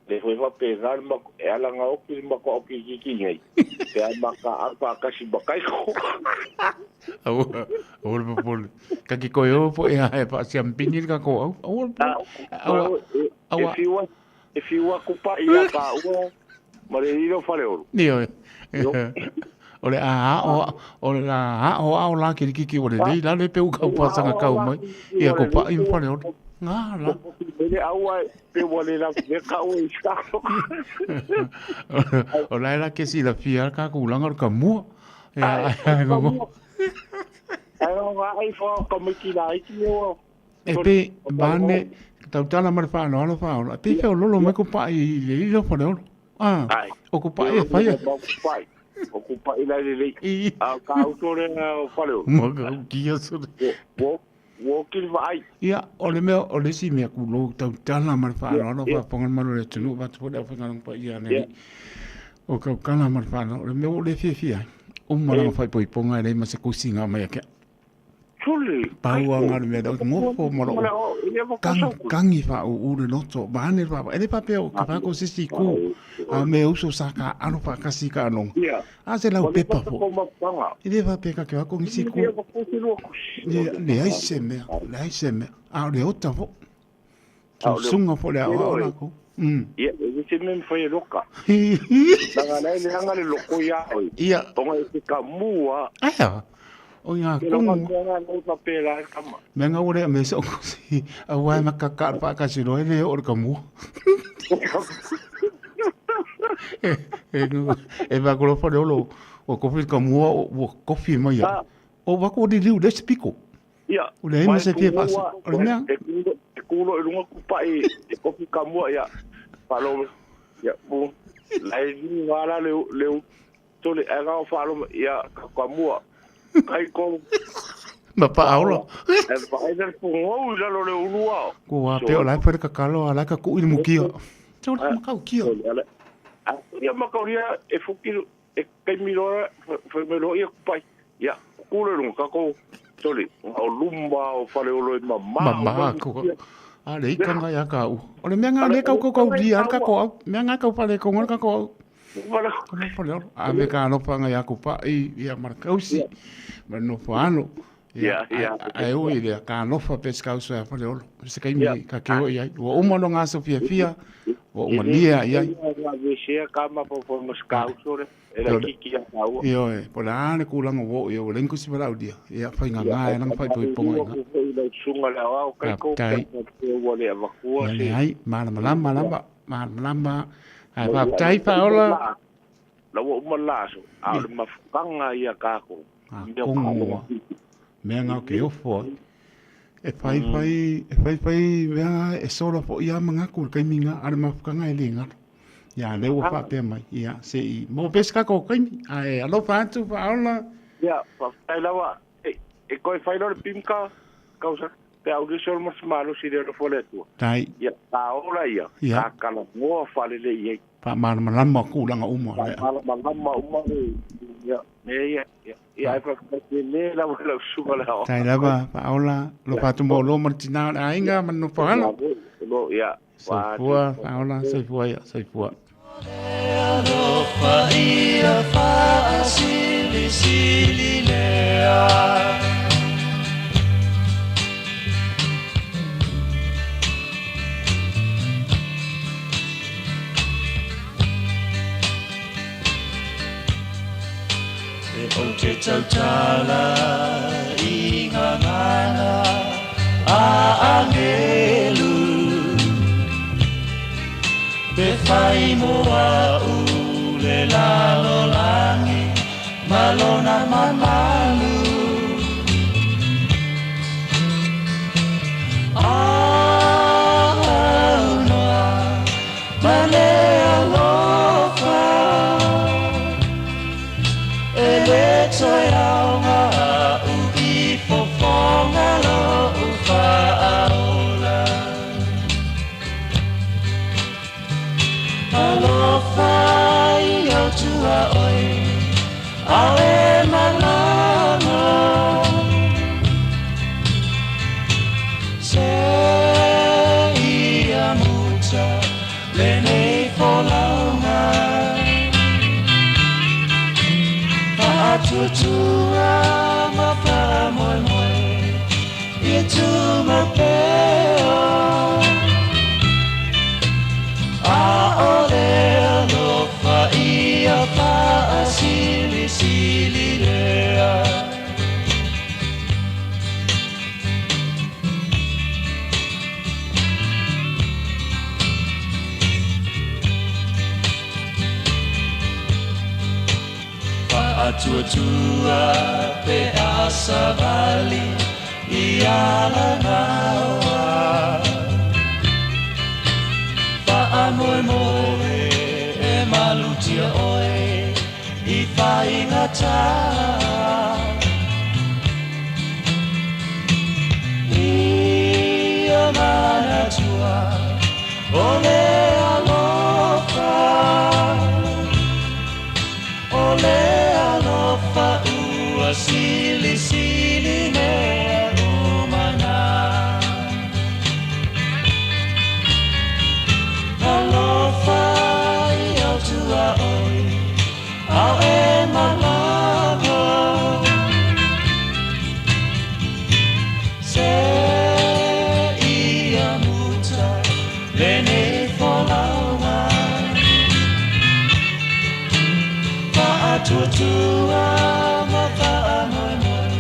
le foi faapena le mako, e ala nga oki le mako au kikiki nei. Pe a maka au whaakasi makaiko. Aua, aua le popole. Ka ki koe o po e a e whaasiampini le kako au. Aua le popole. Aua, aua. E whiua, e whiua kupa i a ka ua, ma le riro whare oro. Ioe. O le a o o le a o a o la ki ki o le lei la le pe u kau pasanga kau mai. Ia ko pa i whare oro. Ngā la. Mele aua pe ua le la me ka ua i skalo. O la la ke si la fia ka ku langa ka mua. Ia ai go. Ai o ngā ai wha ka miki la iki o. E pe bane tautala ma le whaaloalo whaola. Pe wheo lolo mai ko pa i le ilo whare oro. Ah, o ko pa e whaia. O ku pa'i lai lelei. A ka auto le o whare oro. Ma ka ukia sore. Wo wo ki vaai. Ia, o le mea, o le isi mea ku lou tautala ma le faaaloalo faafofoga le malu o le atunuu vaeatu foi le aufaigaluega paia a le Alii. O kaukala ma le faaaloalo, o le mea ua ou le fiafia ai, uma lana faaipoipoga e leai ma se kusiga mai ia te au. Tuli. Pau lava na o le mea lea, ou te nofo ma lou kagi faaūū le loto, vaeane le faavae. E le faapea o ka faako se isi itu, a o mea uso sa taaalo faatasi i taaloga. A se laupepa foi. E le faapea ka te o atu nisi itu. Leai se mea, leai se mea. A o le ota foi. Susuga foi le aoao latou. Ia, e le se mea mafai e loka. Leaga la e leaga le loko ia oe. Ia. Ona e te ka mua. Aea. O ngā kumu. Mea kama. Mea ngā ua lea me se okusi. A wai ma ka ka pa ka siro e le o le ka mua. E e e va kolo fa le o kofi ka mua o kofi mai ia. O va ko li le spiko. Ia. O leai ma se fia faasa. O le mea. E kulo, e kulo i lunga kupai e kofi ka mua ia. Whalo, ia, bu. Lai ni wala le le tole e ngā whalo ia ka ka mua. Kai ko. Ma pa aola. E pa e le pungou i lalo le ulua. Ko wa pe o lai pere ka kalo ala ka ku i mukia. Te ora makau kia. Ia makau ia e fuki e kai mirora whai mai loa ia kupai. Ia, kuku le runga kako, sorry, o lumba o whare olo e mamā. Mamā ko. A le ikanga ia ka u. O le mea ngā le kau kau kau lia ka ko au. Mea ngā kau pale ko ngā ka ko au. Ko mo pale oro. A me ka alofa nga ia ku pa i ia mara kausi. Ma no fa ano. Ia, ai o i lea, ka alofa pe se kauso ia pale olo. Se kai mi ka ke o i ai. Ua uma lo ngā so fia fia. Ua uma lia i ai. Ia ka ma po po mas kauso le. E la kiki ia kāua. Ioe, po le a le kūlanga ua oo i ai, ua leai ni kusi valaaulia. Ia, whai ngā ngā e langa whai poi ponga i ngā. Faafetai. Ia leai, malamalama lava, malamalama. Ae faafetai Paola. La ua uma le aso, a o le mafutaga ia kākou. A kongoa. Mea ngā o ke ofo ai. E whai whai, e whai whai mea e sola fo ia mangaku le kaimi ngā, a le mafutaga e le ngaro. Ia, lea ua faapea mai. Ia, se i maua pea se kako o kaimi. Ae alofa atu, Faaola. Ia, faafetai lava. E, e koe fai loa le pimka, kausa, pe a uli se olo ma se malosi i le alofa o le Atua. Tai. Ia, ka ola ia, Ia. ka kalamoa faalelei ai. Faamalamalama kulaga uma. Faamalamalama uma le, ia, mea ia, ia. Ia, ai faafetai tele lava i lau susuga le aoao. Tai lava, Faaola, alofa atu mo oloa ma le tinā o le aiga ma le nofo alo. Ia, Soifua, Faaola, soifua ia, soifua. Alofa ia faasilisili lea. E ou te tautala i ngā ngana a angelu Pe whai mo au le lalolangi ma lona mamalu Au noa ma le alofa E le toe aoga a'u i fofoga lo'u faaola Alofa i au tuaoi ao e malama Se ia muta lenei folauga Faatuatua ma faamoemoe ia tumau pea A'ole alofa ia faasilisili lea. Faatuatua pe a savali i Alagaoa Faamoemoe e malutia oe i faigata Ia manatua o le alofa O le alofa ua silisili mea uma na Alofa i au tuaoi ao e malama Se ia muta lenei folauga Faatuatua ma faamoemoe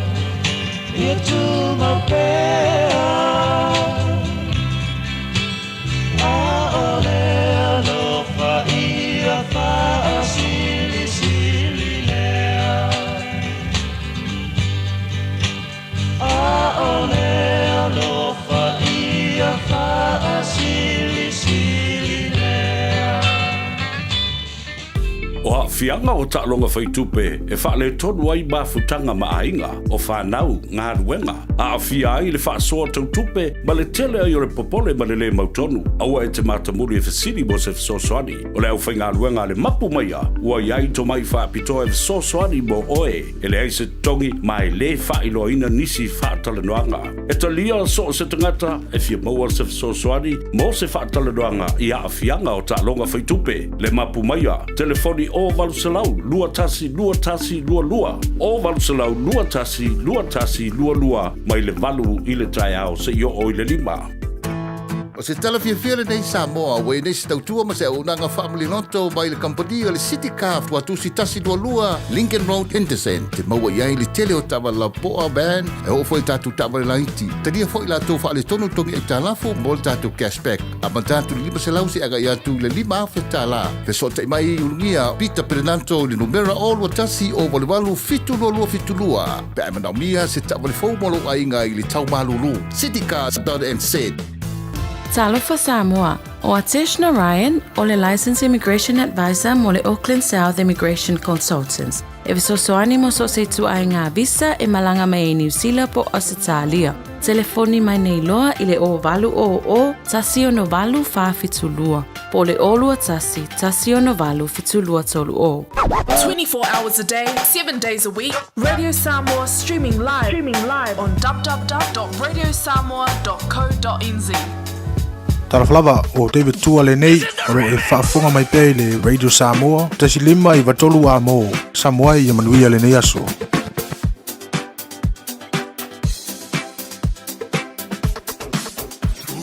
ia tumau pea A'ole alofa ia faasilisili lea A'ole alofa ia faasilisili lea. O aafiaga o taaloga faitupe e faaletonu ai mafutaga ma aiga, o fanau, galuega, aafia ai le faasoa tautupe ma le tele ai o le popole ma le lē mautonu. Aua e te matamuli e fesili mo se fesoasoani. O le aufaigaluega a le Mapu Maia ua i ai tomai faapitoa e fesoasoani mo oe, e leai se totogi ma e lē faailoaina nisi faatalanoaga. E talia so o se tagata e fia maua se fesoasoani mo se faatalanoaga i aafiaga o taaloga faitupe. Le Mapu Maia, telefoni o 800 21 21 22, o 800 21 21 22, mai le 8 i le taeao seia oo i le 5. O se tala fiafia lenei Samoa ua i nei se tautua ma se auaunaga faamaliloto mai le kamupani o le City Car Tuatusi 122 Lincoln Road Henderson. Te maua i ai le tele o taavale lapoa, van, e oo foi i tatou taavale laiti. Talia foi latou faaletonu togi aitalafu mo le tatou cashback. Amata atu i le 500 seia agai atu i le 5,000 tala. Fesootai mai i Ulugia Peter Perenanto i le numera 021 088 722 pe a e manaomia se taavale fou mo lou aiga i le tau malulu. Citycars.nz. Talofa Samoa, o Atesh Narayan o le Licensed Immigration Advisor mo le Auckland South Immigration Consultants e fesoasoani mo so o se ituaiga visa e malaga mai ai Niu Sila po o Ausetalia. Telefoni mai nei loa i le 0800 168 472 po o le 021 168 7230. 24 hours a day, 7 days a week, Radio Samoa streaming live, streaming live on www.radiosamoa.co.nz. Talofa lava, o David Tua lenei, o lo o e faafofoga mai pea i le Radio Samoa, 1 5 93 amo, Samoa ia manuia lenei aso.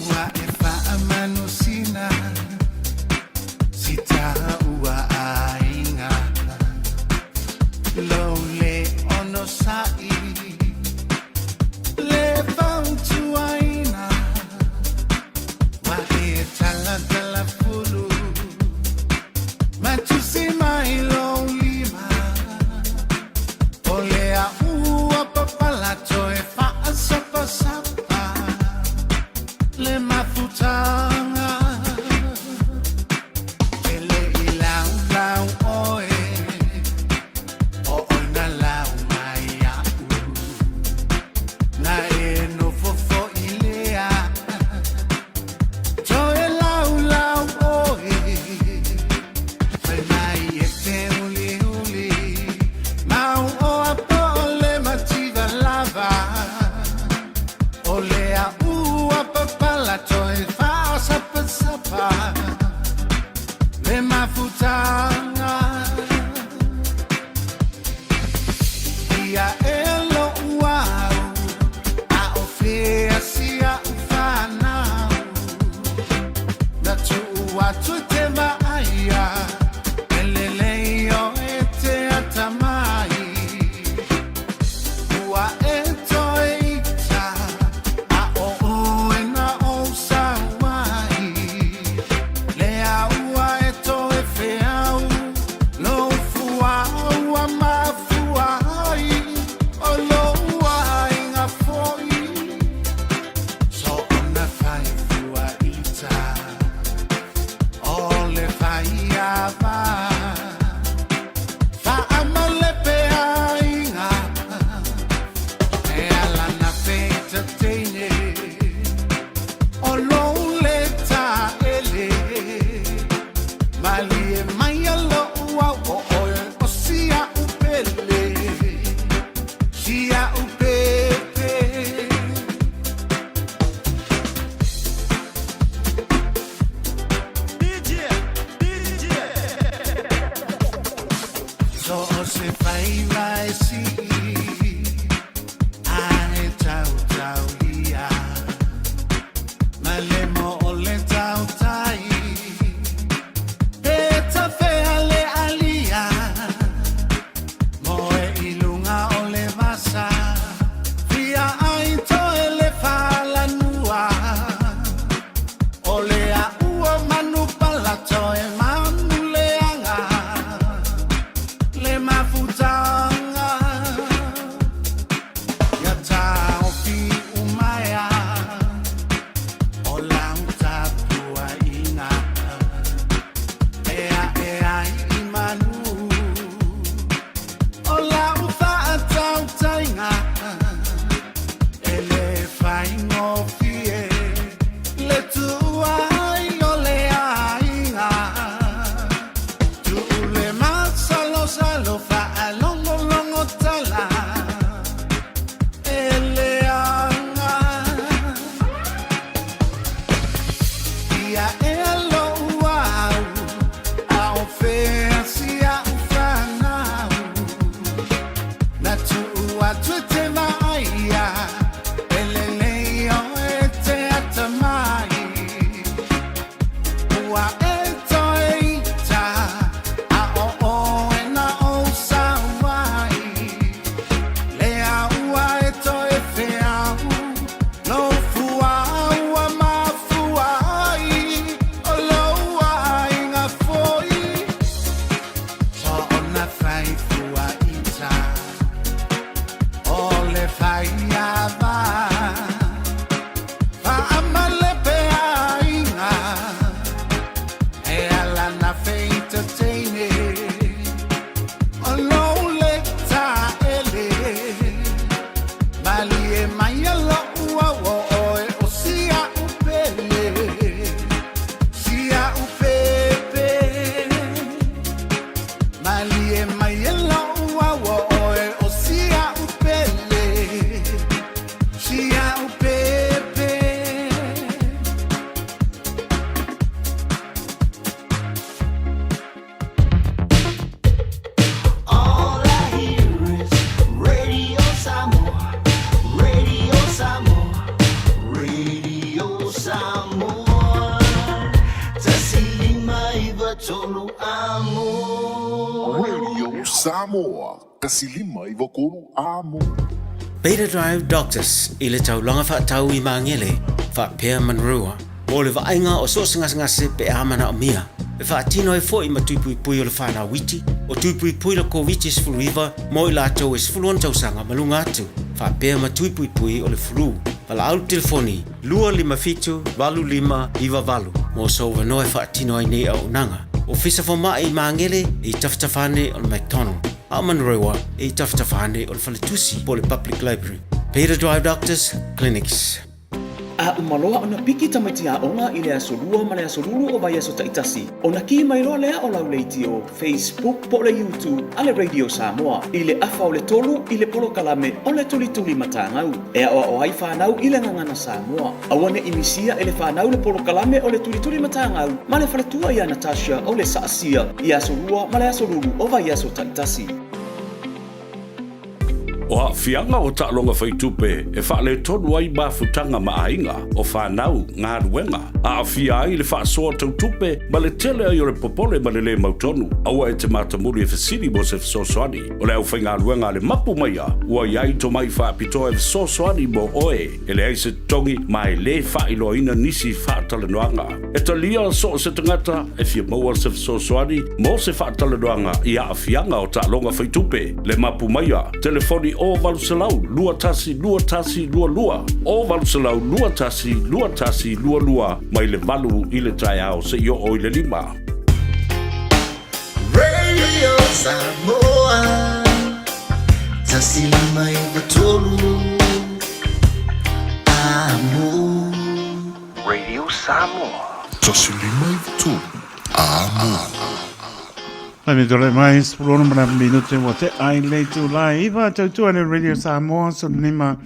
Ua e faamanusina si taua aiga Lou le onosai le fautuaina Ua e talatalafulu ma tusi mai lou lima O Beta Drive Doctors i le taulaga faatau i Magele, faapea Manurewa, mo le vaaiga o so o se gasegase pe a manaomia. E faatino ai foi ma tui puipui o le fanau iti, o tui puipui le Koviti-19 mo i latou e 16 tausaga ma luga atu, faapea ma tui puipui o le flu. Valaau le telefoni 257 8598 mo sou avanoa e faatino ai nei auaunaga. Ofisa Fomai i Magele i tafatafa ane o le McDonald, a o Manurewa i tafatafa ane o le Faletusi po o le Public Library. Beta Drive Doctors Clinics. A uma loa ona piki tamaiti aoga i le aso Lua ma le aso Lulu o vaiaso taitasi, ona kī mai loa lea o lau leitio, Facebook po o le YouTube a le Radio Samoa i le afa o le tolu i le polokalame o le Tulituli Matagau e aoao ai fanau i le gagana Samoa. Aua ne i misia e le fanau le polokalame o le Tulituli Matagau ma le faletua ia Natasha o le Saasia i aso Lua ma le aso Lulu o vaiaso taitasi. O aafiaga o taaloga faitupe e faaletonu ai mafutaga ma aiga, o fanau, galuega, aafia ai le faasoa tau tupe ma le tele ai o le popole ma le lē mautonu. Aua e te matamuli e fesili mo se fesoasoani. O le aufaigaluega a le mapu maia ua i ai tomai faapitoa e fesoasoani mo oe. E leai se totogi ma e lē faailoaina nisi faatalanoaga. E talia so o se tagata e fia maua se fesoasoani mo se faatalanoaga i aafiaga o taaloga faitupe. Le mapu maia, telefoni o 800 21 21 22, o 800 21 21 22 mai le 8 i le taeao seia oo i le 5. Radio Samoa 153 Amo. Radio Samoa. 153 Amo. Mai me tole mai, 16 ma minute ua te ai le itulā e iwa tautua le Radio Samoa so nima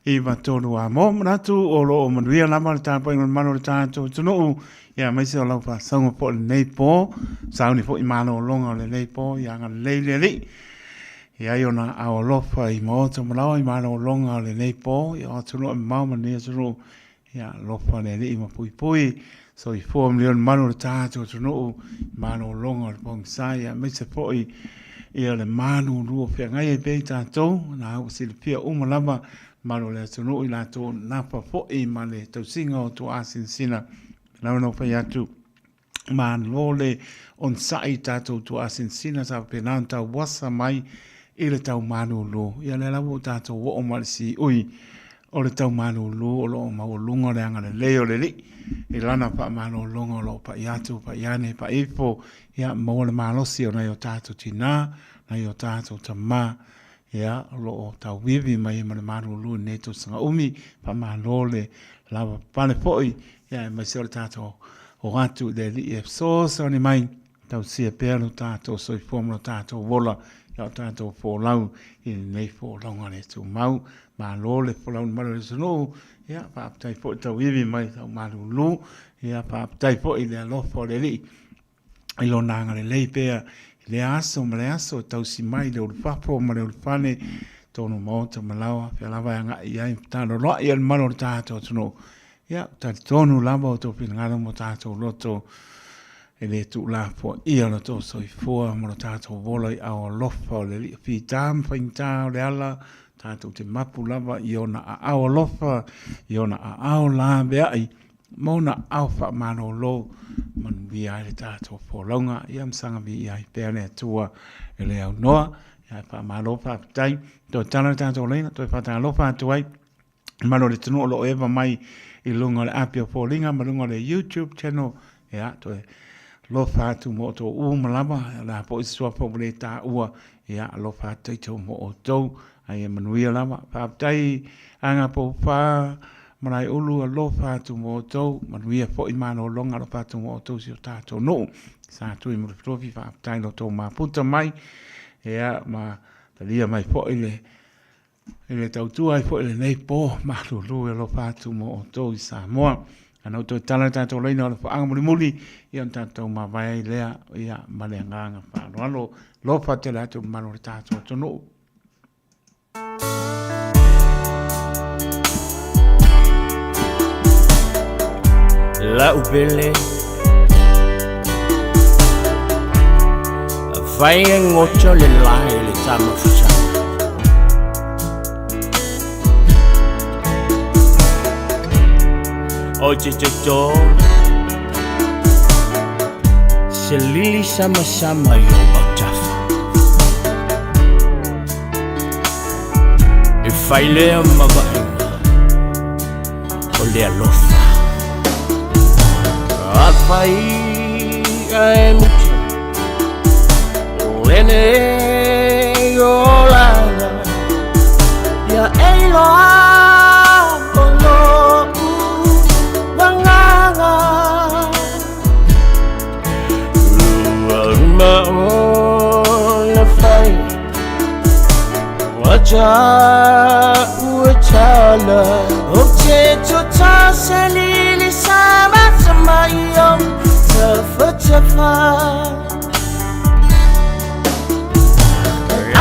iwa tolu a mō manatu o lo o manuia lava le tāpainga o le malo o le tātou atunuu ia aemaise o lau faasauga po o lenei pō sauni foi malōloga o lenei pō ia agalelei le Alii i ai ona ao alofa i maota malaoa i malōloga o lenei pō ia o atunuu e mamao ma lenei atunuu Ia alofa le Alii ma puipui soifua ma le malu o le tatou atunuu i malologa o le pogisa ia aemaise foi ia le malulu o feagai ai pea i tatou na ua silafia uma lava malu o le atunuu i latou nafa foi ma le tausiga o tuaasinasina lava na fai atu Malo le onosai i tatou tuaasinasina sa faapena ona tauasa mai i le tau malūlū. Ia lea lava ua tatou oo mai i le siui o le tau malūlū o lo o maualuga le agalelei o le Alii i lana faamalologa o lo o pai atu, pai ane, pai ifo, ia maua le malosi o nai o tatou tinā, nai o tatou tamā, ia o lo o tauivi mai ai ma le malūlū i lenei tausaga umi, faamalo le lavapapale foi Ia, aemaise o le tatou o atu i le Alii e fesoasoani mai, tausia pea lo tatou soifua ma lo tatou ola, ia o tatou folau i lenei folauga le tumau. Malo le folau i le malu o le atunuu, ia, faafetai foi tauivi mai tau malulu, ia, faafetai foi i le alofa o le Alii i lona agalelei pea i lea aso ma le aso e tausi mai le ulufafo ma le ulufale, tonu maota ma laoa, fea lava e agai i ai, taloloai ai le malu o le tatou atunuu. Ia, talitonu lava o tou finagalo ma o tatou loto e le tuulafoaia lo tou soifua ma lo tatou ola i ao alofa o le Alii fita ma faigata o le ala, tatou te mapu lava i ona aao alofa, i ona aao laveai, ma ona aao faamalolo, manuia ai le tatou folauga, ia ma saga viia ai pea le Atua e le aunoa. Ia, faamalo faafetai. Toe tala le tatou laina, toe faatalofa atu ai malo le atunuu o lo o eva mai i luga o le api o Foliga ma luga o le YouTube channel. Ia, toe alofa atu mo outou uma lava, o le a foi se suafa ua le taua, ia, alofa atu taitou mo outou, a ia manuia lava. Faafetai Agapoufa, Malaeulu, alofa atu mo outou, manuia foi malologa, alofa atu mo outou si o tatou nuu. Sa tui mo le fitofi, faafetai lo outou mafuta mai, ia, ma talia mai foi le I le tautua ai foi i lenei po malulu e alofa atu mo outou i Samoa. Ana ou toe tala le tatou laina o le faaga mulimuli, ia ona tatou mavae ai lea, ia ma le agaga faaaloalo. Alofa tele atu i le mamalu o le tatou atunuu. La'u pele Afai e goto le lae le tamafusaga O te toto Se lili samasama i o autafa E fai lea ma vaaiga O le alofa Afai ae muta Lenei olaga Ia e iloa o lo'u agaga Ua uma ona fai Ua ta'u e tala O te tota se lili sama sama i o tafa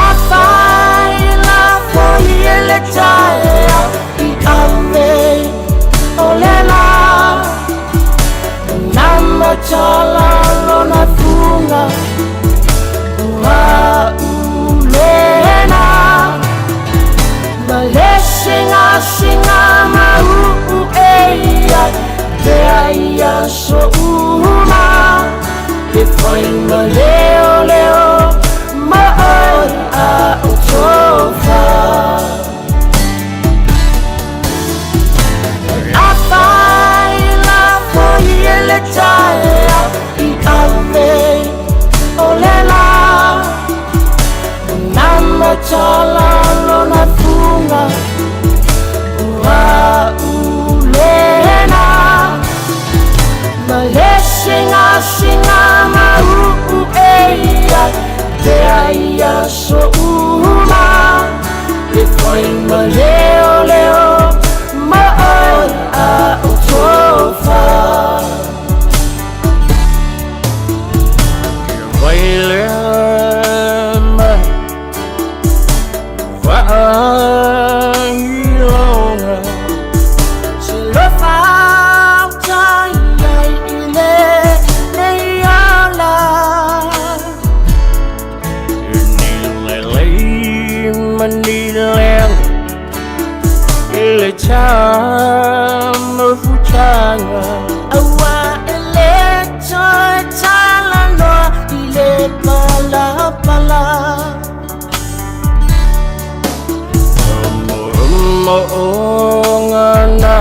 Afai la foi e le taea i ave o le la Nama tala lona funga Ua ulena Ma le singa singa ma uu e ia Te ai a so uma E fai ma leo leo Ma oi a o tofa Afai la foi e le taea i ave o le la Nama tala lona funga Ua ulena Ma le singa singa ma uu e ia Te ai a so uma E fai ma leo leo Ma oi a o tofa Vai lea mai Vaailoga Se lofa utai ai i le nei ola Ni lelei ma ni leaga I le tamafutaga Aua e le toe talanoa i le palapala Mo'omo'oga na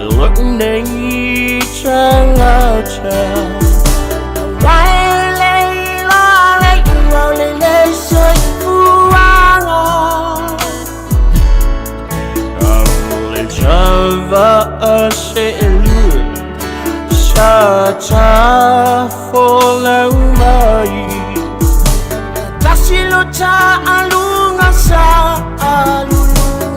Lo'u nei tagata Aua e le iloa le i'a o le le soifuaga Le tava'a se'elua Sa tafolau mai Tasi lo ta'aluga sa alulugani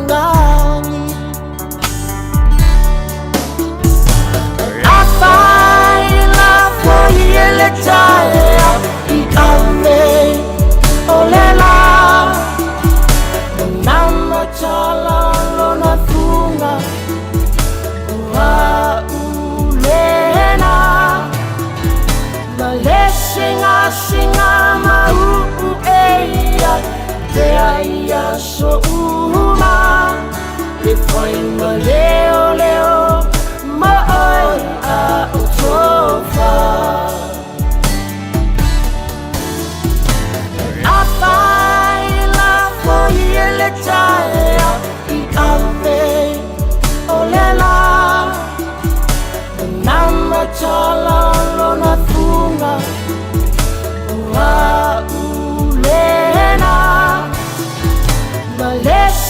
Afai la foi e le taea i ave o le la Nama tala lona funga Ua ulena Ma le singa singa ma uu e ia Te ai a so uma E fai ma leo leo Ma oi a o tofa.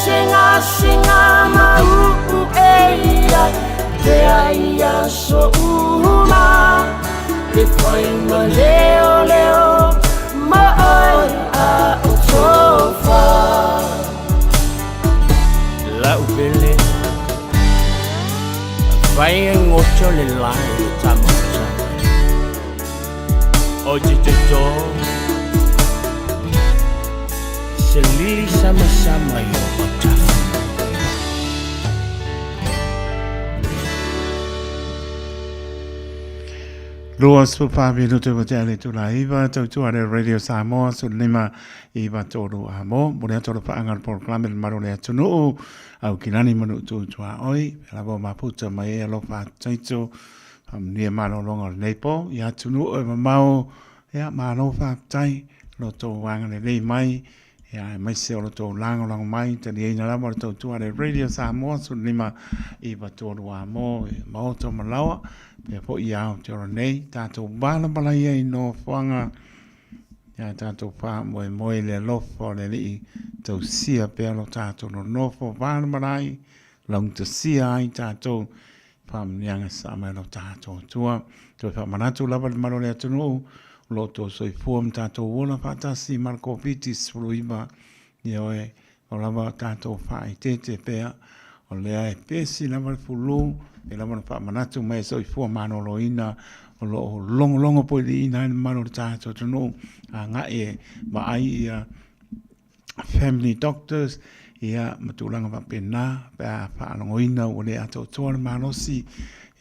singasinga ma uu e ai te ai aso uma le fai ma leo leo ma oe a o tofa. Lau pele Fai e ngoto le lai le tamota O te toto Se lili sama sama i o matafa. 24 minute mo te ale tula iwa, tautua le Radio Samoa, 15 iwa tolu a mo, mo le atu le whaanga le polokalame le maro le atunuu, au kilani manu tu tua oi, pela bo maputa mai e alofa taito, whamunia malolonga o lenei po, i atunuu e mamao, ia malo whaatai, lo tō wanga le lei mai, ia aemaise o lo tou lagolago mai, taliaina lava le tautua a le Radio Samoa 15 iva tolu a mo i Maota ma Laoa, pea foi i Aotearoa nei, tatou valavala ia i nofoaga, ia tatou faamoemoe i le alofa o le Alii, tausia pea lo tatou nonofo valavala ai, laugatasia ai tatou faamanuiaga sa mai lo tatou Atua. Toe faamanatu lava le mamalu o le atunuu, o lo o tou soifua ma tatou ola faatasi ma le Koviti-19, ioe, o lava tatou faaeteete pea, o lea e pesi lava le fulu, e lava ona faamanatu mai e soifua maloloina, o lo o logologo poiliina ai le mamalu o le tatou atunuu, agai e vaai ia family doctors, ia ma tulaga faapena, pe a faalogoina ua le atoatoa le malosi,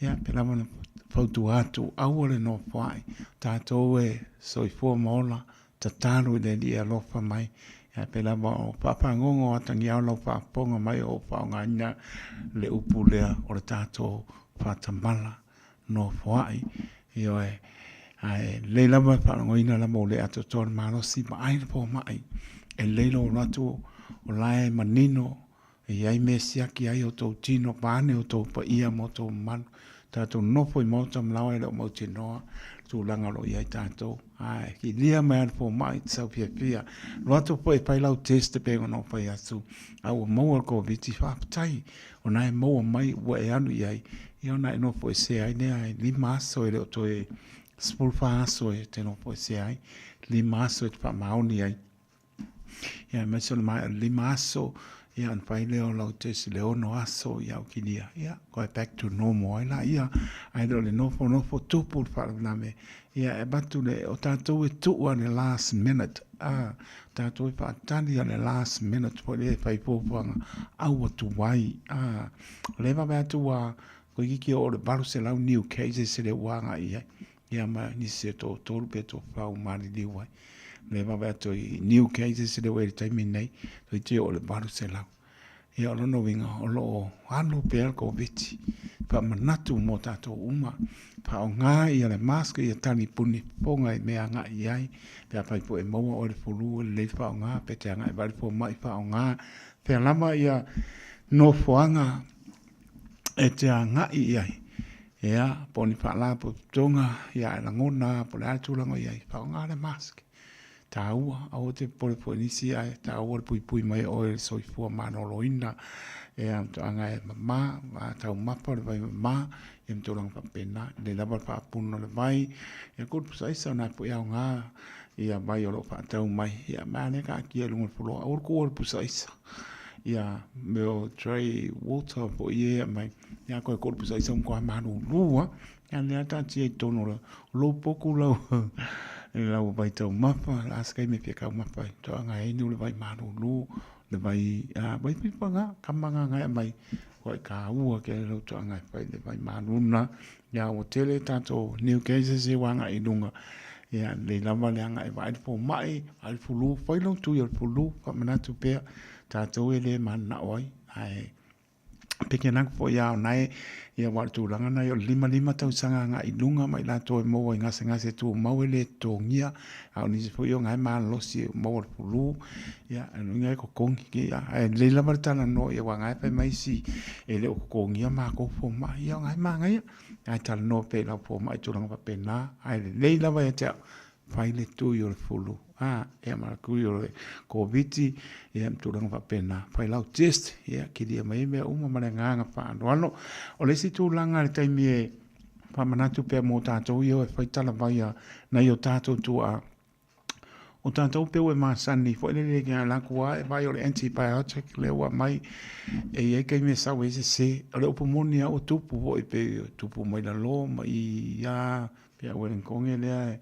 ia pe lava ona fautua atu, aua le nofoai, tatou e soifua ma ola, tatalo i le Alii e alofa mai, ia pe lava o faafagogo atagiao lau faafofoga mai o faaaogaina le upu lea o le tatou faatamala nofoai, ioe, ae lelei lava le faalogoina lava ua le atoatoa le malosi, vaai le fomai, e lelei lou alu atu o la e manino e i ai mea e siaki ai o tou tino vaeane o tou paia ma o tou mamalu. Tatou nofo i maota ma laoa e le o mautinoa le tulaga o lo o i ai tatou. Ae kilia mai lava le fomai te sau fiafia. Alu atu foi e fai lau test e pei ona ou fai atu, a ua maua le Koviti, faafetai o na e maua mai ua e alu i ai, ia ona e nofo ese ai lea e 5 aso e le o toe 14 aso e te nofo ese ai, 5 aso e te faamaoni ai. Ia aemaise o le maea o le 5 aso, ia ona fai lea o lau test i le 6 aso, ia au kilia, ia koe back to normal ai laia. Ae le o le nofo nofo tupu le faalavelave, ia e avatu le, o tatou e tuu lava i le last minute, a, o tatou e faatali lava i le last minute foi lea e fai fuafuaga, aua tuai, a. O lea e vaavaai atu ua toeitiiti oo i le 800 new cases lea ua agai i ai. Ia ma nisi e toatolu pe toafa ua maliliu ai. O lea e vaavaai atu i new cases lea ua i ai i le taimi lenei, toeitiiti oo i le 800. Ia o lona uiga, o lo o alu pea le Koviti. Faamanatu mo tatou uma, faaaoga ia le mask, ia tali puni fofoga i mea agai i ai, pe afai foi e maua oe i le fulu e lelei le faaaoga, pe te agai e vaai le fomai, faaaoga fea lava ia nofoaga e te agai i ai. Ia, po o ni faalapotopotoga, ia e lagona lava po o le a le tulaga o i ai, faaaoga le mask. Taua, aua te popole foi i nisi ae taua le puipui mai o oe i le soifua maloloina. Ia, tulaga e mama, taumafa le vai mama, ia ma tulaga faapena. Lelei lava le faapuna o le vai, ia good pusa aisa o lena foi e aoga ia vai o lo o faatau mai. Ia ma lea taatia i luga o le floor, aua le tuua le pusa aisa. Ia mea o dry water foi ia e aumai, ia koe tuu le pusa aisa ua matua malulu lava. Ia lea taatia i totonu o lou potu lau lau vai taumafa, o le a se taimi e fia taumafa ai, toaga e inu le vai malulu, le vai a vai pipa na, kama na na e aumai, ua taua tele lau toaga e fai le vai malulu na. Ia ua tele tatou new cases ia ua agai i luga, ia lelei lava le agai e vaai le fomai, vaai le flu, fai lou tui o le flu, faamanatu pea, tatou e le mananao ai, ae peke atu foi lava o na e, ia aua o le tulaga lena o le 55 tausaga agai i luga ma i latou e maua i gasegase tumau e le totogia, a o nisi foi o na e malolosi e maua i le flu, ia o lona uiga e totogi. Ae lelei lava le talanoa aua o na e fai mai isi e le o totogia matou fomai, ia o na e manaia, ae talanoa pea i lau fomai i tulaga faapena, ae lelei lava ia te au. Fai le tui o le fulu, a, ia ma le tui o le Koviti, ia ma tulaga faapena. Fai lau test, ia, kilia mai ai mea uma ma le agaga faaaloalo. O le isi tulaga i le taimi e faamanatu pea mo tatou ia e fai talavai a nai o tatou tuaa, O tatou pei ua e masani foi lele i ala atu lava e vaai o le antibiotic lea ua aumai e i ai taimi e sau ai sese. O le upu moni lava ua tupu foi pei e tupu mai lalo ma i a pei a Ueligitone lea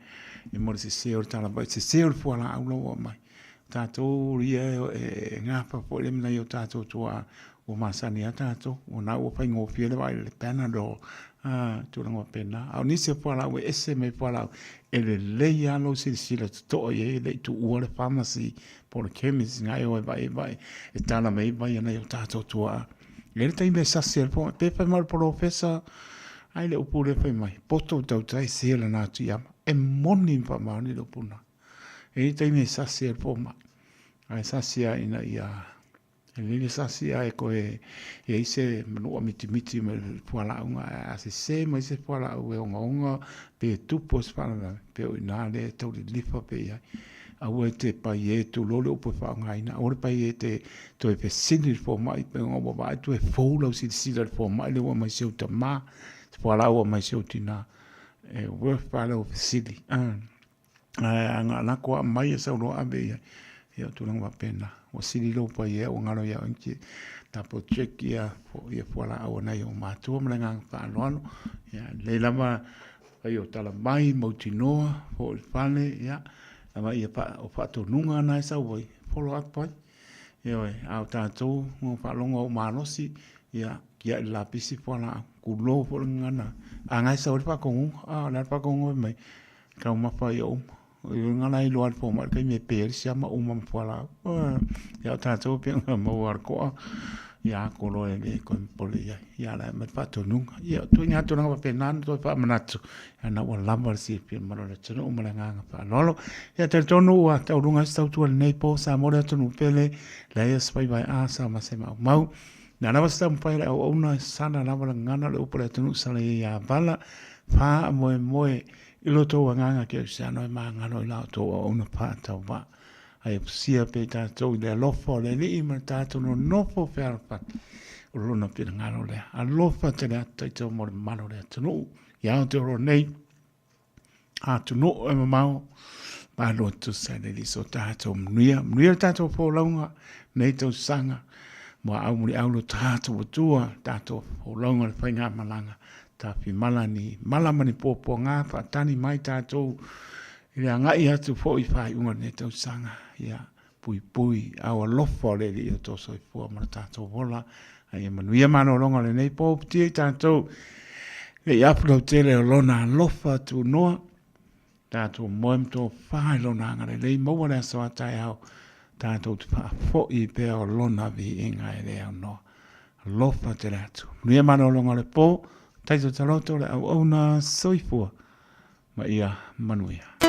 e mo le sese o le talavai, sese o le fualaau la ua aumai. O tatou ia e gafa foi lea ma nai o tatou tuaa ua masani lava tatou, o lena ua faigofie le vaai i le panadol, a, tulaga faapena. A o nisi o fualaau e ese mai fualaau, e lelei lava lou silasila totoa i ai e le i tuua le pharmacy po o le chemist na e o e vaai vaai e tala mai ai vai a nai o tatou tuaa. E i ai le taimi e sasi ai le fomai, pe fai mai o le polofesa, ai le upu lea fai mai, poto tautai se lana atu i ama. E moni ma faamaoni le upu lena. E i ai le taimi e sasi ai le fomai, ae sasi lava ina ia E lelei le sasi ae toe i ai se manua mitimiti mai le fualaau ae a sese mai se fualaau e ogaoga pe tupu se faalavelave pei o i ina lea e tau lilifa pea i ai. Aua e te paie tulou le upu e faaaogaina, aua le paie e te toe fesili i le fomai pe ona ua vaai atu e fou lau silasila i le fomai lea ua aumai si ou tama, se fualaau ua aumai si ou tina. E worth lava lau fesili. Ae a na lako a mai e sau loa ave i ai. Ia o tulaga faapena. Ua sili lou paia ua galo ia oe te double check ia ia fualaau a nai ou matua ma le agaga faaaloalo. Ia lelei lava fai o tala mai mautinoa foi i le fale ia lava ia o faatonuga na e sau ai follow up ai. Ioe, a o tatou ua faalogo ua malosi ia tiai le lapisi fualaau. Tulou foi le gagana. A na e sau ai le faatonuga, a o le a le faatonuga fai mai? Taumafa ia uma. O le uiga la e iloa e le fomai le taimi e pe ai le siama uma ma fualaau. Ia o tatou e pei ona maua le toa, ia ako loa e le toe popole i ai. Ia a o la e aumai le faatonuga. Ia o ituaiga tulaga faapena na toe faamanatu, ana ua lava le silafia mamalu o le atunuu ma le agaga faaaloalo. Ia talitonu ua taualuga ai se tautua i lenei po Samoa le atunuu pele, leai o se faiva e asa ma se maumau. Na lava se taumafai a le auauna e sala lava le gagana o le upu a le atunuu sala ia ia vala, faamoemoe i lo outou agaga kerisiano e magalo i la outou auauna faatauvaa. A ia fusia pea i tatou i le alofa o le Alii ma le tatou nonofo fealofani o lona finagalo lea. Alofa tele atu tatou mo le mamalu o le atunuu i Aotearoa nei. Atunuu e mamao, malo tusa i le Alii so tatou manuia. Manuia le tatou folauga nei tausaga, muaau muliau lo tatou Atua, tatou folauga le faigamalaga, tafimala ni mala ma ni puapuaga, faatali mai tatou i le agai atu foi i faaiuga o lenei tausaga. Ia puipui au alofa o le Alii o tō soifua ma le tatou ola. A ia manuia malologa o lenei po, putia i tatou le i afu lautele o lona alofa tunoa. Tatou moe ma tofa i lona agalelei, maua le aso a taeao, tatou te faafoi pea o lona viiga e le aunoa. Alofa tele atu. Manuia malologa o le po, taito taloto le auauna soifua ma ia manuia.